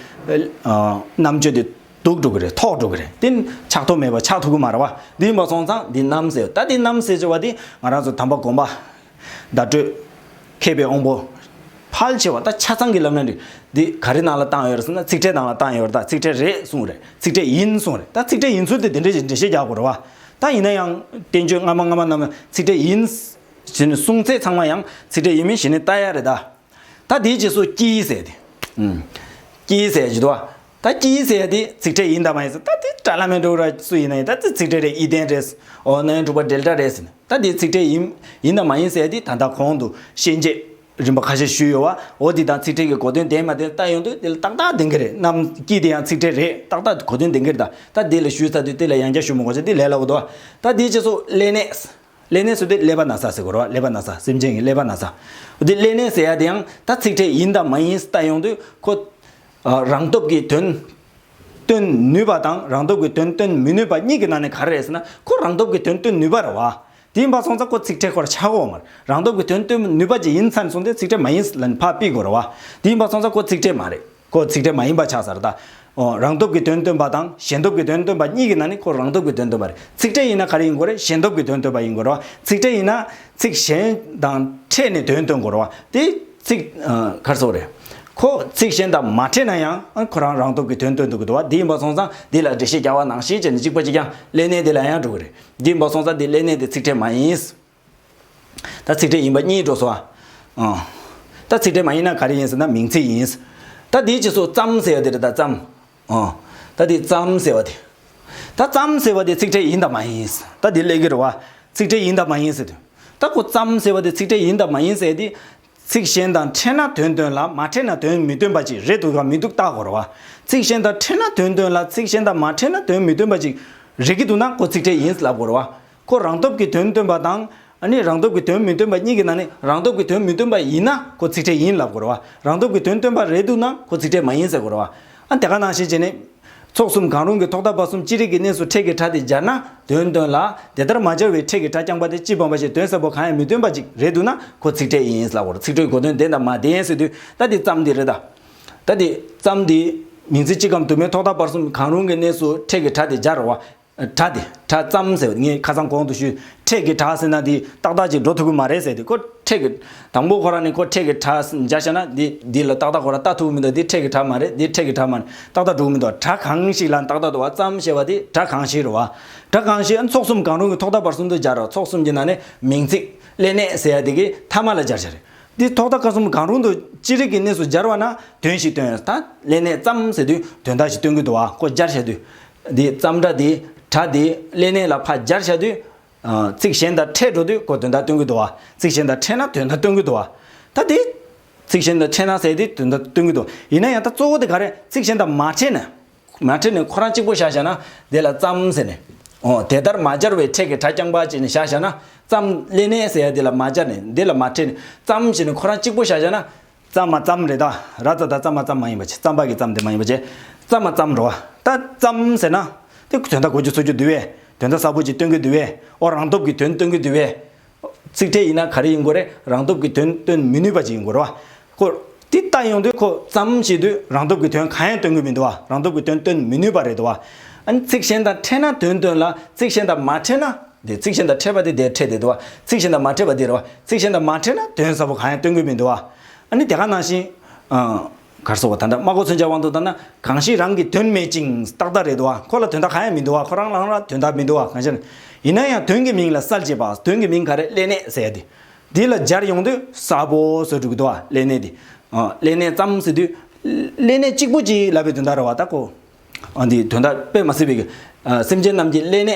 ཨ་རྣམ་དཔྱོད་དེ་སྡུག་འགྲོ་གི་རེད། ཐོག་འགྲོ་གི་རེད། དེ་ཆགས་ཐོགས་མེད་པ་ཆགས་ཐུབ་ཀྱི་མ་རེད་བ། འདི་ཡིན་པ་སོང་ཙང་འདི་རྣམ་ཟེར། ད་འདི་རྣམ་ཟེར་བྱ་བ་འདི་ང་རང་ཚོ་དམ་པ་དགོངས་པ་བརྡ་སྤྲོད་མཁས་པའི་དབང་པོ་ཕལ་ཆེ་བ་ད་ཆ་ཚང་གི་ལབ་ན་འདི་འདི་ག་རེ་ནང་ལ་བཏང་ཡོད་རེད་ཟེར་ན། ཚིག་ཕྲད་ནང་ལ་བཏང་ཡོད་རེད། ད་ཚིག་ཕྲད་རེད་གསུངས་རེད། ཚིག་ཕྲད་ཡིན་གསུངས་རེད། ད་ཚིག་ཕྲད་ཡིན་ཚུལ་དེ་འདི་འདྲ་ཞིག་འགྲེལ་བཤད་རྒྱག་དགོས་རེད་བ། ད་ཡིན་ན་ཡང་བསྟན་བཅོས་སྔ་མ་སྔ་མ་རྣམས་ཚིག་ཕྲད་ཡིན་ཟེར་ནས་གསུང་ཚད་ཚང་མ་ཡང་ཚིག་ཕྲད་ཡིན་མིན་གཞི་ནས་ལྟ་ཡ་རེད་ད། ད་དེའི་རྗེས་སུ་དཀྱིལ་ཟེར་དེ། ཨུམ། དཀྱིལ་ཟེར་གྱི་འདུག་བ། ད་དཀྱིལ་ཟེར་དེ་ཚིག་ཕྲད་ཡིན་དང་མ་ཡིན་ཟེར། ད་དེ་དྲ་ལམ་མེ་འགྲོ་ར་སུ་ཡིན་ན་ཡིན། ད་དེ་ཚིག་ཕྲད་རེད། ཨི་ལྡན་རེད། འོ་ན་ཡང་གྲུབ་པ་འབྲེལ་སྒྲ་རེད་ཟེར་ནས། ད་དེ་ཚིག་ཕྲད་ཡིན་ཡིན་དང་མ་ཡིན་ཟེར་དེ་ད་ལྟ་གོང་དུ་ཤན་འབྱེད་རིམ་པ་ཁ་ཤས་ཞུས་ཡོད་བ། འོ་དེ་དང་ཚིག་ཕྲད་ཀྱི་གོ་དོན་ལྡན་མ་ལྡན་ལྟ་ཡོང་དུས་དེ་ལ་ཏག་ཏག་ལྡན་གྱི་རེད། རྣམ་དཀྱིལ་དེ་ཡང་ཚིག་ཕྲད་རེད། ཏག་ཏག་གོ་དོན་ལྡན་གྱི་རེད་ད། ད་དེ་ལ་ཞུས་ཚར་དུས་དེ་ལ་ཡང་བསྐྱར་ཞུ་མི་དགོས་ཆ་དེ་ལས་སླ་བོ་འདུག་བ། ད་དེའི་རྗེས་སུ་ལེགས་གནས། ལེགས་གནས་སུ་དེ་ཀླད་པ་ན་ཚ་ཟེར་དགོས་རེད་བ། ཀླད་པ་ན་ཚ། སེམས་ཅན་གྱི་ཀླད་པ་ན་ཚ། དེ་ཀླད་གནས་ཟེར་ཡ་དེ་ཡང་ད་ཚིག་ཕྲད་ཡིན་དང་མ་ཡིན་ལྟ་ཡོང་དུས་ཁོ། ཨ། རང་སྟོབས་ཀྱིས་དོན་སྟོན་ནུས་པ་དང་རང་སྟོབས་ཀྱིས་དོན་སྟོན་མི་ནུས་པ་གཉིས་ཀྱི་ནང་ནས་ག་རེ་རེད་ཟེར་ན། ཁོ་རང་སྟོབས་ཀྱིས་དོན་སྟོན་ནུས་པ་རེད་བ། དེ་ཡིན་པ་སོང་ཙང་ཁོ་ཚིག་ཕྲད་ཁོ་རང་ཆགས་ཀྱི་ཡོད་མ་རེད། རང་སྟོབས་ཀྱིས་དོན་སྟོན་ནུས་པ་ཅིག་ཡིན་ཚར་སོང་དུས་ཚིག་ཕྲད་མ་ཡིན་ལབ་ནས་ཕར་ཕུད་དགོས་རེད་བ། དེ་ཡིན་པ་སོང་ཙང་ཁོ་ཚིག་ཕྲད་མ་རེད། ཁོ་ཚིག་ཕྲད་མ་ཡིན་པ་ཆགས་ཚར་ད། ཨོ། རང་སྟོབས་ཀྱིས་དོན་སྟོན་པ་དང་གཞན་སྟོབས་ཀྱིས་དོན་སྟོན་པ་གཉིས་ཀྱི་ནང་ནས་ཁོ་རང་སྟོབས་ཀྱིས་དོན་སྟོན་པ་རེད། ཚིག་ཕྲད་ཡིན་ན་ག་རེ་ཡིན་དགོས་རེད། གཞན་སྟོབས་ཀྱིས་དོན་སྟོན་པ་ཡིན་དགོས་རེད་བ། ཚིག་ཕྲད་ཡིན་ན་ ཚིག་གཞན་དང་ཕྲད་ནས་དོན་སྟོན་དགོས་རེད་བ། དེ་ཚིག་ཨ་ག་རེ་ཟེར་དགོས་རེད། ཁོ་ཚིག་གཞན་དང་མ་ཕྲད་ན་ཡང་ཨ་ཁོ་རང་རང་སྟོབས་ཀྱིས་དོན་སྟོན་ཐུབ་ཀྱི་འདུག་བ། དེ་ཡིན་པ་སོང་ཙང་འདི་ལ་འགྲེལ་བཤད་རྒྱག་པ་ནང་བཞིན་བྱས་ནས་གཅིག་པ་གཅིག་རྐྱང་ཀླད་ནད་དེ་ལ་ཡང་འགྲོ་གི་རེད། དེ་ཡིན་པ་སོང་ཙང་འདི་ཀླད་ནད་དེ་ཚིག་ཕྲད་མ་ཡིན། ད་ཚིག་ཕྲད་ཡིན་པ་གཉིས་འགྲོ་སོང་ཨ། ཨ། ད་ཚིག་ཕྲད་མ་ཡིན་ན་ག་རེ་ཡིན་ཟེར་ན་མིང་ཚིག་ཡིན། ད་འདིའི་རྗེས་སུ་ཙམ་ཟེར་བ་དེ་རེད། ད་ཙམ། ཨ། ད་འདི་ཙམ་ཟེར་བ་དེ། ད་ཙམ་ཟེར་བ་དེ་ཚིག་ཕྲད་ཡིན་དང་མ་ཡིན། ད་འདི་སླེབས་ཀྱི་རེད་བ། ཚིག་ཕྲད་ཡིན་དང་མ་ཡིན་ཟེར་དུས། ད་ཁོ་ཙམ་ཟེར་བ་དེ་ཚིག་ཕྲད་ཡིན་དང་མ་ཡིན་ཟེར་དེ། ཚིག་གཞན་དང་ཕྲད་ན་དོན་སྟོན་ལ་མ་ཕྲད་ན་དོན་མི་སྟོན་པ་ཅིག་རེད་འདུག་གམ་མི་འདུག་བལྟ་དགོས་རེད་བ། ཚིག་གཞན་དང་ཕྲད་ན་དོན་སྟོན་ལ་ཚིག་གཞན་དང་མ་ཕྲད་ན་དོན་མི་སྟོན་པ་ཅིག་རེད་ཀྱི་འདུག་ན་ཁོ་ཚིག་ཕྲད་ཡིན་ལབ་དགོས་རེད་བ། ཁོ་རང་སྟོབས་ཀྱིས་དོན་སྟོན་པ་དང་། ཨ་ནི་རང་སྟོབས་ཀྱིས་དོན་མི་སྟོན་པ་གཉིས་ཀྱི་ནང་ནས་རང་སྟོབས་ཀྱིས་དོན་མི་སྟོན་པ་ཡིན་ན་ཁོ་ཚིག་ཕྲད་ཡིན་ལབ་དགོས་རེད་བ། རང་སྟོབས་ཀྱིས་དོན་སྟོན་པ་རེད་འདུག་ན་ཁོ་ཚིག་ཕྲད་མ་ཡིན་ཟེར་དགོས་རེད་བ། ཨ་དེ་ག་ནང་བཞིན་བྱས་ནས། ཚོགས་གསུམ་གང་རུང་གི་ཐོག་མཐའ་བར་གསུམ་ཅི་རིགས་ཀྱི་གནས་སུ་ཕྲད་ཀྱི་སྒྲ་དེ་སྦྱར་ན་དོན་སྟོན་ལ། དེ་ལྟར་མ་སྦྱར་བའི་ཕྲད་ཀྱི་སྒྲ་རྐྱང་པ་དེ་སྤྱི་སྦྱོར་བ་ཞིག་དོན་གསལ་པོ་གང་ཡང་མི་སྟོན་པ་ཅིག་རེད་འདུག་ན་ཁོ་ཚིག་ཕྲད་ཡིན་ལབ་དགོས་རེད། ཚིག་ཕྲད་གོ་དོན་ལྡན་དང་མ་ལྡན་ཟེར་དུས་ད་དེ་ཙམ་དེ་རེད་ད། ད་དེ་ཙམ་དེ་མིང་ཚིག་གཅིག་གམ་དུ་མའི་ཐོག་མཐའ་བར་གསུམ་གང་རུང་གི་གནས་སུ་ཕྲད་ཀྱི་སྒྲ་དེ་སྦྱར་བ། སྒྲ་དེ་སྒྲ་ཙམ་ཟེར་བ་ངས་ཁ་སང་གོང་དུ་ཞུས། ཕྲད་ཀྱི་སྒྲ་ཟེར་ན་དེ་ཏག་ཏག་ཅིག་འགྲོ་ཐུབ་ཀྱི་མ་རེད་ཟེར་དེ་ཁོ་ཕྲད་ཀྱི་དང་པོ་ཁོ་རང་ནས་ཁོ་ཕྲད་ཀྱི་སྒྲ་སྦྱར་བཞག་ན་འདི་འདི་ལ་ཏག་ཏག་ཁོ་རང་ལྟ་ཐུབ་མི་འདུག་འདི་ཕྲད་ཀྱི་སྒྲ་མ་རེད། འདི་ཕྲད་ཀྱི་སྒྲ་མ་རེད། ཏག་ཏག་འགྲོ་མི་འདུག་སྒྲ་གང་ཞིག་ལ་ཏག་ཏག་འདུག་བ། ཙམ་ཞེས་པ་དེ་སྒྲ་གང་ཞིག་རེད་བ། སྒྲ་གང་ཞིག་ཨ་ཚོགས་གསུམ་གང་རུང་གི་ཐོག་མཐའ་བར་གསུམ་དུ་སྦྱར་རོ། ཚོགས་གསུམ་གྱི་ནང་ནས་མིང་ཚིག་ཀླད་ནད་ཟེར་ཡ་དེ་གི་མཐའ་མ་ལ་སྦྱར་བཞག་རེད། འདི་ཐོག་མཐའ་བར་གསུམ་གང་རུང་དུ་ཅི་རིགས་ཀྱི་གནས་སུ་སྦྱར་བ་ན་དོན་ཞིག་སྟོན་ཡོད། ད་ཀླད་ནད་ཙམ་ཟེར་དུས་དོན་དག་ཞིག་སྟོན་གྱི་འདུག་བ། ཁོ་སྦྱར་བཞག་དུས། འདི་ཙམ་སྒྲ་འདི་སྒྲ་འདི་ཀླད་ནད་ལ་ཕར་སྦྱར་བཞག་དུས། ཚིག་གཞན་དང་ཕྲད་འགྲོ་དུས་ཁོ་དོན་དག་སྟོན་གྱི་འདུག་བ། ཚིག་གཞན་དང་ཕྲད་ན་དོན་དག་སྟོན་གྱི་འདུག་བ། ད་དེ། ཚིག་གཞན་དང་ཕྲད་ན་ཟེར་དེ་དོན་དག་སྟོན་གྱི་འདུག་ཡིན་ན་ཡང་ད་གཙོ་བོ་དེ་ག་རེ་ཚིག་གཞན་དང་མ་ཕྲད་ན། མ་ཕྲད་ནས་ཁོ་རང་གཅིག་པོ་བཞག་བཞག་ན་དེ་ལ་ཙམ་ཟེར་ནས། འོ་དེ་ལྟར་མ་སྦྱར་བའི་ཕྲད་ཀྱི་སྒྲ་རྐྱང་པ་བྱས་ནས་བཞག་བཞག་ན་ཙམ་ཀླད་ནད་ཟེར་ཡ་དེ་ལ་མ་སྦྱར་ནས་དེ་ལ་མ་ཕྲད་ནས་ཙམ་བྱས་ནས་ཁོ་རང་གཅིག་པོ་བཞག་བཞག་ན། ཙམ་མ་ཙམ་རེད་ད། ར་ཙ་ད་ཙམ་མ་ཙམ་མ་ཡིན་པ་བྱས། ཙམ་པ་གི་ཙམ་དེ་མ་ཡིན་པ་བྱས། ཙམ་མ་ཙམ་འགྲོ་བ། ད་ཙམ་ཟེར་ན། དེ་དོན་དག་གོ་རྒྱུ་ཚོར་རྒྱུ་འདུག་བས། དོན་དག་གསལ་པོ་ཅིག་སྟོན་གྱི་འདུག་བས། ཨོ་རང་སྟོབས་ཀྱིས་དོན་སྟོན་གྱི་འདུག་བས། ཚིག་ཕྲད་ཡིན་ན་ག་རེ་ཡིན་དགོས་རེད། རང་སྟོབས་ཀྱིས་དོན་སྟོན་མི་ནུས་པ་ཅིག་ཡིན་དགོས་རེད་བ། ཁོ། དེ་ལྟ་ཡོང་དུས་ཁོ་ཙམ་བྱེད་དུས་རང་སྟོབས་ཀྱིས་དོན་གང་ཡང་སྟོན་གྱི་མི་འདུག་བ། རང་སྟོབས་ཀྱིས་དོན་སྟོན་མི་ནུས་པ་རེད་འདུག་བ། ཨ་ནི་ཚིག་གཞན་དང་ཕྲད་ན་དོན་སྟོན་ལ་ཚིག་གཞན་དང་མ་ཕྲད་ན། དེ་ཚིག་གཞན་དང་ཕྲད་པ་དེ་དེར་ཕྲད་དེ་འདུག་བ། ཚིག་གཞན་དང་མ་ཕྲད་པ་དེ་རེད་བ། ཚིག་གཞན་དང་མ་ཕྲད་ན་དོན་གསལ་པོ་གང་ཡང་སྟོན་གྱི་མི་འདུག་བ། ཨ་ནི་དེ་ག་ནང་བཞིན། ཨ། གར་སོགས་པ་ད་ལྟ་སྨྲ་སྒོ་མཚོན་བྱ་དབང་དུ་བཏང་ན་གང་ཞིག་རང་གི་དོན་མེད་ཅིང་ཏག་ཏག་རེད་འདུག་བ། ཁོ་ལ་དོན་དག་གང་ཡང་མི་འདུག་བ། ཁོ་རང་རང་ལ་དོན་དག་མི་འདུག་བ། གང་ཞིག་ཡིན་ན་ཡང་དོན་གྱི་མིང་ལ་གསལ་བྱེད་པ། དོན་གྱི་མིང་ག་རེ་ཀླད་ནད་ཟེར་ཡ་དེ། འདི་ལ་སྦྱར་ཡོང་དུས་གསལ་པོ་བཟོ་འགྲོ་གི་འདུག་བ། ཀླད་ནད་དེ། ཨ། ཀླད་ནད་ཙམ་ཟེར་དུས། ཀླད་ནད་གཅིག་པུ་ཅིག་ལབ་པའི་དོན་དག་རེད་བ། ད་ཁོ། ཨ་འདི་དོན་དག་དཔེ་མ་སྲིད་པའི་གི། ཨ། སེམས་ཅན་རྣམས་ཀྱི་ཀླད་ནད།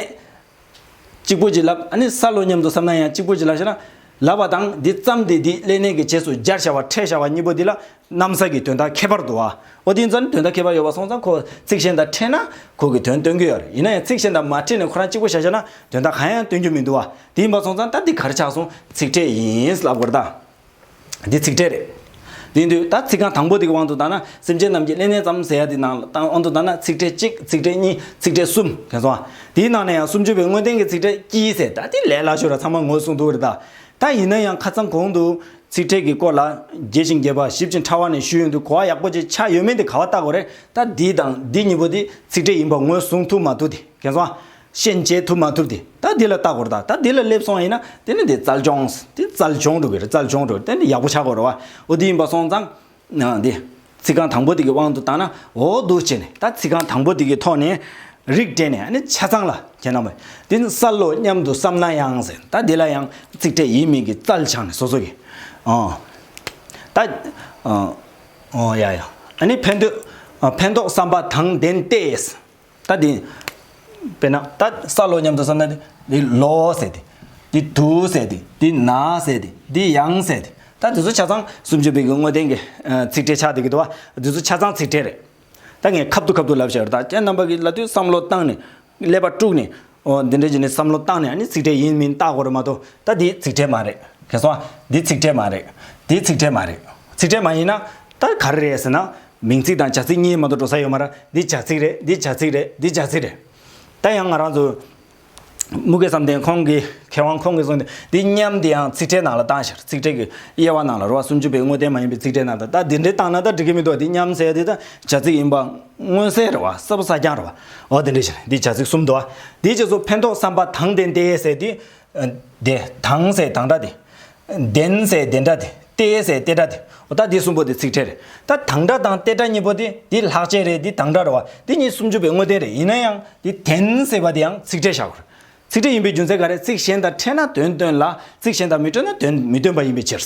གཅིག་པུ་ཅིག་ལབ། ཨ་ནི་གསལ་ལོ་སྙམ་དུ་བསམ་ན་ཡང་གཅིག་པུ་ཅིག་ལབ་བཞག་ན། ལབ་པ་དང་འདི་ཙམ་དེ་འདི་ཀླད་ནད་ཀྱི་རྗེས་སུ་སྦྱར་བཞག་པ་ཕྲད་བཞག་པ་གཉིས་པོ་འདི་ལ་གནམ་ས་གི་དོན་དག་ཁྱད་པར་འདུག་བ། འོ་དེ་ཡིན་ཙང་དོན་དག་ཁྱད་པར་ཡོད་པ་སོང་ཙང་ཁོ་ཚིག་གཞན་དང་ཕྲད་ན་ཁོ་གི་དོན་སྟོན་གྱི་ཡོད་རེད། ཡིན་ན་ཡང་ཚིག་གཞན་དང་མ་ཕྲད་ནས་ཁོ་རང་གཅིག་པུ་བཞག་བཞག་ན་དོན་དག་གང་ཡང་སྟོན་རྒྱུ་མི་འདུག་བ། དེ་ཡིན་པ་སོང་ཙང་ད་འདི་ག་རེ་ཆགས་སོང་། ཚིག་ཕྲད་ཡིན་ལབ་དགོས་རེད་ད། འདི་ཚིག་ཕྲད་རེད། དེ་ཡིན་དུས་ད་ཚིག་རྐང་དང་པོ་དེ་གི་དབང་དུ་བཏང་ན་སེམས་ཅན་རྣམས་ཀྱི་ཀླད་ནད་ཙམ་ཟེར་ཡ་དེ་ནང་ལ་དབང་དུ་བཏང་ན་ཚིག་ཕྲད་གཅིག་ཚིག་ཕྲད་གཉིས་ཚིག་ཕྲད་གསུམ་གན་སོང་ཨ། དེའི་ནང་ནས་ཡང་སུམ་ཅུ་པའི་དངོས་བསྟན་གྱི་ཚིག་ཕྲད་དཀྱིལ་ཟེར་ད་དེ་ལས་སླ་ཤོས་ར་ཚང་མ་ངོས་བཟུང་ཐུབ་རེད་ད། ད་ཡིན་ན་ཡང་ཁ་སང་གོང་དུ་ཚིག་ཕྲད་ཀྱི་སྐོར་ལ་རྒྱས་ཤིང་རྒྱས་པ་ཞིབ་ཅིང་ཕྲ་བ་ནས་ཞུས་ཡོང་དུས་གོ་བ་ཡག་པོ་ཅིག་ཆགས་ཡོད་མེད་དེ་ག་བ་བལྟ་དགོས་རེད། ད་འདི་དང་འདི་གཉིས་པོ་དེ་ཚིག་ཕྲད་ཡིན་པ་ངོས་བཟུང་ཐུབ་མ་ཐུབ་དེ་གན་སོང་ཨ། ཤན་འབྱེད་ཐུབ་མ་ཐུབ་དེ་ད་འདི་ལ་བལྟ་དགོས་རེད་ད། ད་འདི་ལ་སླེབས་སོང་བ་ཡིན་ན་དེ་ནི་འདི་རྩལ་སྦྱོང་། དེ་རྩལ་སྦྱོང་འགྲོ་གི་རེད། རྩལ་སྦྱོང་འགྲོ་གི་རེད། དེ་ནི་ཡག་པོ་ཆགས་དགོས་རེད་བ། འོ་དེ་ཡིན་པ་སོང་ཙང་། ཨ། འདི། ཚིག་རྐང་དང་པོ་དེ་གི་དབང་དུ་བཏང་ན་འོ་འདུག་བྱས་ནས་ད་ཚིག་རྐང་དང་པོ་དེ་གི་ཐོག་ནས་རིགས་འགྲེ་ནས་ཨ་ནི་ཆ་ཚང་ལ་ཁྱེད་རྣམ་པས་འདི་ནི་གསལ་ལོ་སྙམ་དུ་བསམ་ན་ཡང་ཟེར། ད་འདི་ལ་ཡང་ཚིག་ཕྲད་ཡིན་མིན་གྱི་རྩལ་སྦྱངས་ནས་སོ་སོ་གི། ཨ། ད། ཨ། ཨོ་ཡ་ཡ། ཨ་ནི་ཕན་འདོགས། ཨ། ཕན་འདོགས་བསམ་པ་དང་ལྡན་ཏེ། ད་འདི། དཔེར་ན་ད་གསལ་ལོ་སྙམ་དུ་བསམ་ན་འདི་ལོ་ཟེར་ཏེ། འདི་དུ་ཟེར་ཏེ། འདི་ན་ཟེར་ཏེ། འདི་ཡང་ཟེར་ཏེ། ད་འདི་ཚོ་ཆ་ཚང་སུམ་ཅུ་པའི་གི་དངོས་བསྟན་གྱི་ཚིག་ཕྲད་ཆགས་བསྡད་ཀྱི་འདུག་བ། འདི་ཚོ་ཆ་ཚང་ཚིག་ཕྲད་རེད། ད་ངས་ཁབ་ཏུ་ཁབ་ཏུ་ལབ་བཞག་རེད། ད་ཁྱེད་རྣམ་པ་གིས་ལབ་དུས་བསམ་བློ་བཏང་ནས་ཀླད་པ་དཀྲུགས་ནས། འོ་འདི་འདྲ་བྱས་ནས་བསམ་བློ་བཏང་ནས་ཨ་ནི་ཚིག་ཕྲད་ཡིན་མིན་བལྟ་དགོས་རེད་མ་གཏོགས་ད་འདི་ཚིག་ཕྲད་མ་རེད། གན་སོང་ཨ། འདི་ཚིག་ཕྲད་མ་རེད། འདི་ཚིག་ཕྲད་མ་རེད། ཚིག་ཕྲད་མ་ཡིན་ན་ད་ག་རེ་རེད་ཟེར་ན། མིང་ཚིག་དང་བྱ་ཚིག་གཉིས་མ་གཏོགས་འགྲོ་ས་ཡོད་མ་རེད། འདི་བྱ་ཚིག་རེད། འདི་བྱ་ཚིག་རེད། འདི་བྱ་ཚིག་རེད། ད་ཡང་ང་རང་ཚོ་མུ་གེ་བསམ་གཏན་ཁོང་གི་མཁས་དབང་ཁོང་གིས་གསུངས་ཏེ་འདི་མཉམ་དེ་ཡང་ཚིག་ཕྲད་ནང་ལ་བཏང་ཤར། ཚིག་ཕྲད་ཀྱི་དབྱེ་བ་ནང་ལ་རེད་བ། སུམ་ཅུ་པའི་དངོས་བསྟན་མ་ཡིན་པའི་ཚིག་ཕྲད་ནང་ལ་ད་འདི་འདྲའི་བཏང་ན་ད་འགྲིག་གི་མི་འདུག་འདི་མཉམ་ཟེར་དེ་ད་བྱ་ཚིག་ཡིན་པ་མངོན་གསལ་རེད་བ། གསལ་པོ་གསལ་རྐྱང་རེད་བ། འོ་དེ་འདྲ་ཞིག་རེད། འདི་བྱ་ཚིག་གསུམ་འདུག་བ། དེའི་རྗེས་སུ་ཕན་འདོགས་བསམ་པ་དང་ལྡན་ཏེ་ཟེར་དེ། དེ་དང་ཟེར་དང་སྒྲ་དེ། དེན་ཟེར་དེན་སྒྲ་དེ། ཏེ་ཟེར་ཏེ་སྒྲ་དེ། འོ་ད་འདི་གསུམ་པོ་དེ་ཚིག་ཕྲད་རེད། ད་དང་སྒྲ་དང་ཏེ་སྒྲ་གཉིས་པོ་དེ་འདི་ལྷག་བཅས་རེད། འདི་དང་སྒྲ་རེད་བ། འདི་གཉིས་སུམ་ཅུ་པའི་དངོས་བསྟན་རེད། ཡིན་ན་ཡང་འདི་དེན་ཟེར་བ་དེ་ཡང་ཚིག་ཕྲད་བཞག་དགོས་རེད། ཚིག་ཕྲད་ཡིན་པའི་རྒྱུ་མཚན་ག་རེ། ཚིག་གཞན་དང་ཕྲད་ན་དོན་སྟོན་ལ། ཚིག་གཞན་དང་མི་ཕྲད་ན་དོན་མི་སྟོན་པ་ཡིན་པའི་ཕྱིར།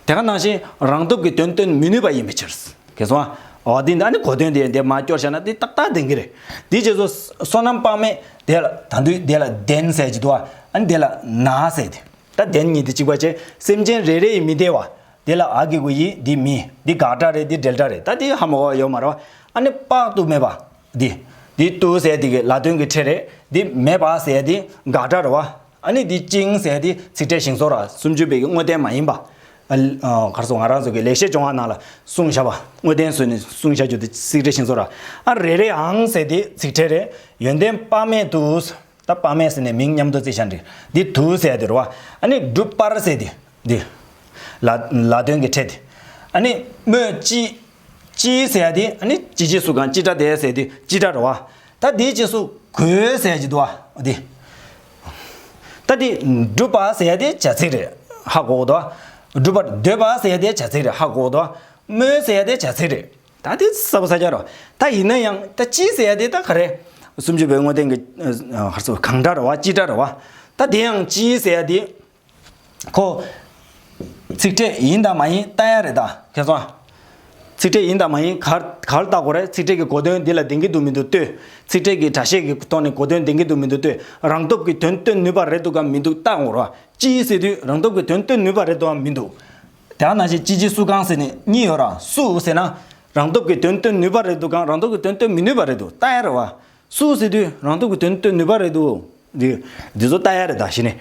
དེ་ག་ནང་བཞིན་རང་སྟོབས་ཀྱིས་དོན་སྟོན་མི་ནུས་པ་ཡིན་པའི་ཕྱིར། གལ་སོང་ཨ། འོ་འདི་འདི་ཨ་ནི་གོ་དོན་དེ་འདི་མར་སྐྱོར་བཞག་ན་འདི་ཏག་ཏག་ལྡན་གྱི་རེད། འདི་རྗེས་སུ་བསོད་ནམས་དཔག་མེད་དེ་ལ་ད་དུང་དེ་ལ་དེན་ཟེར་གྱི་འདུག་ཨ། ཨ་ནི་དེ་ལ་ན་ཟེར་དེ། ད་དེན་གཉིས་དེ་གཅིག་པ་བྱས། སེམས་ཅན་རེ་རེ་ཡི་མི་སྡེ་བ། དེ་ལ་འ་གི་གུ་ཡི་འདི་མི། འདི་དགག་སྒྲ་རེད། འདི་འབྲེལ་སྒྲ་རེད། ད་འདི་ཧ་མ་གོ་བ་ཡོད་མ་རེད་བ། ཨ་ནི་དཔག་ཏུ་མེད་པ། འདི། འདི་ཏུ་ཟེར་འདི་གི་ལ་དོན་གྱི་ཕྲད་རེད། འདི་མེད་པ་ཟེར་འདི་དགག་སྒྲ་རེད་བ། ཨ་ནི་འདི་ཅིང་ཟེར་འདི་ཚིག་ཕྲད་ཞིང་སོགས་ར་སུམ་ཅུ་པའི་གི་དངོས་བསྟན་མ་ཡིན་པ། ཨ་ཨ་ག་རེ་ཟེར། ང་རང་ཚོ་གི་ལེགས་བཤད་ལྗོན་དབང་ནང་ལ་གསུངས་བཞག་པ། དངོས་བསྟན་སུ་ནི་གསུངས་བཞག་རྒྱུ་དེ་ཚིག་ཕྲད་ཞིང་སོགས་ར། ཨ་རེ་རེའང་ཟེར་འདི་ཚིག་ཕྲད་རེད། ཡོན་ཏན་དཔག་མེད་དུ། ད་དཔག་མེད་ཟེར་ནས་མིང་མཉམ་དུ་བརྩིས་བཞག་འདི། འདི་དུ་ཟེར་འདི་རེད་བ། ཨ་ནི་སྒྲུབ་པར་ཟེར་འདི། འདི། ལ་ལ་དོན་གྱི་ཕྲད་དེ། ཨ་ནི་སྨོས་ཅི། ཅི་ཟེར་ཡ་དེ་ཨ་ནི་ཅི་ཅི་སུ་གང་ཅི་སྒྲ་དེ་ཟེར་དེ་ཅི་སྒྲ་རེད་བ། ད་དེའི་རྗེས་སུ་གོས་ཟེར་ཡ་ཅིག་འདུག་བ་དེ། ད་དེ་སྒྲུབ་པ་ཟེར་ཡ་དེ་བྱ་ཚིག་རེད། ཧ་གོ་གི་འདུག་བ། སྒྲུབ་པར་འདོད་པ་ཟེར་ཡ་དེ་བྱ་ཚིག་རེད། ཧ་གོ་གི་འདུག་བ། སྨོས་ཟེར་ཡ་དེ་བྱ་ཚིག་རེད། ད་དེ་གསལ་པོ་ཆགས་རོ། ད་ཡིན་ན་ཡང་ད་ཅི་ཟེར་ཡ་དེ་ད་ག་རེ། སུམ་ཅུ་པའི་དངོས་བསྟན་གྱི་ཧར་སུ་གང་སྒྲ་རེད་བ། ཅི་སྒྲ་རེད་བ། ད་དེ་ཡང་ཅི་ཟེར་ཡ་དེ། ཁོ། ཚིག་ཕྲད་ཡིན་དང་མ་ཡིན་ལྟ་ཡ་རེད་ད། ཁྱེད་ཚོ། ཚིག་ཕྲད་ཡིན་དང་མ་ཡིན་ག་རེ་ག་རེ་ལྟ་དགོས་རེད། ཚིག་ཕྲད་ཀྱི་གོ་དོན་འདི་ལ་ལྡན་གྱི་འདུག་མི་འདུག་ལྟོས། ཚིག་ཕྲད་ཀྱི་སྒྲ་བཤད་ཀྱི་ཐོག་ནས་གོ་དོན་ལྡན་གྱི་འདུག་མི་འདུག་ལྟོས། རང་སྟོབས་ཀྱིས་དོན་སྟོན་ནུས་པ་རེད་འདུག་གམ་མི་འདུག་ལྟ་དགོས་རེད། ཅི་ཟེར་དུས་རང་སྟོབས་ཀྱིས་དོན་སྟོན་ནུས་པ་རེད་འདུག་གམ་མི་འདུག་དེ་ནང་བཞིན་ཅི་ཅི་སུ་གང་ཟེར་ནས་གཉིས་ཡོད་ར། སུ་ཟེར་ན། རང་སྟོབས་ཀྱིས་དོན་སྟོན་ནུས་པ་རེད་འདུག་གམ་རང་སྟོབས་ཀྱིས་དོན་སྟོན་མི་ནུས་པ་རེད་འདུག་ལྟ་ཡ་རེད་བ། སུ་ཟེར་དུས་རང་སྟོབས་ཀྱིས་དོན་སྟོན་ནུས་པ་རེད་འདུག་འདི་འདི་ཚོ་ལྟ་ཡ་རེད་ད་གཞི་ནས།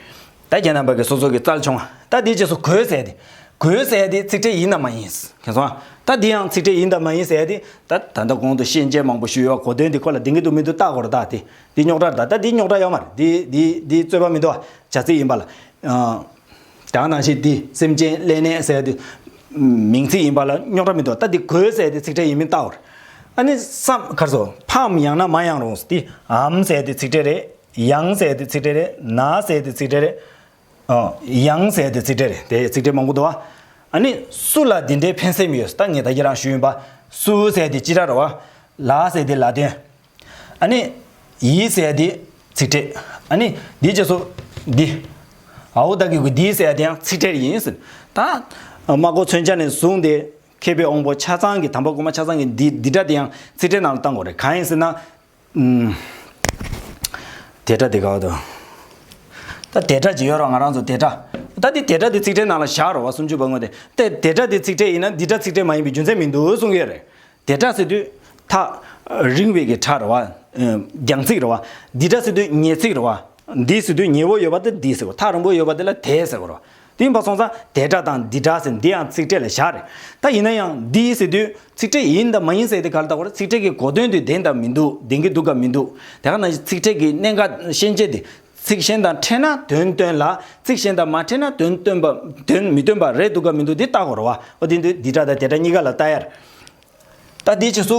ད་ཁྱེད་རྣམ་པ་གི་སོ་སོ་གི་རྩལ་ཆུང་བ། ད་འདིའི་རྗེས་སུ་གོས་ཟེར་ཏེ། གོས་ཟེར་ཏེ་ཚིག་ཕྲད་ཡིན་དང་མ་ཡིན། ཁྱེད་ཚོ། ད་འདི་ཡང་ཚིག་ཕྲད་ཡིན་དང་མ་ཡིན་ཟེར་ཏེ། ད་ད་ལྟ་གོང་དུ་ཤན་འབྱེད་མང་པོ་ཞུས་ཡོད། གོ་དོན་འདི་ཁོ་ལ་ལྡན་གྱི་འདུག་མི་འདུག་ལྟ་དགོས་རེད་ད་དེ། འདི་རྙོག་དྲ་རེད་ད། ད་འདི་རྙོག་དྲ་ཡོད་མ་རེད། འདི་འདི་འདི་རྩོད་པ་མི་འདུག་བ། བྱ་ཚིག་ཡིན་པ་ལ། ཨ། ད་ནང་བཞིན་འདི་སེམས་ཅན་ཀླད་ནད་ཟེར་ཏེ། མིང་ཚིག་ཡིན་པ་ལ་རྙོག་དྲ་མི་འདུག་ད་འདི་གོས་ཟེར་ཏེ་ཚིག་ཕྲད་ཡིན་མིན་ལྟ་དགོས་རེད། ཨ་ནི་བསམ་གར་སོ་ཕའམ་ཡང་ན་མ་ཡང་རུང་སྟེ་འམ་ཟེར་ཏེ་ཚིག་ཕྲད་རེད། ཡང་ཟེར་ཏེ་ཚིག་ཕྲད་རེད། ན་ཟེར་ཏེ་ཚིག་ཕྲད་རེད། ཨ། ཡང་ཟེར་ཏེ་ཚིག་ཕྲད་རེད། དེ་ཚིག་ཕྲད་མང་པོ་འདུག་བ། ཨ་ནི་སུ་ལ་འདི་འདྲའི་ཕན་སེམས་ཡོད། ད་ངས་ད་ག་རང་ཞུས་ཡིན་པ། སུ་ཟེར་ཏེ་ཅི་སྒྲ་རེད་བ། ལ་ཟེར་ཏེ་ལ་དོན། ཨ་ནི་ཡི་ཟེར་ཏེ་ཚིག་ཕྲད། ཨ་ནི་འདིའི་རྗེས་སུ་འདི། འའོ་ད་གི་གུ་འདི་ཟེར་ཏེ་ཡང་ཚིག་ཕྲད་ཡིན་ཟེར། ད་སྨྲ་སྒོ་མཚོན་ཆ་ནས་བཟུང་སྟེ་མཁས་པའི་དབང་པོ་ཆ་ཚང་གི་དམ་པ་དགུ་མ་ཆ་ཚང་གི་འདི་འདི་སྒྲ་དེ་ཡང་ཚིག་ཕྲད་ནང་ལ་བཏང་དགོས་རེད། གང་ཡིན་ཟེར་ན། ཨུམ། དེ་སྒྲ་དེ་ག་བ་དང་། ད་དེ་སྒྲ་ཅིག་ཡོད་ར། ང་རང་ཚོ་དེ་སྒྲ། ད་དེ་དེ་སྒྲ་དེ་ཚིག་ཕྲད་ནང་ལ་བཞག་རོ་བ། སུམ་ཅུ་པ་དངོས་དེ། དེ་དེ་སྒྲ་དེ་ཚིག་ཕྲད་ཡིན་ན་འདི་སྒྲ་ཚིག་ཕྲད་མ་ཡིན་པའི་རྒྱུ་མཚན་མི་འདུག་གསུང་གི་ཡོད་རེད། དེ་སྒྲ་ཟེར་དུས་ཐག་རིང་བའི་གི་སྒྲ་རེད་བ། རྒྱང་ཚིག་རེད་བ། འདི་སྒྲ་ཟེར་དུས་ཉེ་ཚིག་རེད་བ། འདི་ཟེར་དུས་ཉེ་བོ་ཡོད་པ་དེ་འདི་ཟེར་བ། ཐག་རིང་བོ་ཡོད་པ་དེ་ལ་དེ་ཟེར་བ་རེད་བ། དེ་ཡིན་པ་སོང་ཙང་དེ་སྒྲ་དང་འདི་སྒྲ་ཟེར་འདི་ཡང་ཚིག་ཕྲད་ལ་བཞག་རེད། ད་ཡིན་ན་ཡང་འདི་ཟེར་དུས་ཚིག་ཕྲད་ཡིན་དང་མ་ཡིན་ཟེར་དེ་ག་རེ་ལྟ་བ་རེད། ཚིག་ཕྲད་ཀྱི་གོ་དོན་དེ་ལྡན་དང་མི་འདུག་ལྡན་གྱི་འདུག་གམ་མི་འདུག་དེ་ག་ནང་བཞིན་ཚིག་ཕྲད་ཀྱི་གནད་འགག་ཤན་འབྱེད་དེ། ཚིག་གཞན་དང་ཕྲད་ན་དོན་སྟོན་ལ། ཚིག་གཞན་དང་མ་ཕྲད་ན་དོན་སྟོན་པ། དོན་མི་སྟོན་པ་རེད་འདུག་གམ་མི་འདུག་འདི་ལྟ་དགོས་རེད་བ། འོ་དེ་འདི་འདི་སྒྲ་དང་དེ་སྒྲ་གཉིས་ཀ་ལ་ལྟ་ཡ་རེད། ད་འདིའི་རྗེས་སུ་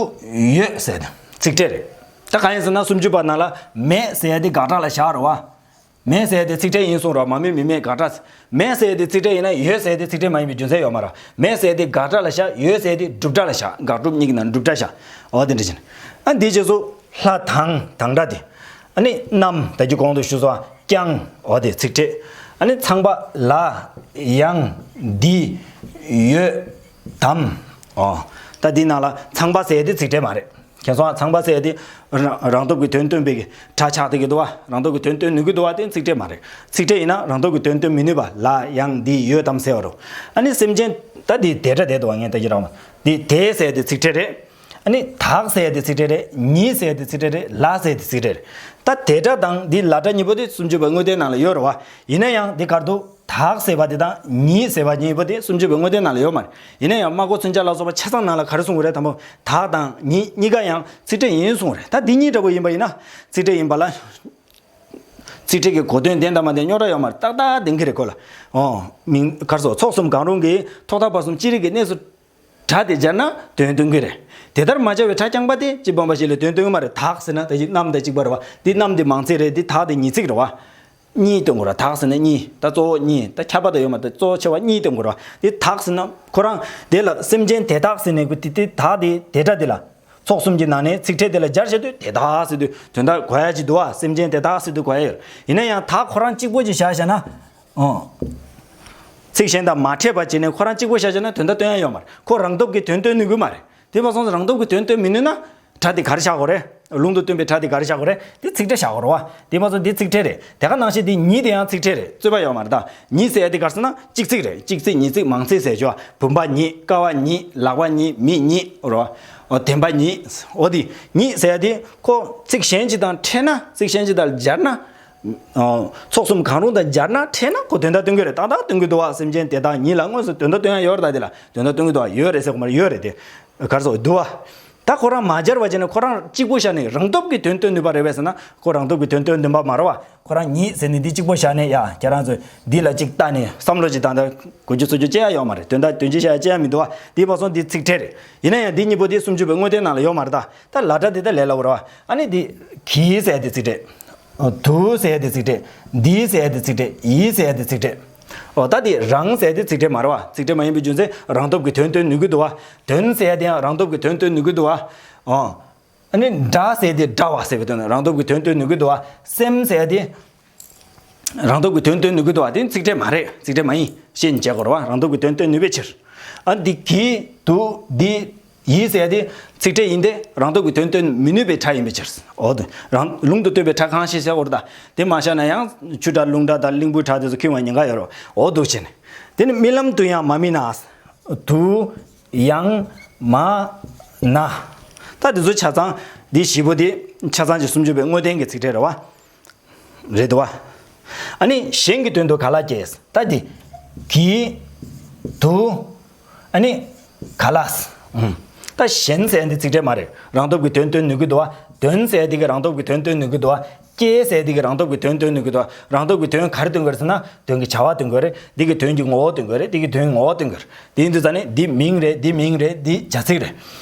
ཡོད་ཟེར་ཚིག་ཕྲད་རེད། ད་གང་ཡིན་ཟེར་ན་སུམ་ཅུ་པ་ནང་ལ་མེད་ཟེར་ཡ་དེ་དགག་སྒྲ་ལ་བཞག་རེད་བ། མེད་ཟེར་ཡ་དེ་ཚིག་ཕྲད་ཡིན་གསུངས་རེད་བ། མ་མེད་མི་མེད་དགག་སྒྲ། མེད་ཟེར་ཡ་དེ་ཚིག་ཕྲད་ཡིན་ན་ཡོད་ཟེར་ཡ་དེ་ཚིག་ཕྲད་མ་ཡིན་པའི་རྒྱུ་མཚན་ཡོད་མ་རེད། མེད་ཟེར་ཡ་དེ་དགག་སྒྲ་ལ་བཞག་ཡོད་ཟེར་ཡ་དེ་སྒྲུབ་སྒྲ་ལ་བཞག་དགག་སྒྲུབ་གཉིས་ཀྱི་ནང་སྒྲུབ་སྒྲ་བཞག་འོ་དེ་འདྲ་བྱས་ནས། ཨ་འདིའི་རྗེས་སུ་ལྷ་དང་དང་སྒྲ་དེ། ཨ་ནི་རྣམས་ད་རྒྱུ་གོང་དུ་ཞུས་སོང་བ། ཀྱང་འོ་དེ་ཚིག་ཕྲད། ཨ་ནི་ཚངས་པ་ལ་ཡང་འདི་ཡོད་དམ། ཨོ། ད་འདི་ནང་ལ་ཚངས་པ་ཟེར་ཡ་དེ་ཚིག་ཕྲད་མ་རེད། ཁྱེད་ཚོ་ཚངས་པ་ཟེར་ཡ་དེ་རང་རང་སྟོབས་ཀྱི་དོན་སྟོན་པའི་གི་སྒྲ་ཆགས་བསྡད་ཀྱི་འདུག་བ། རང་སྟོབས་ཀྱི་དོན་སྟོན་ནུས་ཀྱི་འདུག་བ། དེ་ཚིག་ཕྲད་མ་རེད། ཚིག་ཕྲད་ཡིན་ན་རང་སྟོབས་ཀྱི་དོན་སྟོན་མི་ནུས་པ་ལ་ཡང་འདི་ཡོད་དམ་ཟེར་བ་རེད། ཨ་ནི་སེམས་ཅན་ད་འདི་དེ་སྒྲ་དེ་འདུག་བ། ངས་ད་ཀྱི་རང་མ་འདི་དེ་ཟེར་ཡ་དེ་ཚིག་ཕྲད་རེད། ཨ་ནི་དག་ཟེར་ཡ་དེ་ཚིག་ཕྲད་རེད། ཉིད་ཟེར་ཡ་དེ་ཚིག་ཕྲད་རེད། ལ་ཟེར་ཡ་དེ་ཚིག་ཕྲད་རེད། ད་དེ་སྒྲ་དང་འདི་ལ་སྒྲ་གཉིས་པོ་དེ་སུམ་ཅུ་པ་དངོས་བསྟན་ནང་ལ་ཡོད་རེད་བ། ཡིན་ན་ཡང་འདི་གར་དུ་དག་ཟེར་བ་དེ་དང་ཉིད་ཟེར་བ་གཉིས་པོ་དེ་སུམ་ཅུ་པའི་དངོས་བསྟན་ནང་ལ་ཡོད་མ་རེད། ཡིན་ན་ཡང་སྨྲ་སྒོ་མཚོན་ཆ་ལ་སོགས་པ་ཆ་ཚང་ནང་ལ་ག་རེ་གསུངས་ཀྱི་རེད། དང་པོ་དག་དང་ཉིད་གཉིས་ཀ་ཡང་ཚིག་ཕྲད་ཡིན་གསུངས་རེད། ད་འདི་གཉིས་འདྲ་པོ་ཡིན་པ་ཡིན་ན་ཚིག་ཕྲད་ཡིན་པ་ལ། ཚིག་ཕྲད་ཀྱི་གོ་དོན་ལྡན་དང་མ་ལྡན་རྙོག་དྲ་ཡོད་མ་རེད། ཏག་ཏག་ལྡན་གྱི་རེད་ཁོ་ལ། ཨོ། མིང་གར་སོགས་ཚོགས་གསུམ་གང་རུང་གིས་ཐོག་མཐའ་བར་གསུམ་ཅི་རིགས་ཀྱི་གནས་སུ། སྒྲ་དེ་སྦྱར་ན་དོན་སྟོན་གྱི་རེད། དེ་ལྟར་མ་སྦྱར་བའི་སྒྲ་རྐྱང་པ་དེ་སྤྱི་སྤངས་པ་ཞིག་ལ་དོན་སྟོན་གྱི་མ་རེད། དག་ཟེར་ན་ད་ཅིག་རྣམས་དང་གཅིག་པ་རེད་བ། འདི་རྣམས་དེ་མང་ཚིག་རེད། འདི་དག་དེ་ཉིས་ཚིག་རེད་བ། གཉིས་སྟོན་དགོས་ར། དག་ཟེར་ན་གཉིས། ད་གཙོ་བོ་གཉིས། ད་ཁྱབ་པ་དང་ཡོད་མ་རེད། གཙོ་བོ་ཆེ་བ་གཉིས་སྟོན་དགོས་ར། དེ་དག་ཟེར་ན་ཁོ་རང་དེ་ལ་སེམས་ཅན་དེ་དག་ཟེར་ནས་དེ་དེ་དག་དེ་དེ་སྒྲ་དེ་ལ། ཚོགས་གསུམ་གྱི་ནང་ནས་ཚིག་ཕྲད་དེ་ལ་སྦྱར་བྱེད་དུས་དེ་དག་ཟེར་དུས་དོན་དག་གོ་ཡ་ཅིག་འདུག་བ། སེམས་ཅན་དེ་དག་ཟེར་དུས་གོ་ཡ་ཡོད། ཡིན་ན་ཡང་དག་ཁོ་རང་གཅིག་པོ་ཅིག་བཞག་བཞག་ན། ཨོ། ཚིག་གཞན་དང་མ་ཕྲད་པ་བྱས་ནས་ཁོ་རང་གཅིག་པོ་བཞག་བཞག་ན་དོན་དག་སྟོན་ཡ་ཡོད་མ་རེད། ཁོ་རང་སྟོབས་ཀྱིས་དོན་སྟོན་ནུས་ཀྱི་མ་རེད། དེ་མ་སོང་ཙང་རང་སྟོབས་ཀྱིས་དོན་སྟོན་མི་ནུས་ན། སྒྲ་དེ་ག་རེ་བཞག་དགོས་རེད། ལུང་དུ་སྟོན་པའི་སྒྲ་དེ་ག་རེ་བཞག་དགོས་རེད། དེ་ཚིག་ཕྲད་བཞག་དགོས་རེད་བ། དེ་མ་ཚད་དེ་ཚིག་ཕྲད་རེད། དེ་ག་ནང་བཞིན་དེ་ཉིད་དེ་ཡང་ཚིག་ཕྲད་རེད། རྩོད་པ་ཡོད་མ་རེད་ད། ཉིད་ཟེར་ཡ་དེ་ག་རེ་ཟེར་ན་གཅིག་ཚིག་རེད། གཅིག་ཚིག་ཉིས་ཚིག་མང་ཚིག་ཟེར་ཆོག་བུམ་པ་ཉིད། ཀ་བ་ཉིད། ལག་པ་ཉིད། མིག་ཉིད་རེད་བ། འོ་བདེན་པ་ཉིད། འོ་དེ་ཉིད་ཟེར་ཡ་དེ་ཁོ་ཚིག་གཞན་ཅིག་དང་ཕྲད་ན། ཚིག་གཞན་ཅིག་དང་སྦྱར་ན། ཨོ། ཚོགས་གསུམ་གང་རུང་དང་སྦྱར་ན་ཕྲད་ན་ཁོ་དོན་དག་སྟོན་གྱི་རེད། ཏག་ཏག་སྟོན་གྱི་འདུག་བ། སེམས་ཅན་དེ་དག་ཉིད་ལ་དངོས་སུ་དོན་དག་སྟོན་ཡ་ཡོད་རེད་ད། དེ་ལ་དོན་དག་སྟོན་གྱི་འདུག་བ། ཡོད་རེད་ཟེར་གོ་མ་རེད། ཡོད་རེད་དེ། ག་རེ་ཟེར་འདུག་བ། ད་ཁོ་རང་མ་སྦྱར་བ་བྱས་ནས་ཁོ་རང་གཅིག་པུ་བཞག་ནས་རང་སྟོབས་ཀྱིས་དོན་སྟོན་ནུས་པ་རེད་པས་ཟེར་ན། ཁོ་རང་སྟོབས་ཀྱིས་དོན་སྟོན་ནུས་པ་མ་རེད་བ། ཁོ་རང་ཉིད་ཟེར་ནས་འདི་གཅིག་པོ་བཞག་ནས་ཡ་ཁྱེད་རང་ཚོས་འདི་ལ་གཅིག་བལྟས་ནས་བསམ་བློ་གཅིག་བཏང་ད་གོ་རྒྱུ་ཚོར་རྒྱུ་ཅི་ཡང་ཡོད་མ་རེད། དོན་དག་དོན་སྤྱི་བཤད་ཡ་ཅི་ཡང་མི་འདུག་བ། འདི་མ་སོང་འདི་ཚིག་ཕྲད་རེད། ཡིན་ན་ཡང་འདི་གཉིས་པོ་འདི་སུམ་ཅུ་པའི་དངོས་བསྟན་ནང་ལ་ཡོད་མ་རེད་ད། ད་ལ་སྒྲ་འདི་ད་ལས་སླ་པོ་རེད་བ། ཨ་ནི་འདི་གི་ཟེར་ཡ་འདི་ཚིག་ཕྲད། དུ་ཟེར་ཡ་འདི་ཚིག་ཕྲད། འདི་ཟེར་ཡ་འདི་ཚིག་ཕྲད། ཡི་ཟེར་ཡ་འདི་ཚིག་ཕྲད། ཨོ་ད་འདི་རང་ཟེར་ཡ་འདི་ཚིག་ཕྲད་མ་རེད་བ། ཚིག་ཕྲད་མ་ཡིན་པའི་རྒྱུ་མཚན་རང་སྟོབས་ཀྱིས་དོན་སྟོན་ནུས་ཀྱི་འདུག་བ། དོན་ཟེར་ཡ་དེ་ཡང་རང་སྟོབས་ཀྱིས་དོན་སྟོན་ནུས་ཀྱི་འདུག་བ། ཨོ། ཨ་ནི་འདྲ་ཟེར་དེ་འདྲ་བ་ཟེར་བའི་དོན་རང་སྟོབས་ཀྱིས་དོན་སྟོན་ནུས་ཀྱི་འདུག་བ། སེམས་ཟེར་དེ་རང་སྟོབས་ཀྱིས་དོན་སྟོན་ནུས་ཀྱི་འདུག་བ། དེ་ཚིག་ཕྲད་མ་རེད། ཚིག་ཕྲད་མ་ཡིན། ཤེས་བྱེད་དགོས་རེད་བ། རང་སྟོབས་ཀྱིས་དོན་སྟོན་ནུས་པའི་ཕྱིར། ཨ་འདི་གི་དུ་འདི་ཡི་ཟེར་དེ་ཚིག་ཕྲད་ཡིན་ཏེ་རང་སྟོབས་ཀྱིས་དོན་སྟོན་མི་ནུས་པའི་སྒྲ་ཡིན་པའི་ཕྱིར། འོ་དུ་རང་ལུང་དུ་སྟོན་པའི་སྒྲ་གང་ཞིག་ཟེར་དགོས་རེད་ད། དེ་མ་བཞག་ན་ཡང་ཆུ་སྒྲ་རླུང་སྒྲ་དང་གླིང་བུའི་སྒྲ་དེ་ཚོ་ཁྱོན་ནས་ཉེན་ཁ་ཡོད་རེད། འོ་དུ་བྱས་ནས་དེ་ནི་རྨི་ལམ་དུ་ཡང་མ་རྨིས་ན། དུ་ཡང་མ་ན། ད་འདི་ཚོ་ཆ་ཚང་འདི་བཞི་པོ་དེ་ཆ་ཚང་གི་སུམ་ཅུ་པའི་དངོས་བསྟན་གྱི་ཚིག་ཕྲད་རེད་བ། རེད་དོ་བ། ཨ་ནི་གཞན་གྱི་དོན་དུ་ག་ལ་སྐྱེས། ད་འདི་གི་དུ་ཨ་ནི་ག་ལ། ད་གཞན་ཟེར་འདི་ཚིག་ཕྲད་མ་རེད། རང་སྟོབས་ཀྱིས་དོན་སྟོན་ནུས་ཀྱི་འདུག་བ། དོན་ཟེར་འདི་གིས་རང་སྟོབས་ཀྱིས་དོན་སྟོན་ནུས་ཀྱི་འདུག་བ། སྐྱེས་ཟེར་འདི་གིས་རང་སྟོབས་ཀྱིས་དོན་སྟོན་ནུས་ཀྱི་འདུག་བ། རང་སྟོབས་ཀྱིས་དོན་ག་རེ་སྟོན་གྱི་རེད་ཟེར་ན་དོན་གྱི་བྱ་བ་སྟོན་གྱི་རེད། འདི་གིས་དོན་གྱི་ངོ་བོ་སྟོན་གྱི་རེད། འདི་གིས་དོན་ངོ་བོ་སྟོན་གྱི་རེད། དེ་ཡིན་དུས་ཙ་ནས་འདི་མིང་རེད། འདི་མིང་རེད། འདི་བྱ་ཚིག་རེད།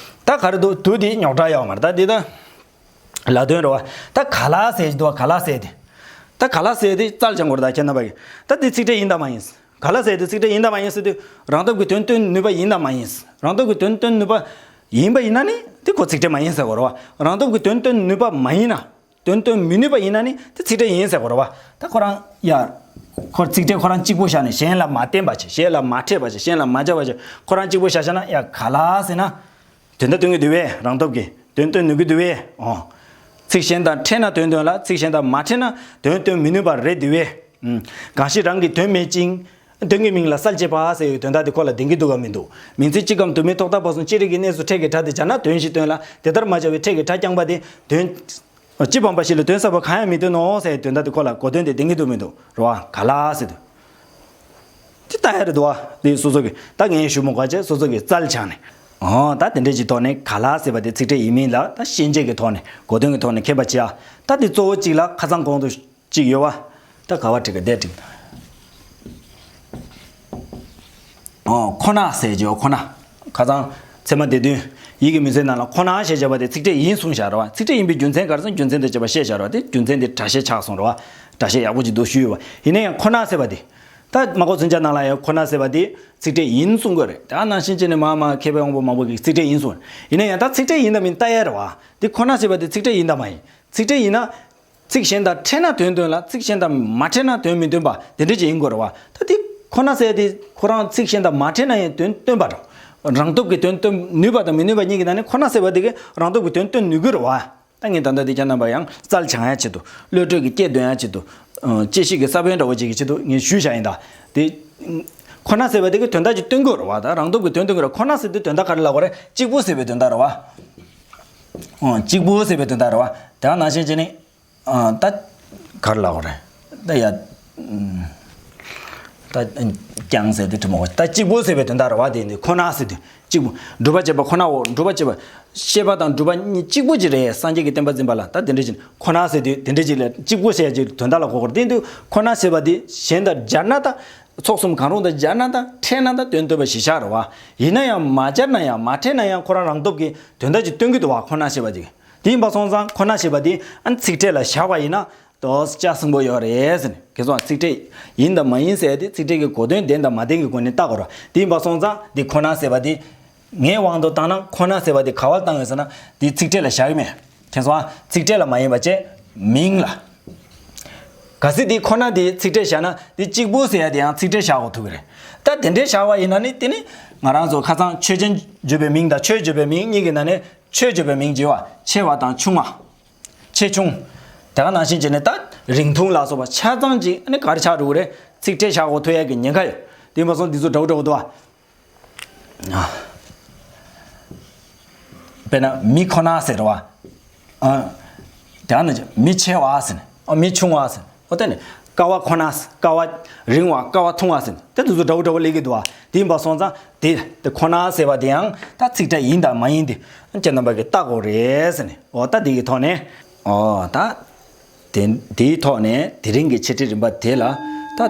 ད་ག་རེ་འདུག་དུ་འདི་རྙོག་དྲ་ཡོད་མ་རེད། ད་འདི་ད་ལ་དོན་རེད་བ། ད་ག་ལ་ཟེར་གྱི་འདུག་བ། ག་ལ་ཟེར་དེ། ད་ག་ལ་ཟེར་དེ་རྩལ་སྦྱང་དགོས་རེད་ད་ཁྱེད་རྣམ་པ་གིས། ད་འདི་ཚིག་ཕྲད་ཡིན་དང་མ་ཡིན། ག་ལ་ཟེར་དེ་ཚིག་ཕྲད་ཡིན་དང་མ་ཡིན་ཟེར་དུས་རང་སྟོབས་ཀྱིས་དོན་སྟོན་ནུས་པ་ཡིན་དང་མ་ཡིན། རང་སྟོབས་ཀྱིས་དོན་སྟོན་ནུས་པ་ཡིན་པ་ཡིན་ན་ནི་དེ་ཁོ་ཚིག་ཕྲད་མ་ཡིན་ཟེར་དགོས་རེད་བ། རང་སྟོབས་ཀྱིས་དོན་སྟོན་ནུས་པ་མ་ཡིན་ན། དོན་སྟོན་མི་ནུས་པ་ཡིན་ན་ནི་དེ་ཚིག་ཕྲད་ཡིན་ཟེར་དགོས་རེད་བ། ད་ཁོ་རང་ཡ། ཁོ་ཚིག་ཕྲད་ཁོ་རང་གཅིག་པོ་བཞག་ནས་གཞན་ལ་མ་བརྟེན་པ་བྱས། གཞན་ལ་མ་ཕྲད་པ་བྱས། གཞན་ལ་མ་སྦྱར་བ་བྱས། ཁོ་རང་གཅིག་པོ་བཞག་བཞག་ན་ཡ་ག་ལ་ཟེར་ན། དོན་དག་སྟོན་གྱི་འདུག་བས། རང་སྟོབས་ཀྱིས་དོན་སྟོན་ནུས་ཀྱི་འདུག་བས། ཨོ། ཚིག་གཞན་དང་ཕྲད་ན་དོན་སྟོན་ལ། ཚིག་གཞན་དང་མ་ཕྲད་ན་དོན་སྟོན་མི་ནུས་པ་རེད་འདུག་བས། ཨུམ། གང་ཞིག་རང་གི་དོན་མེད་ཅིང་། དོན་གྱི་མིང་ལ་གསལ་བྱེད་པ་ཟེར་བའི་དོན་དག་དེ་ཁོ་ལ་ལྡན་གྱི་འདུག་གམ་མི་འདུག་མིང་ཚིག་གཅིག་གམ་དུ་མའི་ཐོག་མཐའ་བར་གསུམ་ཅི་རིགས་ཀྱི་གནས་སུ་ཕྲད་ཀྱི་སྒྲ་དེ་སྦྱར་ན་དོན་བཞི་སྟོན་ལ། དེ་ལྟར་མ་སྦྱར་བའི་ཕྲད་ཀྱི་སྒྲ་རྐྱང་པ་དེ་དོན། སྤྱི་བམ་པ་ཞིག་ལ་དོན་གསར་པ་གང་ཡང་མི་སྟོན་ནོ་ཟེར་བའི་དོན་དག་དེ་ཁོ་ལ་གོ་དོན་དེ་ལྡན་གྱི་འདུག་མི་འདུག་རེད་བ། ག་ལ་ཟེར་དུས། དེ་ལྟ་ཡ་རེད་འདུག་བ། དེ་སོ་སོ་གི་ད་ངས་ཞུ་མོ་ག་བྱས་སོ་སོ་གི་རྩལ་སྦྱངས་ནས། ཨོ་ད་དེ་འདྲས་ཀྱི་ཐོག་ནས་ག་ལ་ཟེར་བ་དེ་ཚིག་ཕྲད་ཡིན་མིན་ལ་ད་ཤན་འབྱེད་ཀྱི་ཐོག་ནས་གོ་དོན་གྱི་ཐོག་ནས་མཁྱེན་པ་བྱེད་ཨ། ད་དེ་གཙོ་བོ་གཅིག་ལ་ཁ་སང་གོང་དུ་གཅིག་ཡོད་བ། ད་ག་བ་བྲིས་ག་བསྡད་བྲིས། ཨོ་ཁོ་ན་ཟེར་བྱས་ཁོ་ན། ཁ་སང་ཚད་མ་སྡེ་བདུན་ཡིད་ཀྱི་མུན་སེལ་ནང་ལ་ཁོ་ན་ཞེས་བྱ་བ་དེ་ཚིག་ཕྲད་ཡིན་གསུངས་བཞག་རེད་བ། ཚིག་ཕྲད་ཡིན་པའི་རྒྱུ་མཚན་ག་རེ་ཟེར་ན་རྒྱུ་མཚན་དེ་བྱས་པ་བཤད་བཞག་རེད་བ། དེ་རྒྱུ་མཚན་དེ་སྒྲ་བཤད་ཆགས་སོང་རེད་བ། སྒྲ་བཤད་ཡག་པོ་ཅིག་འདུག་ཞུས་ཡོད་བ། ཡིན་ན་ཡང་ཁོ་ན་ཟེར་བ་དེ། ད་མ་གོ་མཚོན་ཆ་ནང་ལ་ཡང་ཁོ་ན་ཟེར་བ་དེ་ཚིག་ཕྲད་ཡིན་གསུང་གི་རེད། ད་ནང་བཞིན་བྱས་ནས་མ་མ་མཁས་པའི་དབང་པོ་མང་པོ་གིས་ཚིག་ཕྲད་ཡིན་གསུང་། ཡིན་ན་ཡང་ད་ཚིག་ཕྲད་ཡིན་དང་མིན་ལྟ་ཡ་རེད་བ། དེ་ཁོ་ན་ཟེར་བ་དེ་ཚིག་ཕྲད་ཡིན་དང་མ་ཡིན། ཚིག་ཕྲད་ཡིན་ན། ཚིག་གཞན་དང་ཕྲད་ན་དོན་སྟོན་ལ། ཚིག་གཞན་དང་མ་ཕྲད་ན་དོན་མི་སྟོན་པ་དེ་འདྲ་ཅིག་ཡིན་དགོས་རེད་བ། ད་དེ་ཁོ་ན་ཟེར་དེ་ཁོ་རང་ཚིག་གཞན་དང་མ་ཕྲད་ན་ཡང་དོན་སྟོན་པ་འདྲ། རང་སྟོབས་ཀྱིས་དོན་སྟོན་ནུས་པ་དང་མི་ནུས་པ་གཉིས་ཀྱི་ནང་ནས་ཁོ་ན་ཟེར་བ་དེ་གིས་རང་སྟོབས་ཀྱིས་དོན་སྟོན་ནུས་ཀྱི་རེད་བ། ད་ངས་ད་ལྟ་དེ་ཁྱེད་རྣམ་པ་ཡང་རྩལ་སྦྱང་ཡ་ཆེད་དུ་བློ་གྲོས་ཀྱི་སྐྱེད་འདོན་ཡ་ཆེད་དུ། ཨ་དཔྱད་ཤེས་ཀྱི་ས་བོན་འདྲ་བོ་ཅིག་གི་ཆེད་དུ་ངས་ཞུས་བཞག་ཡིན་ད། དེ་ཁོ་ན་ཟེར་བ་དེ་གིས་དོན་དག་ཅིག་སྟོན་དགོས་རེད་བ། ད་རང་སྟོབས་ཀྱིས་དོན་སྟོན་དགོས་རེད། ཁོ་ན་ཟེར་དུས་དོན་དག་ག་རེ་ལབ་དགོས་རེད། གཅིག་པུ་ཟེར་བའི་དོན་དག་རེད་བ། ཨ་གཅིག་པུ་ཟེར་བའི་དོན་དག་རེད་བ། དེ་ག་ནང་བཞིན་བྱས་ནས། ཨ་ད་ག་རེ་ལབ་དགོས་རེད། ད་ཡ། ཨུམ། ད་ཀྱང་ཟེར་དུས་དྲི་མ་གོ། ད་གཅིག་པུ་ཟེར་བའི་དོན་དག་རེད་བ། དེ་ནི་ཁོ་ན་ཟེར་དུས་གཅིག་པུ། སྒྲུབ་པ་བྱེད་པ་ཁོ་ནའོ། སྒྲུབ་པ་བྱེད་པ། ཤེས་པ་དང་སྒྲུབ་པ་གཉིས་གཅིག་པུ་ཅིག་རེད། སངས་རྒྱས་ཀྱི་བསྟན་པ་འཛིན་པ་ལ་ད་དེ་འདྲ་ཅིག་ཁོ་ན་ཟེར་དུས་དེ་འདྲ་ཅིག་ལ་གཅིག་པུ་ཟེར་ཡ་ཅིག་དོན་དག་ལ་གོ་དགོས་རེད། དེ་དུས་ཁོ་ན་ཟེར་བ་དེ་གཞན་དང་སྦྱར་ན་ད། ཚོགས་གསུམ་གང་རུང་དང་སྦྱར་ན་ད། ཕྲད་ན་ད་དོན་སྟོན་པ་གཞི་བཞག་རེད་བ། ཡིན་ན་ཡང་མ་སྦྱར་ན་ཡང་མ་ཕྲད་ན་ཡང་ཁོ་རང་རང་སྟོབས་ཀྱིས་དོན་དག་ཅིག་སྟོན་གྱི་འདུག་བ། ཁོ་ན་ཞེས་པ་དེ། དེ་ཡིན་པ་སོང་ཙང་ཁོ་ན་ཞེས་པ་དེ་ཨ་ཚིག་ཕྲད་ལ་བཞག་པ་ཡིན་ན། ཡོ་ལྕགས་སྲིན་པོ་ཡོད་རེད་ཟེར་ནས། ཁྱེད་ཚོ་ཚིག་ཕྲད་ཡིན་དང་མ་ཡིན་ཟེར་ཡ་དེ་ཚིག་ཕྲད་ཀྱི་གོ་དོན་བདེན་དང་མ་བདེན་གྱི་སྒོ་ནས་བལྟ་དགོས་རེད། དེ་ཡིན་པ་སོང་ཙང་འདི་ཁོ་ན་ཟེར་བ་དེ། ངའི་དབང་དུ་བཏང་ན་ཁོ་ན་ཟེར་བ་དེ་ག་བར་བཏང་ཡོད་ཟེར་ན། འདི་ཚིག་ཕྲད་ལ་བཞག་གི་མེད། མཁྱེན་སོང་ཨ། ཚིག་ཕྲད་ལ་མ་ཡིན་པ་བྱས། མིང་ལ། གལ་སྲིད་འདི་ཁོ་ན་དེ་ཚིག་ཕྲད་བཞག་ན། འདི་གཅིག་པུ་ཟེར་ཡ་དེ་ཡང་ཚིག་ཕྲད་བཞག་དགོས་ཐུག་གི་རེད། ད་དེ་འདྲའི་བཞག་པ་ཡིན་ན་ནི། དེ་ནི་ང་རང་ཚོ་ཁ་སང་ཆོས་ཅན་བརྗོད་པའི་མིང་དང་ཆོས་བརྗོད་པའི་མིང་གཉིས་ཀྱི་ནང་ནས། ཆོས་བརྗོད་པའི་མིང་བྱས་པ། ཆེ་བ་དང་ཆུང་བ། ཆེ་ཆུང་། དེ་ག་ནང་བཞིན་བྱས་ནས། ད་རིང་ཐུང་ལ་སོགས་པ་ཆ་ཚང་ཅིག་ཨ་ནི་ག་རེ་ཆགས་འགྲོ་གི་རེད། ཚིག་ཕྲད་བཞག་དགོས་ཐུག་ཡ་གི་ཉེན་ཁ་ཡོད། དེ་ཡིན་པ་སོང་འདི་ཚོ་འདྲ་བོ་འདྲ་བོ་འདུག་བ། དཔེར་ན་མི་ཁོ་ན་ཟེར་བ། ཨ། དེ་ནས་མི་ཆེ་བ་ཟེར་ནས། ཨ། མི་ཆུང་བ་ཟེར། ཨོ་དེ་ནས་ཀ་བ་ཁོ་ན་ཟེར། ཀ་བ་རིང་བ། ཀ་བ་ཐུང་བ་ཟེར་ནས། དེ་དུས་སུ་འདྲ་བོ་འདྲ་བོ་སླེབས་ཀྱི་འདུག་བ། དེ་ཡིན་པ་སོང་ཙང་དེ་དེ་ཁོ་ན་ཟེར་བ་དེ་ཡང་ད་ཚིག་ཕྲད་ཡིན་དང་མ་ཡིན་དེ་ཁྱེད་རྣམ་པ་གིས་བལྟ་དགོས་རེད་ཟེར་ནས། ཨོ་ད་དེ་གི་ཐོག་ནས། ཨོ་ད། དེ་དེའི་ཐོག་ནས་དེ་རིང་གི་འཆད་ཁྲིད་རིམ་པ་དེ་ལ། ད་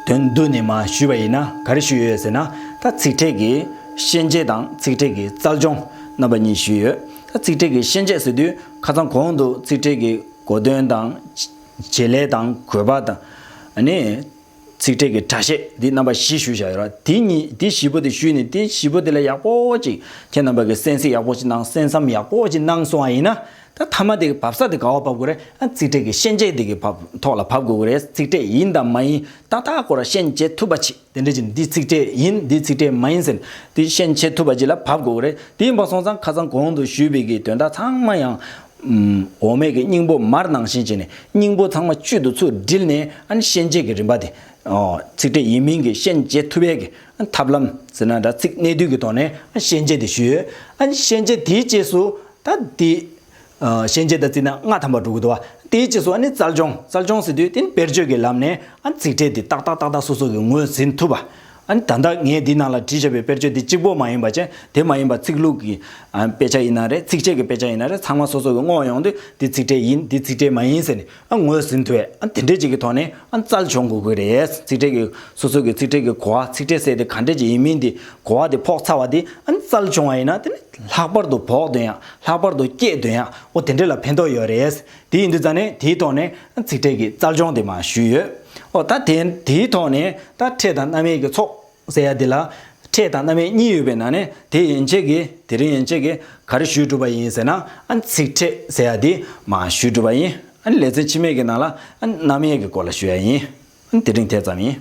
དོན་བསྡུས་ནས་མར་ཞུས་པ་ཡིན་ན་ག་རེ་ཞུས་ཡོད་ཟེར་ན། ད་ཚིག་ཕྲད་ཀྱི་ཤན་འབྱེད་དང་ཚིག་ཕྲད་ཀྱི་རྩལ་སྦྱོང་རྣམ་པ་གཉིས་ཞུས་ཡོད། ད་ཚིག་ཕྲད་ཀྱི་ཤན་འབྱེད་ཟེར་དུས་ཁ་སང་གོང་དུ་ཚིག་ཕྲད་ཀྱི་གོ་དོན་དང་། བྱེད་ལས་དང་། དགོས་པ་དང་། ཨ་ནི། ཚིག་ཕྲད་ཀྱི་སྒྲ་བཤད་འདི་རྣམ་པ་བཞི་ཞུས་བཞག་ཡོད་ར། དེ་གཉིས་དེ་བཞི་པོ་དེ་ཞུས་ནས། དེ་བཞི་པོ་དེ་ལ་ཡག་པོ་ཅིག་ཁྱེད་རྣམ་པ་གིས་གསན་གཟིགས་ཡག་པོ་ཅིག་གནང་། གསན་བསམ་ཡག་པོ་ཅིག་གནང་སོང་བ་ཡིན་ན། ད་མཐའ་མ་དེ་གི་བབས་ས་དེ་ག་བ་བབས་དགོས་རེད། ཨ། ཚིག་ཕྲད་ཀྱི་ཤན་འབྱེད་དེ་གི་བབས་ཐོག་ལ་བབས་དགོས་ཀྱི་རེད། ཚིག་ཕྲད་ཡིན་དང་མ་ཡིན་ཏག་ཏག་ཁོ་ར་ཤན་འབྱེད་ཐུབ་པ་ཅིག་དེ་འདྲ་ཅིག་འདི་ཚིག་ཕྲད་ཡིན། འདི་ཚིག་ཕྲད་མ་ཡིན་ཟེར་དེ་ཤན་འབྱེད་ཐུབ་པ་ཅིག་ལ་བབས་དགོས་ཀྱི་རེད། དེ་ཡིན་པ་སོང་ཙང་ཁ་སང་གོང་དུ་ཞུས་པའི་གི་དོན་དག་ཚང་མ་ཡང་། ཨུམ། འོ་མའི་གི་སྙིང་པོ་མར་ནང་བཞིན་བྱས་ནས། སྙིང་པོ་ཚང་མ་བཅུད་དུ་ཚུར་དྲིལ་ནས། ཨ་ནི་ཤན་འབྱེད་ཀྱི་རིམ་པ་དེ། ཨོ། ཚིག་ཕྲད་ཡིན་མིན་གྱི་ཤན་འབྱེད་ཐུབ་ཡས་ཀྱི། ཨ། ཐབས་ལམ་ཟེར་ན་འདྲ། ཚིག་གནད་བསྡུས་ཀྱི་ཐོག་ནས། ཨ། ཤན་འབྱེད་དེ་ཞུས་ཡོད། ཨ་ནི་ཤན་འབྱེད་དེའི་རྗེས་སུ་ད་དེ། ཨ། ཤན་འབྱེད་ད་བརྩིས་ན་ལྔ་ཐམ་པ་འགྲོ་གི་འདུག་བ། དེའི་རྗེས་སུ་ཨ་ནི་རྩལ་སྦྱོང་། རྩལ་སྦྱོང་ཟེར་དུས་དེ་ནི་དཔེར་བརྗོད་ཀྱི་ལམ་ནས། ཨ། ཚིག་ཕྲད་དེ་ཏག་ཏག་ཏག་ཏག་སོ་སོ་གིས་ངོས་ཟིན་ཐུབ་པ། ཨ་ནི་ད་ལྟ་ངས་འདི་ནང་ལ་བྲིས་བཞག་པའི་དཔེར་བརྗོད་འདི་གཅིག་པོ་མ་ཡིན་པ་བྱས། དེ་མ་ཡིན་པ་ཚིག་ལྷུག་གི། ཨ། དཔེ་ཆ་ཡིན་ན་རེད། ཚིགས་བཅད་ཀྱི་དཔེ་ཆ་ཡིན་ན་རེད། ཚང་མ་སོ་སོ་གི་སྔོག་ཡོང་དུས་འདི་ཚིག་ཕྲད་ཡིན། འདི་ཚིག་ཕྲད་མ་ཡིན་ཟེར་ནས། ཨ། ངོས་ཟིན་ཐུབ་པའི། ཨ། དེ་འདྲས་ཅིག་གི་ཐོག་ནས། ཨ། རྩལ་སྦྱོང་དགོས་ཀྱི་རེད། ཚིག་ཕྲད་ཀྱི་སོ་སོ་གི་ཚིག་ཕྲད་ཀྱི་གོ་བ། ཚིག་ཕྲད་ཟེར་དེ་ག་འདྲས་ཅིག་ཡིན་མིན་དེ། གོ་བ་དེ་ཕོག་ཚར་བ་དེ། ཨ། རྩལ་སྦྱོང་བ་ཡིན་ན་དེ་ནི་ལྷག་པར་དུ་བོགས་འདོན་ཡག་ལྷག་པར་དུ་སྐྱེད་འདོན་ཡག་འོ་དེ་འདྲས་ལ་ཕན་ཐོགས་ཡོད་རེད། དེ་ཡིན་དུས་ཙང་ནས་དེའི་ཐོག་ནས། ཨ། ཚིག་ཕྲད་ཀྱི་རྩལ་སྦྱོང་དེ་མར་ཞུས་ཡོད། ཨོ་ད་དེ་དེའི་ཐོག་ནས་ད་ཕྲད་དང་རྣམ་དབྱེ་གི་ཚོགས་ཟེར་ཡ་དེ་ལ། ཕྲད་དང་རྣམ་དབྱེ་གཉིས་ཡོད་པའི་ནང་ནས། དེ་ཡན་ཆད་ཀྱིས། དེ་རིང་ཡན་ཆད་ཀྱིས་ག་རེ་ཞུས་གྲུབ་པ་ཡིན་ཟེར་ན། ཨ། ཚིག་ཕྲད་ཟེར་ཡ་དེ་མར་ཞུས་གྲུབ་པ་ཡིན། ཨ་ནི་ལེ་ཚན་ཕྱི་མའི་གི་ནང་ལ། ཨ། རྣམ་དབྱེ་གི་སྐོར་ལ་ཞུ་ཡ་ཡིན། ཨ། དེ་རིང་དེ་ཙམ་ཡིན།